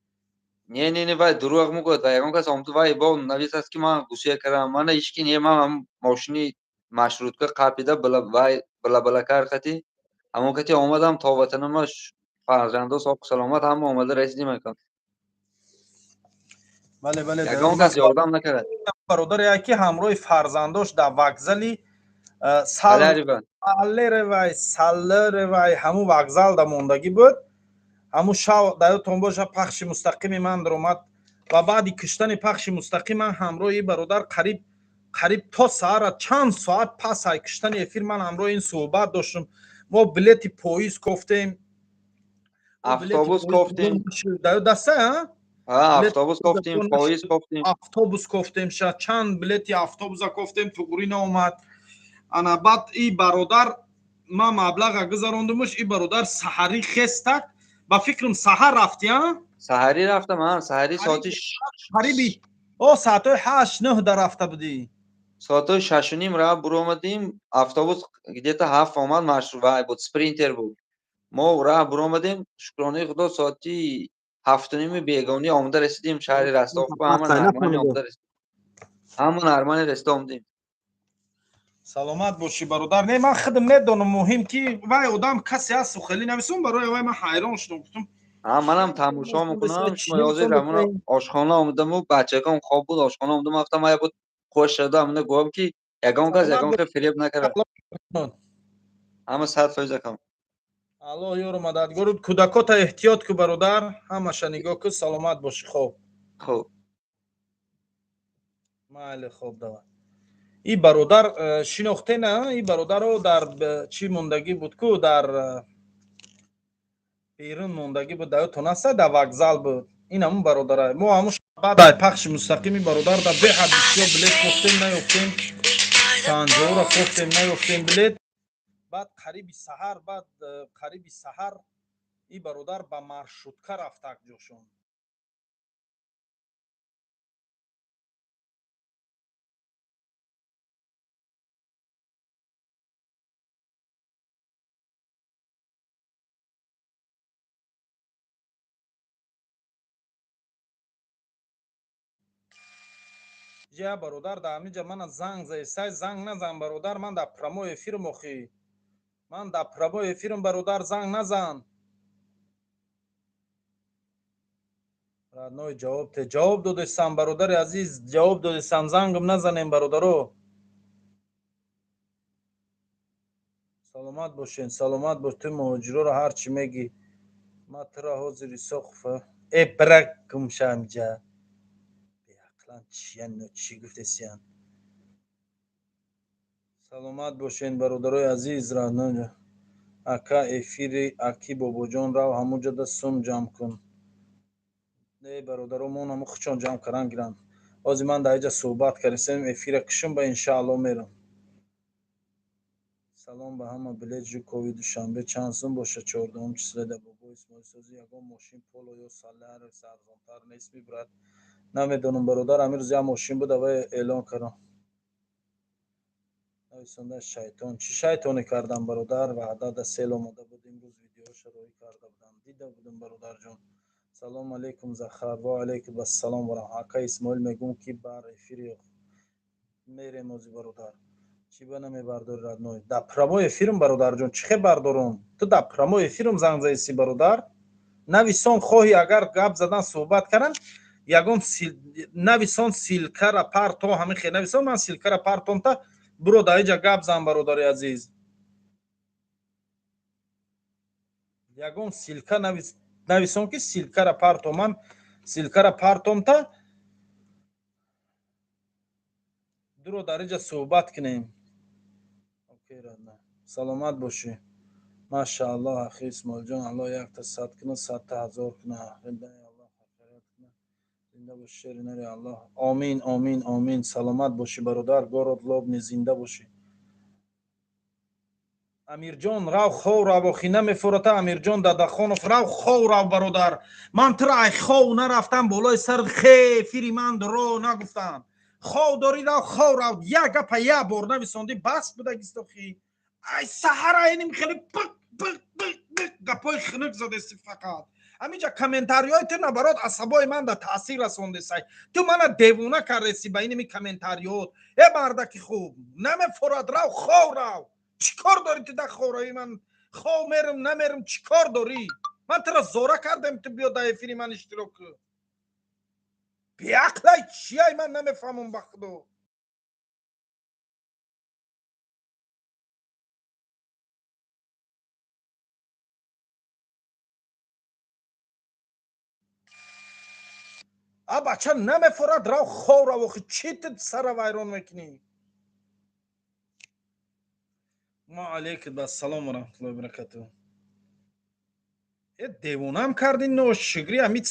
Не, не, не, вай дурӯғ мегӯяд. Вай ягон кас омад, вай бо нависаст ки ман гусия кардам. Мана ҳеч ки не, ман ҳам мошини маршрутка қапида, вай Блаблакар қати, ҳамон кати омадам то ватанама. Фарзандо соҳу саломат, ҳама омада расидим, ака. Бале, бале. Ягон кас ёрдам накард. Бародаре ки ҳамроҳи фарзандош дар вокзали Саллеревай, Саллеревай, ҳамун вокзалда мондагӣ буд. Ҳамун шав дар ёдтон боша, пахши мустақими ман даромад ва баъди киштани пахши мустақим ман ҳамроҳи бародар қариб қариб то саҳара, чанд соат пас ай киштани эфир ман ҳамроҳи ин суҳбат доштум. Мо билети поиз кофтем. Автобус кофтем. Даста. Автобус кофтем, поиз кофтем. Автобус кофтем ша, чанд билети автобуса кофтем, туғрӣ наомад. Ана баъд и бародар ман маблаға гузарондумуш, и бародар саҳарӣ хестак, ба фикрам, саҳар рафти, а? Саҳарӣ рафтам, а, саҳарӣ соати қариби о соатҳои 8-9 да рафта будӣ. Соатҳои 6:30 рафт буромадем, автобус где-то 7 омад, маршрут вай буд, Спринтер буд. Мо раҳ буромадем, шукронаи худо, соати 7:30 бегонӣ омода расидем шаҳри Ростов. Ҳама нормально омода расидем, ҳама нормально расида омадем. Саломат бошӣ, бародар. Не, ман худам медонам, муҳим ки вай одам касе ҳасту хеле нависум, барои вай ман ҳайрон шудам, гуфтам. Ҳа, манам тамошо мекунам. Шумо ҳозир ҳамона ошхона омадаму бачакам хоб буд, ошхона омадам, рафтам, ая буд, хуш шуда, ҳамона гӯям ки Ягон кас Саломат ягон бош. хел фиреб накард. Ҳама 100% акам. Аллоҳ ёру мададгору. Кӯдакота эҳтиёт ку, бародар, ҳамаша нигоҳ ку. Саломат бошӣ, хоб. Хуб. Майли, хоб, давай. И бародар шинохте на? И бародаро дар чӣ мондагӣ буд ку, дар берун мондагӣ буд, даётон аста, дар вокзал буд. Ин ҳамун бародара. Мо ҳамун баъд ай пахши мустақими бародар да беҳад бисёр билет кофтем, наёфтем. Панҷоҳура кофтем, наёфтем билет. Баъд қариби саҳар, баъд қариби саҳар и бародар ба маршрутка рафтак ҷошон. Я бародар дар ҳаминҷа мана занг заисай. Занг назан, бародар, ман дар прямой эфирм охи. Ман дар прямой эфирм, бародар, занг назан. Родной, ҷавоб те, ҷавоб додесам, бародари азиз, ҷавоб додесам, зангам назанем, бародаро. Саломат бошен, саломат бош. Ту муҳоҷироро ҳар чӣ мегӣ, ма тура ҳозир Исоқов э брак гумша ҳамиҷа. Беақлан чиян, ино чӣ гуфтесиян? Саломат бошен, бародарои азиз. Родной ака, эфири аки Бобоҷон рав, ҳамуҷода сум ҷамъ кун. Не, бародаро, мон ҳаму хучон ҷамъ кардан гиранд. Ҳозир ман дар иҷа суҳбат кардесем, эфира кушум ба, иншаалло, мерам. Салом ба ҳама. Билет Жукови Душанбе чанд сум боша 14 число да? Бобо Исмоил сози, ягон мошин Поло ё Солярис арзонтар нест мебурад? Намедонам, бародар, ҳамин рӯз як мошин буд, авай эълон кардам. Нависонда шайтон. Чӣ шайтоне кардам, бародар? Ваъда да сел омода буд, имрӯз видеоша роҳӣ карда будам, дида будам, бародарҷон. Салом алейкум, Захар. Ва алейкум ассалом ва раҳма. Ака Исмоил, мегӯм ки бар эфири мерем ози, бародар. Чӣ ба намебардори, родной? Дар прямой эфирм, бародарҷон, чӣ хе бардорум? Ту дар прямой эфирм занг заиси, бародар. Нависон, хоҳӣ агар гап задан, суҳбат кардан, ягон нависон, ссылка ра парто, ҳамин хе нависон, ман ссылка ра партомта, буро дар иҷа гап зан, бародари азиз. Ягон ссылка нависон ки ссылка ра парто, ман ссылка ра партомта, дуро дар иҷа суҳбат кунем. Окей, родной, саломат бошӣ. Машааллоҳ, ахи Исмоилҷон, Аллоҳ якта сад куна, садта ҳазор куна. Аллоҳ куна. Зинда бошӣ, шери нари Аллоҳ. Омин, омин, омин. Саломат бошӣ, бародар. Город Лобни, зинда бошӣ. Амирҷон, рав хов рав, охи, намефурата. Амирҷон Дадахонов, рав хов рав, бародар. Ман тура ай хов нарафтам болои сар хефири ман ро нагуфтам. Хов дорӣ, рав хов рав. Як гапа як бор нависондӣ, бас будагистохи. Ай саҳара иним хеле пик пик пик пик гапои хунук задести фақат. Ҳаминҷа комментариҳои ту набарот асабои ман да таъсир расондесай. Ту мана девона кардеси ба иними комментариёт. Э мардаки хуб, намефурад, рав хов рав. Чӣ кор дорӣ ту дар ховравӣ? Ман хов мерам, намерам, чӣ кор дорӣ? Ман тура зора кардем, ту биё дар эфири ман иштирок кун. Беақлай чияй, ман намефаҳмам, ба худо. А бача намефурад, рав хов рав, охи, чӣ ту сара вайрон мекунӣ? Ма алейкум ассалом ва раҳматуллоҳи ва баракатуҳ. Э девонаам кардӣ, ношукрӣ, ҳами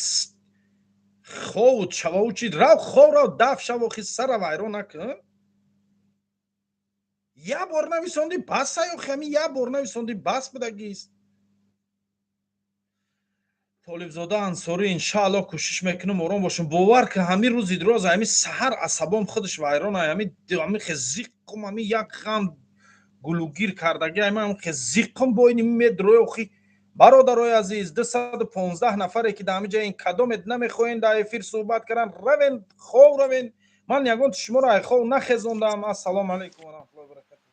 хову чавову чи, рав хов рав, даф шав, охи, сара вайрон накун. Як бор нависондӣ, бас ай, охи, ҳами як бор нависондӣ, бас будагист. Толибзода Ансорӣ, иншааллоҳ, кӯшиш мекунам ором бошам. Бовар ки ҳамин рӯзи дроз, ҳамин саҳар асабом худаш вайрон, ҳами хе зиққум, ҳами як ғам гулугир кардаги, ҳами хе зиққум бо ини медрои охи. Бародарои азиз, 215 нафаре ки дар ҳамин ҷа ин кадомет намехоҳен дар эфир суҳбат кардан, равен хов равен. Ман ягон шуморо ай хов нахезондам. Ассалому алайкум ва раҳматуллоҳи ва баракатуҳ.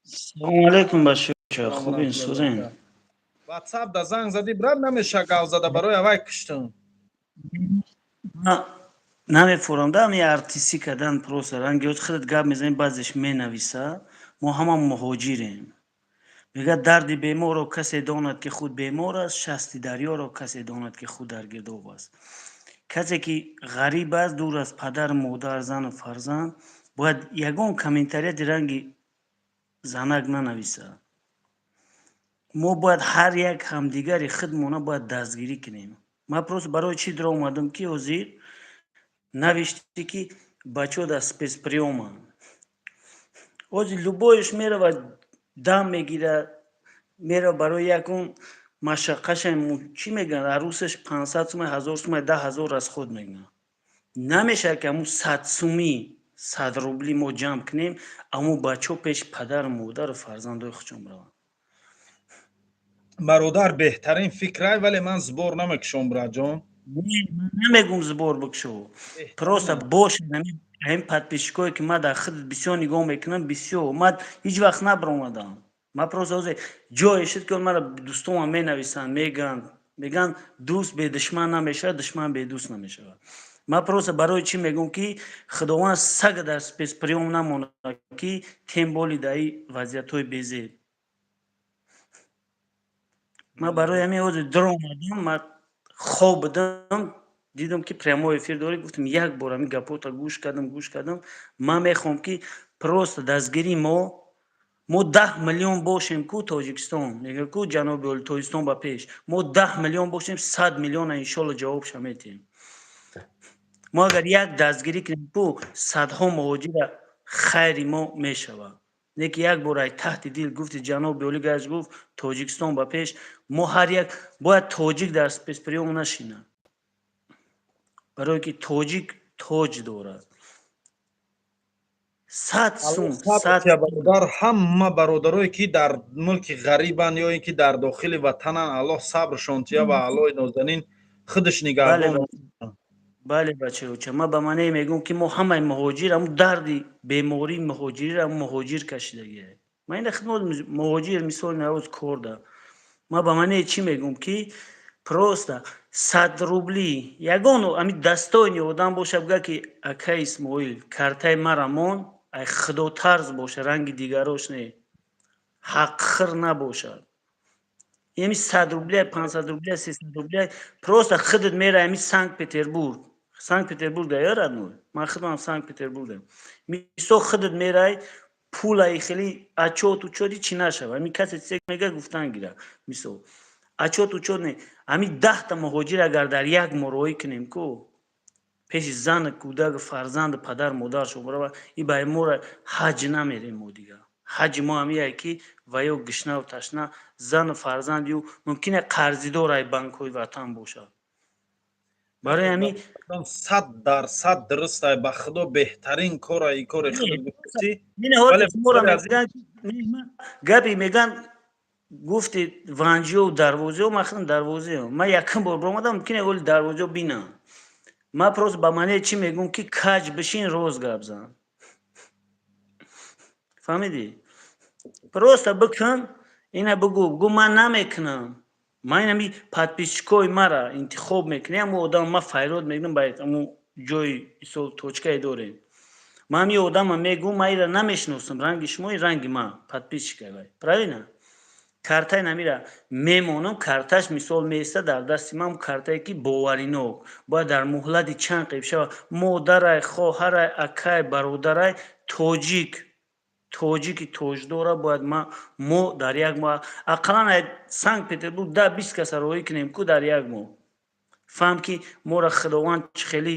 Салому алайкум, баширҷо, хубин, сӯзен? Ватсап да занг задӣ, брат, намеша гав зада, барои авай киштам. Намефурам да, ами артистӣ кардан, просто ранги худат гап мезанӣ, баъзеш менависа. Мо ҳама муҳоҷирем. Мегӯяд: дарди беморро касе донад, ки худ бемор аст, шасти дарёро касе донад, ки худ дар гирдоб аст. Касе ки ғариб аст, дур аз падар, модар, зану фарзанд, бояд ягон комментарияти ранги занак нанависад. Мо бояд ҳар як ҳамдигари худмона бояд дастгирӣ кунем. Ман просто барои чӣ дур омадам, ки ҳозир навиштӣ, ки бачаҳо дар спецприёманд. Ҳозир любой ш меравад, дам мегирад, меравад барои якун машаққаша, чӣ мегӯянд, арӯсаш 500 сумай, 1000 сумай, 10 000 расход мекунад. Намешавад, ки ҳамун 100 сумӣ, 100 рубли мо ҷамъ кунем, аммо бачаҳо пеши падару модару фарзандои худшон раванд. Бародар, беҳтарин фикрай, вале ман сбор намекушом, братҷон. Намегум сбор бикшо, просто бошад ҳамин подписчикое, ки ман дар худ бисёр нигоҳ мекунам, бисёр. Ман ҳеҷ вақт набаромадам. Ман просто ҳозир ҷое шуд, ки мара дӯстонам менависанд, мегӯянд: дӯст бедушман намешавад, душман бедӯст намешавад. Ман просто барои чӣ мегӯм, ки Худованд сага дар спецприём намонад, ки тем более дар ин вазъиятҳои безеб. Ман барои ҳамин ҳозир дур омадам. Ман хоб будам, дидам, ки прямой эфир дорӣ, гуфтам, як бор ҳамин гапота гӯш кардам, гӯш кардам. Ман мехоҳам, ки просто дастгирии мо 10 миллион бошем ку, Тоҷикистон мега ку, ҷаноби оли, Тоҷикистон ба пеш. Мо 10 миллион бошем, 100 миллиона иншолло ҷавобша метиҳем. Мо агар як дастгирӣ кунем ку, садҳо муҳоҷира хайри мо мешавад. Не ки як бор ай таҳти дил гуфти, ҷаноби оли гашт гуфт: Тоҷикистон ба пеш. Мо ҳар як бояд тоҷик дар спецприём нашинад, барое ки тоҷик тоҷ дорад. 100 сум. Бародар, ҳама бародарое, ки дар мулки ғарибанд ё ин ки дар дохили ватананд, Аллоҳ сабршон тия ва Аллоҳи нозанин худаш нигаҳбон. Бале, бачаоча, ман ба маънее мегӯм, ки мо ҳамаи муҳоҷир ҳамун дарди бемории муҳоҷириро муҳоҷир кашидагия. Ман ина хидмат муҳоҷир, мисоли навоз кор да. Ман ба маънее чӣ мегӯм, ки просто 100 рубли ягон ами дастони одам боша, буга, ки акай Исмоил, картаи мара мон, ай худотарз боша, ранги дигарош не, ҳақхир набошад. Ами 100 рубля, 500 рубля, 300 рубля, просто худат мера ами Санкт Петербург, Санкт Петербург да ё родной, ман худам Санкт Петербург да. Мисол, худат мерай, пулаи хеле отчёт учёти чӣ нашава, ами касе чизе мега, гуфтан гира. Мисол, отчёт учёт не, ами 10 та муҳоҷир агар дар як моҳ роҳӣ кунем ку, пеши зан, кӯдак, фарзанду падар модаршон барава, и ба мора ҳаҷ намерем мо дигар. Ҳаҷи мо ҳамияе, ки ва ё гишнаву ташна, зану фарзанд ю мумкин қарзидор ай банкҳои ватан бошад. Барои ҳамин 100% дурустай, ба Худо, беҳтарин кора и кори худ. Гапи меган гуфти ванҷиёу дарвозиё, ман худам дарвозиё, ман якум бор баромадам, мумкин оли дарвозиё бинам. Ман просто ба маънее чӣ мегӯм, ки каҷ бишин, рост гап зан, фаҳмидӣ? Просто бикун, ина бигӯ, гӯ: ман намекунам. Ман инами подписчикои мара интихоб мекунӣ, ҳамо одам ман файрод мекунам, ба ҳамо ҷои мисол точкае дорем. Ман ҳами одама мегӯм: ман ира намешиносам, ранги шумо, ранги ман подписчика вай, правильно? Картаи намира мемонам, карташ мисол меиста дар дасти ман, картае ки боваринок бояд дар муҳлати чанд қиб шава. Модарай, хоҳарай, акай, бародарай, тоҷик, тоҷики тоҷдора бояд мо дар як моҳ ақаллан Санкт Петербург 10-20 каса роҳӣ кунем ку дар як моҳ. Фаҳм, ки моро Худованд чӣ хеле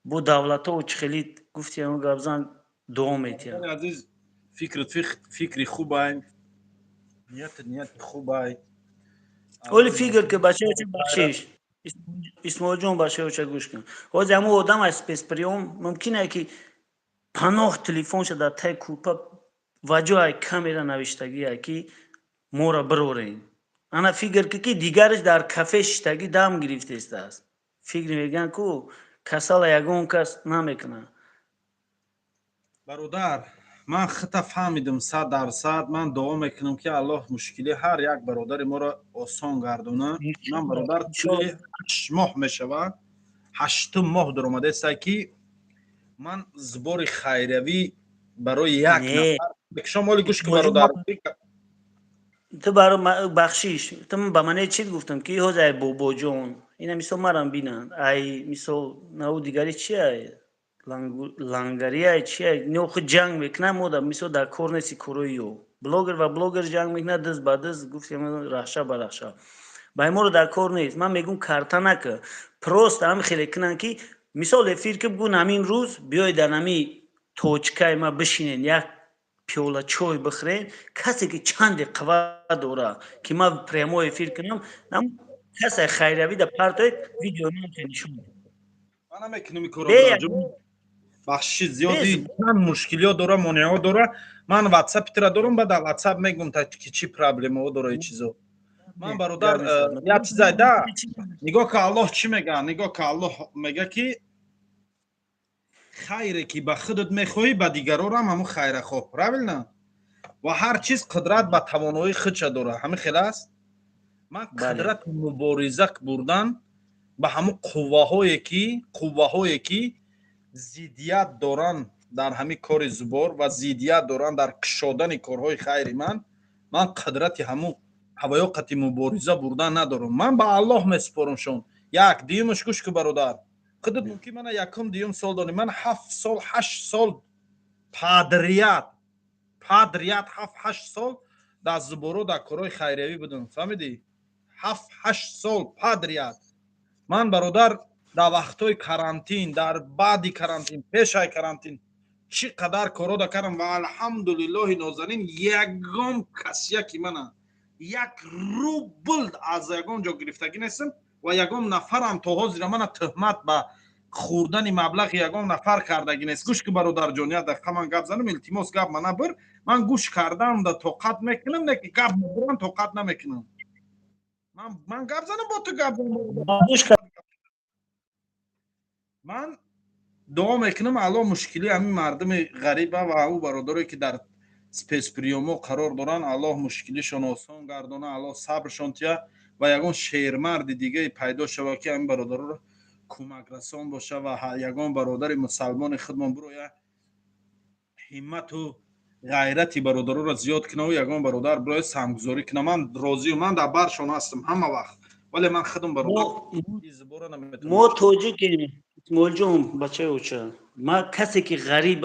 бо давлатҳо, чӣ хеле гуфти гапзан, дуо метиҳад. Азиз, фикрт фикри хубай, нияти нияти хубай. Оли фикр ки, бачаоча, бахшиш, Исмоилҷон, бачаоча, гӯш кун. Ҳозир ҳамун одам аз спецприём мумкин ки паноҳ телефонша дар таи кӯрпа ва ҷоай камера навиштагие, ки моро бирорем. Ана фикр ки дигараш дар кафе шиштагӣ дам гирифтестааст. Фикр мегӯянд ку, касала ягон кас намекунад. Бародар, ман хита фаҳмидим 100%. Ман дуо мекунам, ки Аллоҳ мушкили ҳар як бародари моро осон гардона. Ман, бародар, тӯли 8 моҳ мешавад. Ҳаштум моҳ даромадааста, ки ман сбори хайравӣ барои як нафар шом. Оли, гӯш ки, бародар. Ту баро, бахшиш, ту ба маънеи чӣ гуфтам, ки ҳозир ай бобоҷон ина мисол марам бинанд, ай мисол нау дигари чи, ай лангари, ай чи, ай худ ҷанг мекунад. Мо мисол дар кор нести, корои ё блогер ва блогер ҷанг мекунад, дыз ба дыз, гуфтем, рахша ба рахша, ба моро дар кор нест. Ман мегӯм, карта нака, просто ҳам хеле кунанд, ки мисол эфир ки бугун, ҳамин рӯз биёед, дар ҳами точкаи ма бишинен, як пиёла чой бихӯрен, касе ки чанде қувват дора, ки ман прямой эфир кунам, касе хайравӣ да партоед, видео нишон. Ман намекунам ин корро, бахшиши зиёди, чанд мушкилиҳо дора, монеаҳо дора. Ман ватсапи тира дорам, баъд дар ватсап мегӯм, ки чӣ проблемаҳо дора и чизо. Ман, бародар, як чизай да, нигоҳ ка, Аллоҳ чӣ мега? Нигоҳ ка, Аллоҳ мега, ки хайре ки ба худат мехоҳӣ, ба дигарорам ҳамун хайра хоҳ, правильно? Ва ҳар чиз қудрат ба тавоноии худша дора, ҳамин хел аст. Ман қудрати мубориза бурдан ба ҳамун қувваҳое ки зиддият доранд дар ҳамин кори сбор ва зиддият доранд дар кушодани корҳои хайри ман қудрати ҳамун ҳаваёқати мубориза бурдан надорам. Ман ба Аллоҳ месупорам. Як дуюмаш, гӯш ку, бародар, худат мумкин мана якум, дуюм сол дорӣ. Ман 7 сол, 8 сол подряд, 7-8 сол дар сборо, дар корҳои хайриявӣ будам, фаҳмидӣ? 7-8 сол подряд. Ман, бародар, дар вақтҳои карантин, дар баъди карантин, пешаи карантин чӣ қадар корҳо да кардам ва алҳамдулиллоҳи нозанин, ягон касияки мана як рубл аз ягон ҷо гирифтагӣ нестам ва ягон нафарам то ҳозира мана тӯҳмат ба хӯрдани маблағи ягон нафар кардагӣ нест. Гӯш ки, бародарҷон, як дақиқа ман гап занам, илтимос, гап мана бир. Ман гӯш кардам да тоқат мекунам, не ки гап мебурам, тоқат намекунам. Ман гап занам, бо ту гап. Ман дуо мекунам, Аллоҳ мушкили ҳамин мардуми ғариба ва ӯ бародарое ки дар спецприёмо қарор доранд, Аллоҳ мушкилишон осон гардона, Аллоҳ сабршон тия ва ягон шермарди дигае пайдо шава, ки ҳамин бародароро кӯмакрасон боша ва ягон бародари мусалмони худмон бироя, ҳиммату ғайрати бародароро зиёд кунаву ягон бародар бироя, саҳмгузорӣ куна. Ман розию, ман дар баршон ҳастам ҳама вақт, вале ман худам, бародар, сбора наметавонам. Мо тоҷикем, Исмоилҷон, бачаи оча, ма касе ки ғариб.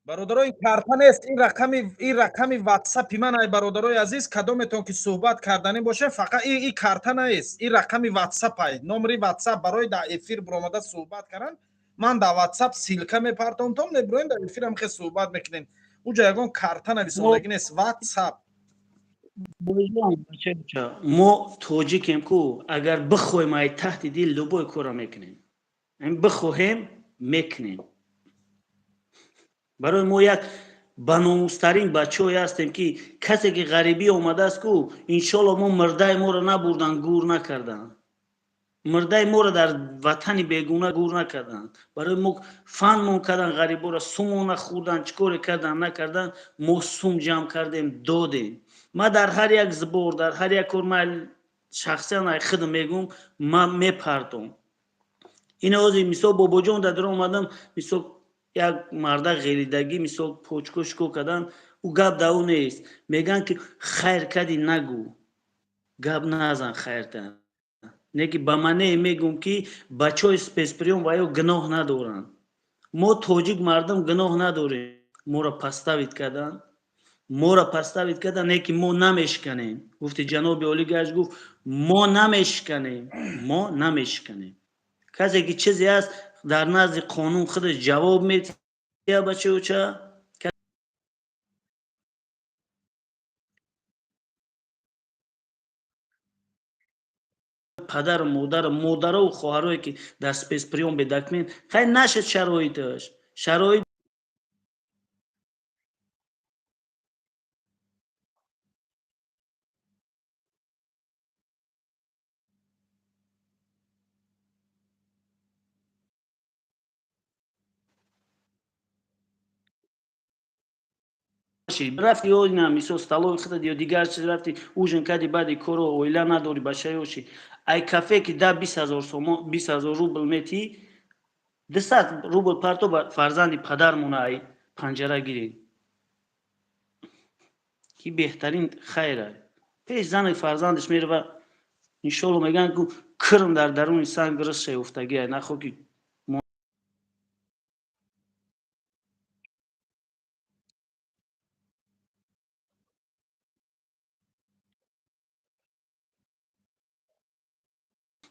Бародаро, ин карта нест, ин рақами ватсапи ман ай. Бародарои азиз, кадометон ки суҳбат карданӣ боше, фақат и карта нест, ин рақами ватсап ай, номери ватсап барои дар эфир биромада суҳбат кардан. Ман дар ватсап ссылка мепартом, мебироем, дар эфир ҳам хел суҳбат мекунем. Уҷа ягон карта нависондагӣ нест, ватсап. Мо тоҷикем ку, агар бихоҳем, ай таҳти дил любой корро мекунем, бихоҳем, мекунем. Барои мо як баномустарин бачаҳое ҳастем, ки касе ки ғарибӣ омадааст ку, иншолло мо мурдаи моро набурдан, гур накарданд, мурдаи моро дар ватани бегуна гур накарданд. Барои мо фанмон кардан, ғариборо сумона хӯрдан, чӣ коре кардан, накардан, мо сум ҷамъ кардем, додем. Ман дар ҳар як сбор, дар ҳар як кор, ман шахсан ай худам мегӯм, ман мепартом. Ин ҳозир мисол бобоҷон дар дар омадам, мисол як марда ғелидагӣ, мисол почко шико кардан, ӯ гап да ӯ нест. Мегӯянд, ки хайр кардӣ, нагӯ, гап назан хайрта. Не ки ба маънее мегӯм, ки бачаҳои спецприём ва ё гуноҳ надоранд. Мо тоҷик мардум гуноҳ надорем. Моро подставить карданд, моро подставить карданд, не ки мо намешиканем. Гуфти ҷаноби олӣ гашт, гуфт: мо намешиканем, мо намешиканем. Касе ки чизе аст, дар назди қонун худаш ҷавоб метиҳад, бачаоча. Падару модару модарову хоҳарое ки дар спецприём бедокумент, хай нашед, шароиташ шароит. Рафти ё на мисол столовый худат ё дигар чиз, рафти, ужин кардӣ, баъди корро, оила надорӣ, бачаёши. Ай кафе ки да 20 000 сомон, 20 000 рубл метӣ, 200 рубл парто, ба фарзанди падармона ай панҷара гирем, ки беҳтарин хайра. Пеш зани фарзандаш мерава, иншолло, мегӯянд, ку кирм дар даруни санг ризқ шеуфтагиай, нахо ки.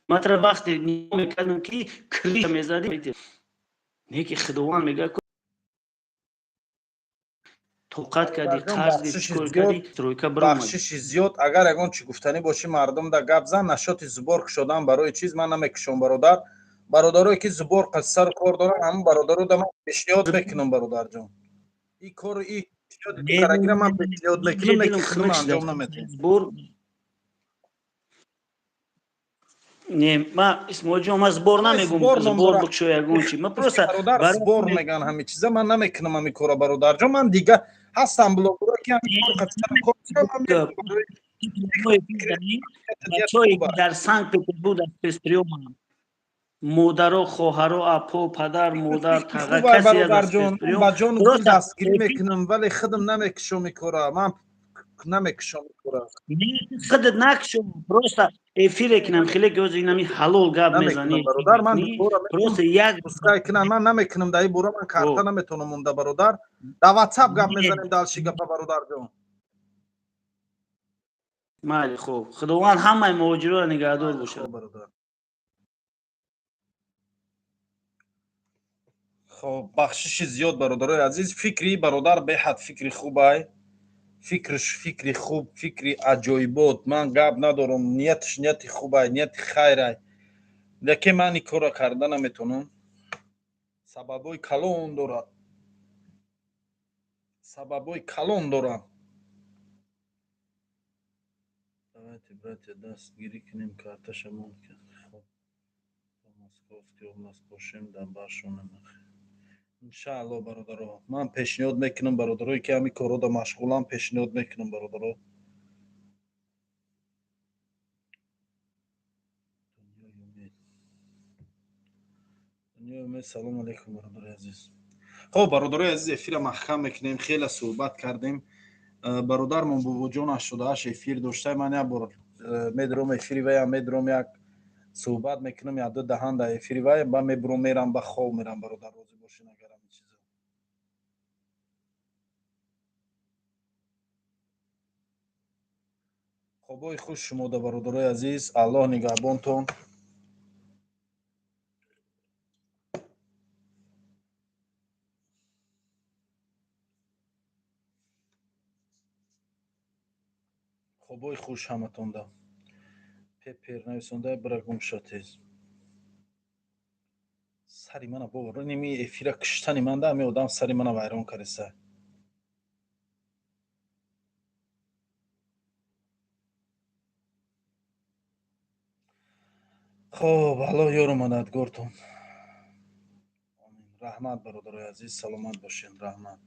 Матра вақте нигоҳ мекардам, ки криша мезадӣ, не ки Худованд мегӯяд, тоқат кардӣ, қарз кор кардӣ, стройка биромадӣ. Бахшиши зиёд, агар ягон чӣ гуфтанӣ бошӣ, мардум да гап зан. Нашоти сбор кушодан барои чиз ман намекушом, бародар. Бародарое ки сбор сару кор доранд, ҳамон бародаро да ман пешниҳод мекунам. Бародарҷон, и кор, и пешниҳоди карагира ман пешниҳод мекунам, не ки худам анҷом наметиҳам. Не, ма, Исмоилҷон, ма сбор намегум, сбор бикшо, ягон чи, ма просто Бародар, сбор меган ҳами чиза, ман намекунам ҳами кора, бародарҷон. Ман дига ҳастам блогеро, ки ҳами кор Бачаҳое ки дар Санкт Петербург дар спецприёманд, модаро, хоҳаро, апо, падар, модар, таға, касе. Бародарҷон, ба ҷону дастгирӣ мекунам, вале худам намекушом и кора, ман намекушом кора. Худат накушом, просто эфире кинам, хеле ки ҳозир инами ҳалол гап мезанӣ. Бародар, ман просто як пускай кунам, ман намекунам дар ин бора, ман карта наметавонам монда, бародар. Дар Ватсап гап мезанем дальше гапа, бародарҷон. Майли, хуб, Худованд ҳамаи муҳоҷироро нигаҳдор бошад. Бародар, хоб, бахшиши зиёд, бародарои азиз. Фикри бародар беҳад фикри хубай, фикрш фикри хуб, фикри аҷоибот, ман гап надорам. Нияташ нияти хубай, нияти хайрай, лекин ман ин корро карда наметавонам. Сабабҳои калон дорад, сабабҳои калон дорам. Давайте, братья, дастгирӣ кунем, карташамон. Хоб, Московский область бошем, дар баршонем, иншаалло. Бародаро, ман пешниҳод мекунам, бародарое ки ҳамин корҳода машғулам, пешниҳод мекунам, бародаро. Дунёи умед, дунёи умед, салому алайкум, бародари азиз. Хоб, бародарои азиз, эфира маҳкам мекунем. Хеле суҳбат кардем. Бародармон Бобоҷон 88 эфир дошта. Ман як бор медуром эфири вая, медуром, як суҳбат мекунам, як ду даҳан дар эфири вай, ба мебуром, мерам, ба хоб мерам. Бародар, розӣ бошин, агар ҳамин чизо. Хобҳои хуш шумода, бародарои азиз, Аллоҳ нигаҳбонтон. Хобҳои хуш ҳаматонда. Пепер нависонда, бира гум ша тез. Сари мана бовар, ними эфира киштани манда ҳами одам сари мана вайрон кариса. Хоб, Аллоҳ ёру мададгортон. Омин. Раҳмат, бародарои азиз, саломат бошед, раҳмат.